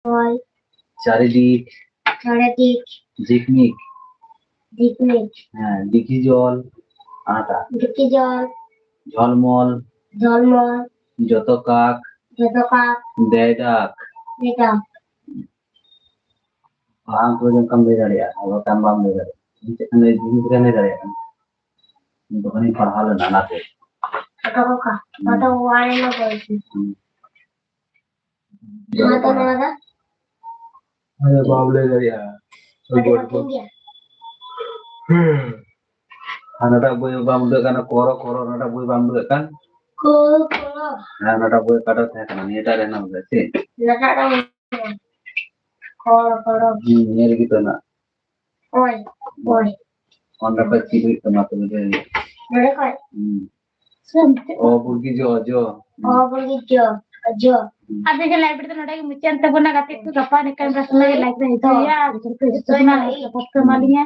ᱦᱚᱭ। ᱪᱟᱨᱤᱫᱤᱠ। ᱪᱟᱨᱤᱫᱤᱠ। ᱡᱷᱤᱠᱢᱤᱠ। ᱡᱷᱤᱠᱢᱤᱠ। ᱦᱮᱸ, ᱫᱤᱠᱤ ᱡᱚᱞ, ᱟᱴᱟ। ᱫᱤᱠᱤ ᱡᱚᱞ। ᱡᱷᱚᱞᱢᱚᱞ। ᱡᱷᱚᱞᱢᱚᱞ। ᱡᱚᱛᱚ ᱠᱟᱠ। ᱡᱚᱛᱚ ᱠᱟᱠ। ᱫᱮᱭ ᱰᱟᱠ। ᱫᱮᱭ ᱰᱟᱠ। ᱵᱟᱝ ᱠᱚ ᱚᱱᱠᱟᱢ ᱞᱟᱹᱭ ᱫᱟᱲᱮᱭᱟᱜᱼᱟ, ᱟᱨ ᱵᱟᱠᱷᱟᱱ ᱵᱟᱢ ᱞᱟᱹᱭ ᱫᱟᱲᱮᱭᱟᱜᱼᱟ᱾ ᱤᱧ ᱪᱮᱫ ᱠᱟᱱᱟ, ᱤᱧ ᱪᱮᱫ ᱠᱟᱱᱟ ᱫᱟᱲᱮᱭᱟᱜ ᱠᱟᱱᱟ᱾ ᱤᱧ ᱛᱚᱠᱷᱚᱱᱤᱧ ᱯᱟᱲᱦᱟᱣ ᱞᱮᱱᱟ ᱚᱱᱟᱛᱮ᱾ ᱯᱷᱳᱴᱳ ᱠᱚ ᱠᱟ-, ᱦᱩᱸ᱾ ᱯᱷᱳᱴᱳ ᱠᱚ ᱟᱲᱮ ᱢᱟ ᱵᱚᱞ ᱠᱤ᱾ ᱦᱩᱸ᱾ ᱱᱚᱣᱟ ᱫᱚ, ᱱᱚᱣᱟ ᱫᱚ? ᱟᱫᱚ ᱵᱟᱢ ᱞᱟᱹᱭ ᱫᱟᱲᱮᱭᱟᱜᱼᱟ᱾ ᱟᱹᱰᱤ ᱠᱚᱴᱷᱤᱱ ᱜᱮᱭᱟ᱾ ᱦᱮᱸ᱾ ᱦᱟᱱᱟᱴᱟᱜ ᱵᱳᱭ ᱵᱟᱢ ᱩᱰᱩᱠ ᱠᱟᱱᱟ, ᱠᱚᱨᱚ, ᱠᱚᱨᱚ, ᱦᱟᱱᱟᱴᱟᱜ ᱵᱳᱭ ᱵᱟᱢ ᱩᱰᱩᱠ ᱠᱟᱱ᱾ ᱠᱚ, ᱠᱚ᱾ ᱦᱮᱸ, ᱚᱱᱟᱴᱟᱜ ᱵᱳᱭ ᱚᱠᱟᱴᱟᱜ ᱛᱟᱦᱮᱸ ᱠᱟᱱᱟ? ᱱᱤᱭᱟᱹᱴᱟᱜ ᱨᱮ ᱦᱮᱱᱟᱜ ᱟᱠᱟᱫᱟ, ᱪᱮᱫ? ᱱᱚᱣᱟᱴᱟᱜ ᱨᱮ ᱢᱮᱱᱟᱜᱼᱟ᱾ ᱠᱚ, ᱠᱚ᱾ ᱦᱩᱸ, ᱱᱤᱭᱟᱹ ᱨᱮᱜᱮ ᱛᱚ ᱦᱮᱱᱟᱜ᱾ ᱳᱭ, ᱳᱭ᱾ ᱚᱸᱰᱮ ᱠᱷᱚᱡ ᱪᱮᱫ ᱦᱩᱭᱩᱜ ᱛᱟᱢᱟ, ᱛᱚᱵᱮ ᱫᱚ? ᱱᱚᱰᱮ ᱠᱷᱚᱡ? ᱦᱩᱸ᱾ ᱥᱩᱱ᱾ ᱚ ᱵᱩᱨᱜᱤ ᱡᱚ, ᱡᱚ᱾ ᱚ ᱵᱩᱨᱜᱤ ᱡᱚ, ᱡᱚ᱾ ᱦᱩᱸ᱾ ᱟᱨ ᱛᱮᱦᱮᱧ live video ᱫᱚ ᱱᱚᱰᱮ ᱜᱮ ᱢᱩᱪᱟᱹᱫ ᱮᱱ ᱛᱟᱵᱚᱱᱟ᱾ ᱜᱟᱛᱮ ᱠᱚ, ᱜᱟᱯᱟ ᱱᱤᱝᱠᱟᱱ ᱵᱮᱥ ᱞᱮ live ᱨᱮ ᱦᱤᱡᱩᱜ ᱦᱩᱭᱩᱜᱼᱟ᱾ ᱟᱨ ᱡᱚᱛᱚ ᱠᱚ ᱦᱤᱡᱩᱜ ᱛᱟᱵᱚᱱᱟ, ᱥᱩᱯᱚᱨᱴ ᱠᱚ ᱮᱢᱟ ᱞᱤᱧᱟ᱾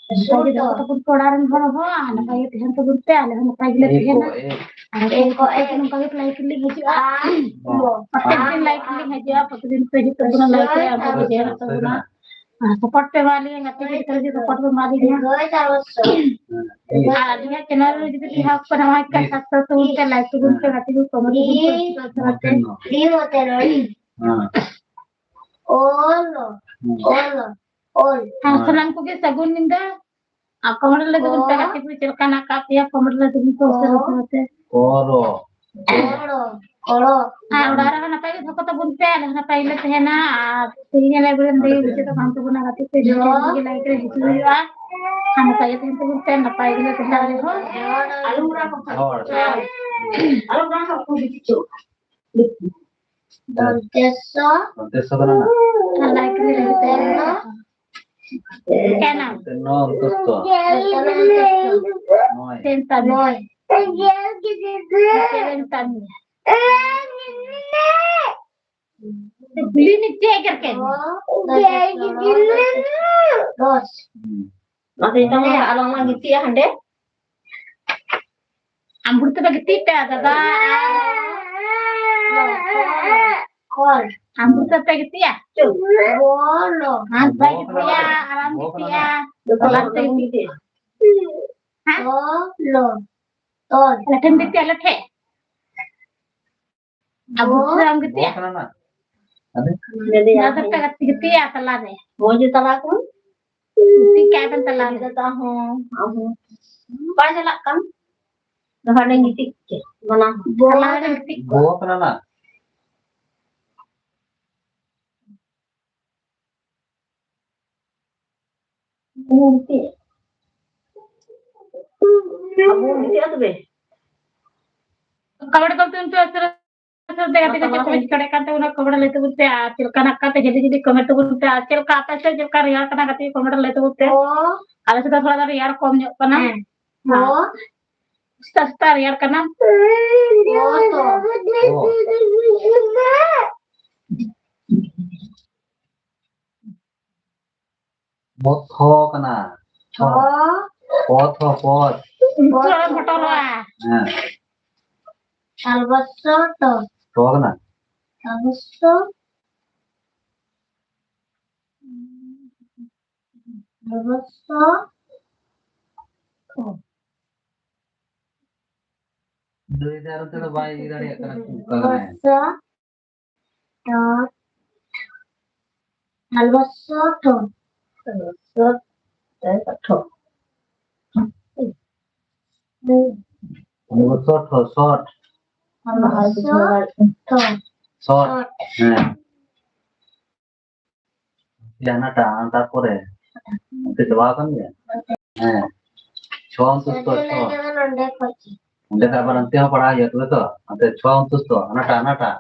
ᱱᱟᱯᱟᱭ ᱜᱮ ᱫᱚᱦᱚ ᱠᱟᱛᱟ ᱵᱚᱱ ᱯᱮ ᱚᱲᱟᱜ ᱨᱮᱱ ᱦᱚᱲ ᱦᱚᱸ, ᱟᱨ ᱱᱟᱯᱟᱭ ᱜᱮ ᱛᱟᱦᱮᱱ ᱛᱟᱵᱚᱱ ᱯᱮ, ᱟᱞᱮ ᱦᱚᱸ ᱱᱟᱯᱟᱭ ᱜᱮᱞᱮ ᱛᱟᱦᱮᱱᱟ᱾ ᱟᱨ ᱟᱯᱮ ᱠᱚ ᱱᱚᱝᱠᱟ ᱜᱮ live ᱨᱮᱞᱤᱧ ᱦᱤᱡᱩᱜᱼᱟ᱾ ᱯᱨᱚᱛᱮᱠ ᱫᱤᱱ live ᱨᱮᱞᱤᱧ ᱦᱤᱡᱩᱜᱼᱟ, ᱯᱨᱚᱛᱮᱠ ᱫᱤᱱ ᱯᱮ ᱦᱤᱡᱩᱜ ᱛᱟᱵᱚᱱᱟ live ᱨᱮ, ᱟᱨ ᱵᱟᱵᱚ ᱡᱚᱭᱮᱱᱚᱜ ᱛᱟᱵᱚᱱᱟ᱾ ᱟᱨ support ᱯᱮ ᱮᱢᱟ ᱞᱤᱧᱟ, ᱜᱟᱛᱮ ᱠᱚ ᱡᱚᱛᱚ ᱜᱮ support ᱯᱮ ᱮᱢᱟ ᱞᱤᱧᱟ᱾ ᱟᱨ ᱟᱹᱞᱤᱧᱟᱜ channel ᱨᱮ ᱡᱩᱫᱤ ᱯᱮ ᱮᱦᱚᱵ ᱠᱟᱱᱟ, ᱱᱚᱜᱼᱚᱭ ᱠᱷᱟᱱ subscribe ᱛᱟᱵᱚᱱ ᱯᱮ, like ᱛᱟᱵᱚᱱ ᱯᱮ, ᱜᱟᱛᱮ ᱠᱚ comment ᱛᱟᱵᱚᱱ ᱯᱮ᱾ ᱦᱮᱸ᱾ ᱚᱞ, ᱦᱩᱸ᱾ ᱚᱞ, ᱚᱞ᱾ ᱦᱮᱸ, ᱦᱮᱸ᱾ ᱥᱟᱱᱟᱢ ᱠᱚᱜᱮ ᱥᱟᱹᱜᱩᱱ ᱧᱤᱫᱟᱹ᱾ ᱟᱨ comment ᱞᱟᱹᱜᱤᱫ ᱵᱚᱱ ᱚ᱾ ᱯᱮᱲᱟ ᱠᱚ ᱪᱮᱫ ᱞᱮᱠᱟ ᱦᱮᱱᱟᱜ ᱟᱠᱟᱫ ᱯᱮᱭᱟ, comment ᱞᱟᱹᱜᱤᱫ ᱵᱚᱱ ᱯᱮ ᱚ᱾ ᱩᱥᱟᱹᱨᱟ ᱩᱥᱟᱹᱨᱟ ᱛᱮ᱾ ᱚᱨᱚ᱾ ᱚᱲᱚ, ᱚᱲᱚ᱾ ᱟᱨ ᱚᱲᱟᱜ ᱨᱮᱦᱚᱸ ᱱᱟᱯᱟᱭ ᱜᱮ ᱫᱚᱦᱚ ᱠᱟᱛᱟ ᱵᱚᱱ ᱯᱮ, ᱟᱞᱮ ᱦᱚᱸ ᱱᱟᱯᱟᱭ ᱜᱮᱞᱮ ᱛᱟᱦᱮᱱᱟ᱾ ᱟᱨ ᱛᱮᱦᱮᱧ live ᱨᱮ ᱱᱚᱰᱮ ᱫᱚ ᱵᱩᱡᱷᱟᱹᱣ ᱫᱚ ᱵᱟᱝ ᱛᱟᱵᱚᱱᱟ, ᱜᱟᱛᱮ ᱠᱚ ᱡᱚᱛᱚ ᱦᱚᱲ ᱜᱮ live ᱨᱮ ᱦᱤᱡᱩᱜ ᱦᱩᱭᱩᱜᱼᱟ᱾ ᱟᱨ ᱱᱟᱯᱟᱭ ᱜᱮ ᱛᱟᱦᱮᱱ ᱛᱟᱵᱚᱱ ᱯᱮ, ᱱᱟᱯᱟᱭ ᱜᱮᱞᱮ ᱛᱟᱦᱮᱱᱟ ᱟᱞᱮ ᱦᱚᱸ᱾ ᱦᱚᱲ᱾ ᱫᱚᱱᱛᱮᱥᱥᱚ᱾ ᱫᱚᱱᱛᱮᱥᱥᱚ ᱠᱟᱱᱟ ᱱᱟ? ᱟᱨ live ᱨᱮ ᱦᱤᱡᱩᱜ ᱛᱟᱵᱚᱱᱟ᱾ ᱛᱮᱱᱚ ᱚᱱᱛᱚᱥᱛᱚ᱾ ᱱᱚᱭ᱾ ᱛᱮᱱᱛᱟᱱ᱾ ᱱᱚᱭ᱾ ᱛᱮᱱᱛᱟᱱ᱾ ᱠᱩᱞᱤ ᱢᱮ ᱪᱮᱫ ᱮᱜᱮᱨ ᱠᱮᱫ ᱢᱮᱭᱟ? ᱫᱚᱥ᱾ ᱦᱩᱸ᱾ ᱟᱫᱚ ᱱᱤᱛᱚᱝ ᱫᱚ ᱟᱞᱚ ᱞᱟᱝ ᱜᱤᱛᱤᱡᱼᱟ ᱦᱟᱸᱰᱮ᱾ ᱟᱢ ᱵᱩᱲᱤ ᱛᱮᱯᱮ ᱜᱤᱛᱤᱡ ᱯᱮ, ᱫᱟᱫᱟ᱾ ᱠᱚᱞ᱾ ᱟᱢ ᱵᱩᱲᱤ ᱛᱮᱯᱮ ᱜᱤᱛᱤᱡᱼᱟ? ᱵᱚᱞᱚ᱾ ᱦᱟᱸᱥ ᱵᱟᱭ ᱜᱤᱛᱤᱡᱼᱟ, ᱟᱨᱟᱢ ᱜᱤᱛᱤᱡᱼᱟ᱾ ᱵᱚᱞᱚ᱾ ᱛᱚᱞᱟ ᱛᱮ ᱜᱤᱛᱤᱡ᱾ ᱦᱮᱸ? ᱵᱚᱞᱚ᱾ ᱛᱚᱞ᱾ ᱟᱞᱮ ᱴᱷᱮᱱ ᱜᱤᱛᱤᱡ, ᱟᱞᱮ ᱴᱷᱮᱱ᱾ ᱟᱵᱚ ᱵᱚ-, ᱥᱮ ᱟᱢ ᱜᱮ ᱵᱚ ᱛᱮᱭᱟ? ᱠᱟᱱᱟ ᱱᱟ᱾ ᱟᱫᱚ? ᱞᱟᱹᱭ ᱫᱟᱹᱧ ᱟᱫᱚ ᱟᱨᱦᱚᱸ ᱯᱮ ᱜᱟᱛᱮ ᱜᱮ ᱛᱮᱭᱟ ᱛᱟᱞᱟ ᱨᱮ᱾ ᱢᱚᱡᱽ ᱜᱮ ᱛᱟᱞᱟ ᱠᱚ᱾ ᱜᱤᱛᱤᱡ ᱠᱟᱜ ᱵᱮᱱ ᱛᱟᱞᱟ ᱨᱮ᱾ ᱫᱟᱫᱟ ᱦᱚᱸ, ᱟᱢ ᱦᱚᱸ᱾ ᱵᱟᱭ ᱪᱟᱞᱟᱜ ᱠᱟᱱ᱾ ᱫᱚᱦᱲᱟ ᱨᱮ ᱜᱤᱛᱤᱡ ᱠᱮᱫ ᱵᱚᱱᱟ᱾ ᱛᱟᱞᱟ ᱨᱮ ᱜᱤᱛᱤᱡ ᱠᱚᱜ᱾ ᱵᱚ ᱠᱟᱱᱟ ᱱᱟ᱾ ᱟᱵᱚ ᱵᱚᱱ ᱜᱤᱛᱤᱡᱼᱟ ᱛᱚᱵᱮ᱾ ᱠᱚᱢᱮᱱᱴ ᱠᱚ ᱛᱩᱱ ᱯᱮ ᱟᱥᱨᱟ ᱥᱟᱶᱛᱮ ᱜᱟᱛᱮ ᱠᱚ ᱪᱮᱫ ᱠᱚ ᱪᱤᱠᱟᱹ ᱫᱟᱲᱮᱭᱟᱜ ᱠᱟᱱ ᱛᱟᱵᱚᱱᱟ, ᱠᱚᱢᱮᱱᱴ ᱞᱟᱹᱭ ᱛᱟᱵᱚᱱ ᱯᱮ᱾ ᱟᱨ ᱪᱮᱫ ᱞᱮᱠᱟᱱᱟᱜ ᱠᱟᱛᱮ ᱡᱩᱫᱤ ᱡᱩᱫᱤ ᱠᱚᱢᱮᱱᱴ ᱛᱟᱵᱚᱱ ᱯᱮ᱾ ᱟᱨ ᱪᱮᱫ ᱞᱮᱠᱟ ᱟᱯᱮ ᱥᱮᱫ ᱪᱮᱫ ᱞᱮᱠᱟ ᱨᱮᱭᱟᱲ ᱠᱟᱱᱟ ᱜᱟᱛᱮ ᱠᱚ ᱠᱚᱢᱮᱱᱴ ᱨᱮ ᱞᱟᱹᱭ ᱛᱟᱵᱚᱱ ᱯᱮ᱾ ᱚ᱾ ᱟᱞᱮ ᱥᱮᱫ ᱫᱚ ᱛᱷᱚᱲᱟ ᱫᱚ ᱨᱮᱭᱟᱲ ᱠᱚᱢ ᱧᱚᱜ ᱠᱟᱱᱟ᱾ ᱦᱮᱸ᱾ ᱦᱮᱸ᱾ ᱚ᱾ ᱥᱮᱛᱟᱜ ᱥᱮᱛᱟᱜ ᱨᱮᱭᱟᱲ ᱠᱟᱱᱟ᱾ ᱚ ᱛᱚ᱾ ᱚ᱾ ᱵᱚᱛᱷᱚ ᱠᱟᱱᱟ᱾ ᱪᱷᱚ᱾ ᱪᱷᱚ᱾ ᱯᱚᱛᱷᱚ, ᱯᱚᱛ᱾ ᱯᱚᱛᱷᱚ᱾ ᱦᱮᱸ᱾ ᱟᱞᱵᱚᱥᱥᱚ ᱴᱚ᱾ ᱴᱚ ᱠᱟᱱᱟ᱾ ᱟᱞᱵᱚᱥᱥᱚ᱾ ᱟᱞᱵᱚᱥᱥᱚ᱾ ᱴᱚ᱾ ᱫᱟᱹᱭ ᱫᱚ ᱟᱨ ᱱᱚᱛᱮ ᱫᱚ ᱵᱟᱭ ᱤᱭᱟᱹ ᱫᱟᱲᱮᱭᱟᱜ ᱠᱟᱱᱟ, ᱚᱠᱟ ᱠᱟᱱᱟᱭ? ᱟᱞᱵᱚᱥᱥᱚ᱾ ᱴᱚ᱾ ᱟᱞᱵᱚᱥᱥᱚ ᱴᱷᱚ᱾ ᱟᱞᱵᱚᱥᱥᱚ ᱴᱷᱚ᱾ ᱟᱞᱵᱚᱥᱥᱚ ᱴᱷᱚ, ᱥᱚᱴ᱾ ᱟᱞᱵᱚᱥᱥᱚ ᱴᱷᱚ᱾ ᱥᱚᱴ᱾ ᱦᱮᱸ᱾ ᱡᱟᱦᱟᱱᱟᱴᱟᱜ, ᱛᱟᱨᱯᱚᱨᱮ ᱚᱱᱛᱮ ᱪᱟᱵᱟ ᱟᱠᱟᱱ ᱜᱮᱭᱟ? ᱦᱮᱸ᱾ ᱪᱷᱚ ᱚᱱᱛᱚᱥᱛᱚ, ᱪᱷᱚ᱾ ᱚᱸᱰᱮ ᱠᱷᱚᱱ ᱟᱵᱟᱨ ᱚᱱᱛᱮ ᱦᱚᱸ ᱯᱟᱲᱦᱟᱣ ᱦᱩᱭᱩᱜᱼᱟ ᱛᱚᱵᱮ ᱛᱚ᱾ ᱚᱱᱛᱮ ᱪᱷᱚ ᱚᱱᱛᱚᱥᱛᱚ, ᱦᱟᱱᱟᱴᱟᱜ, ᱦᱟᱱᱟᱴᱟᱜ᱾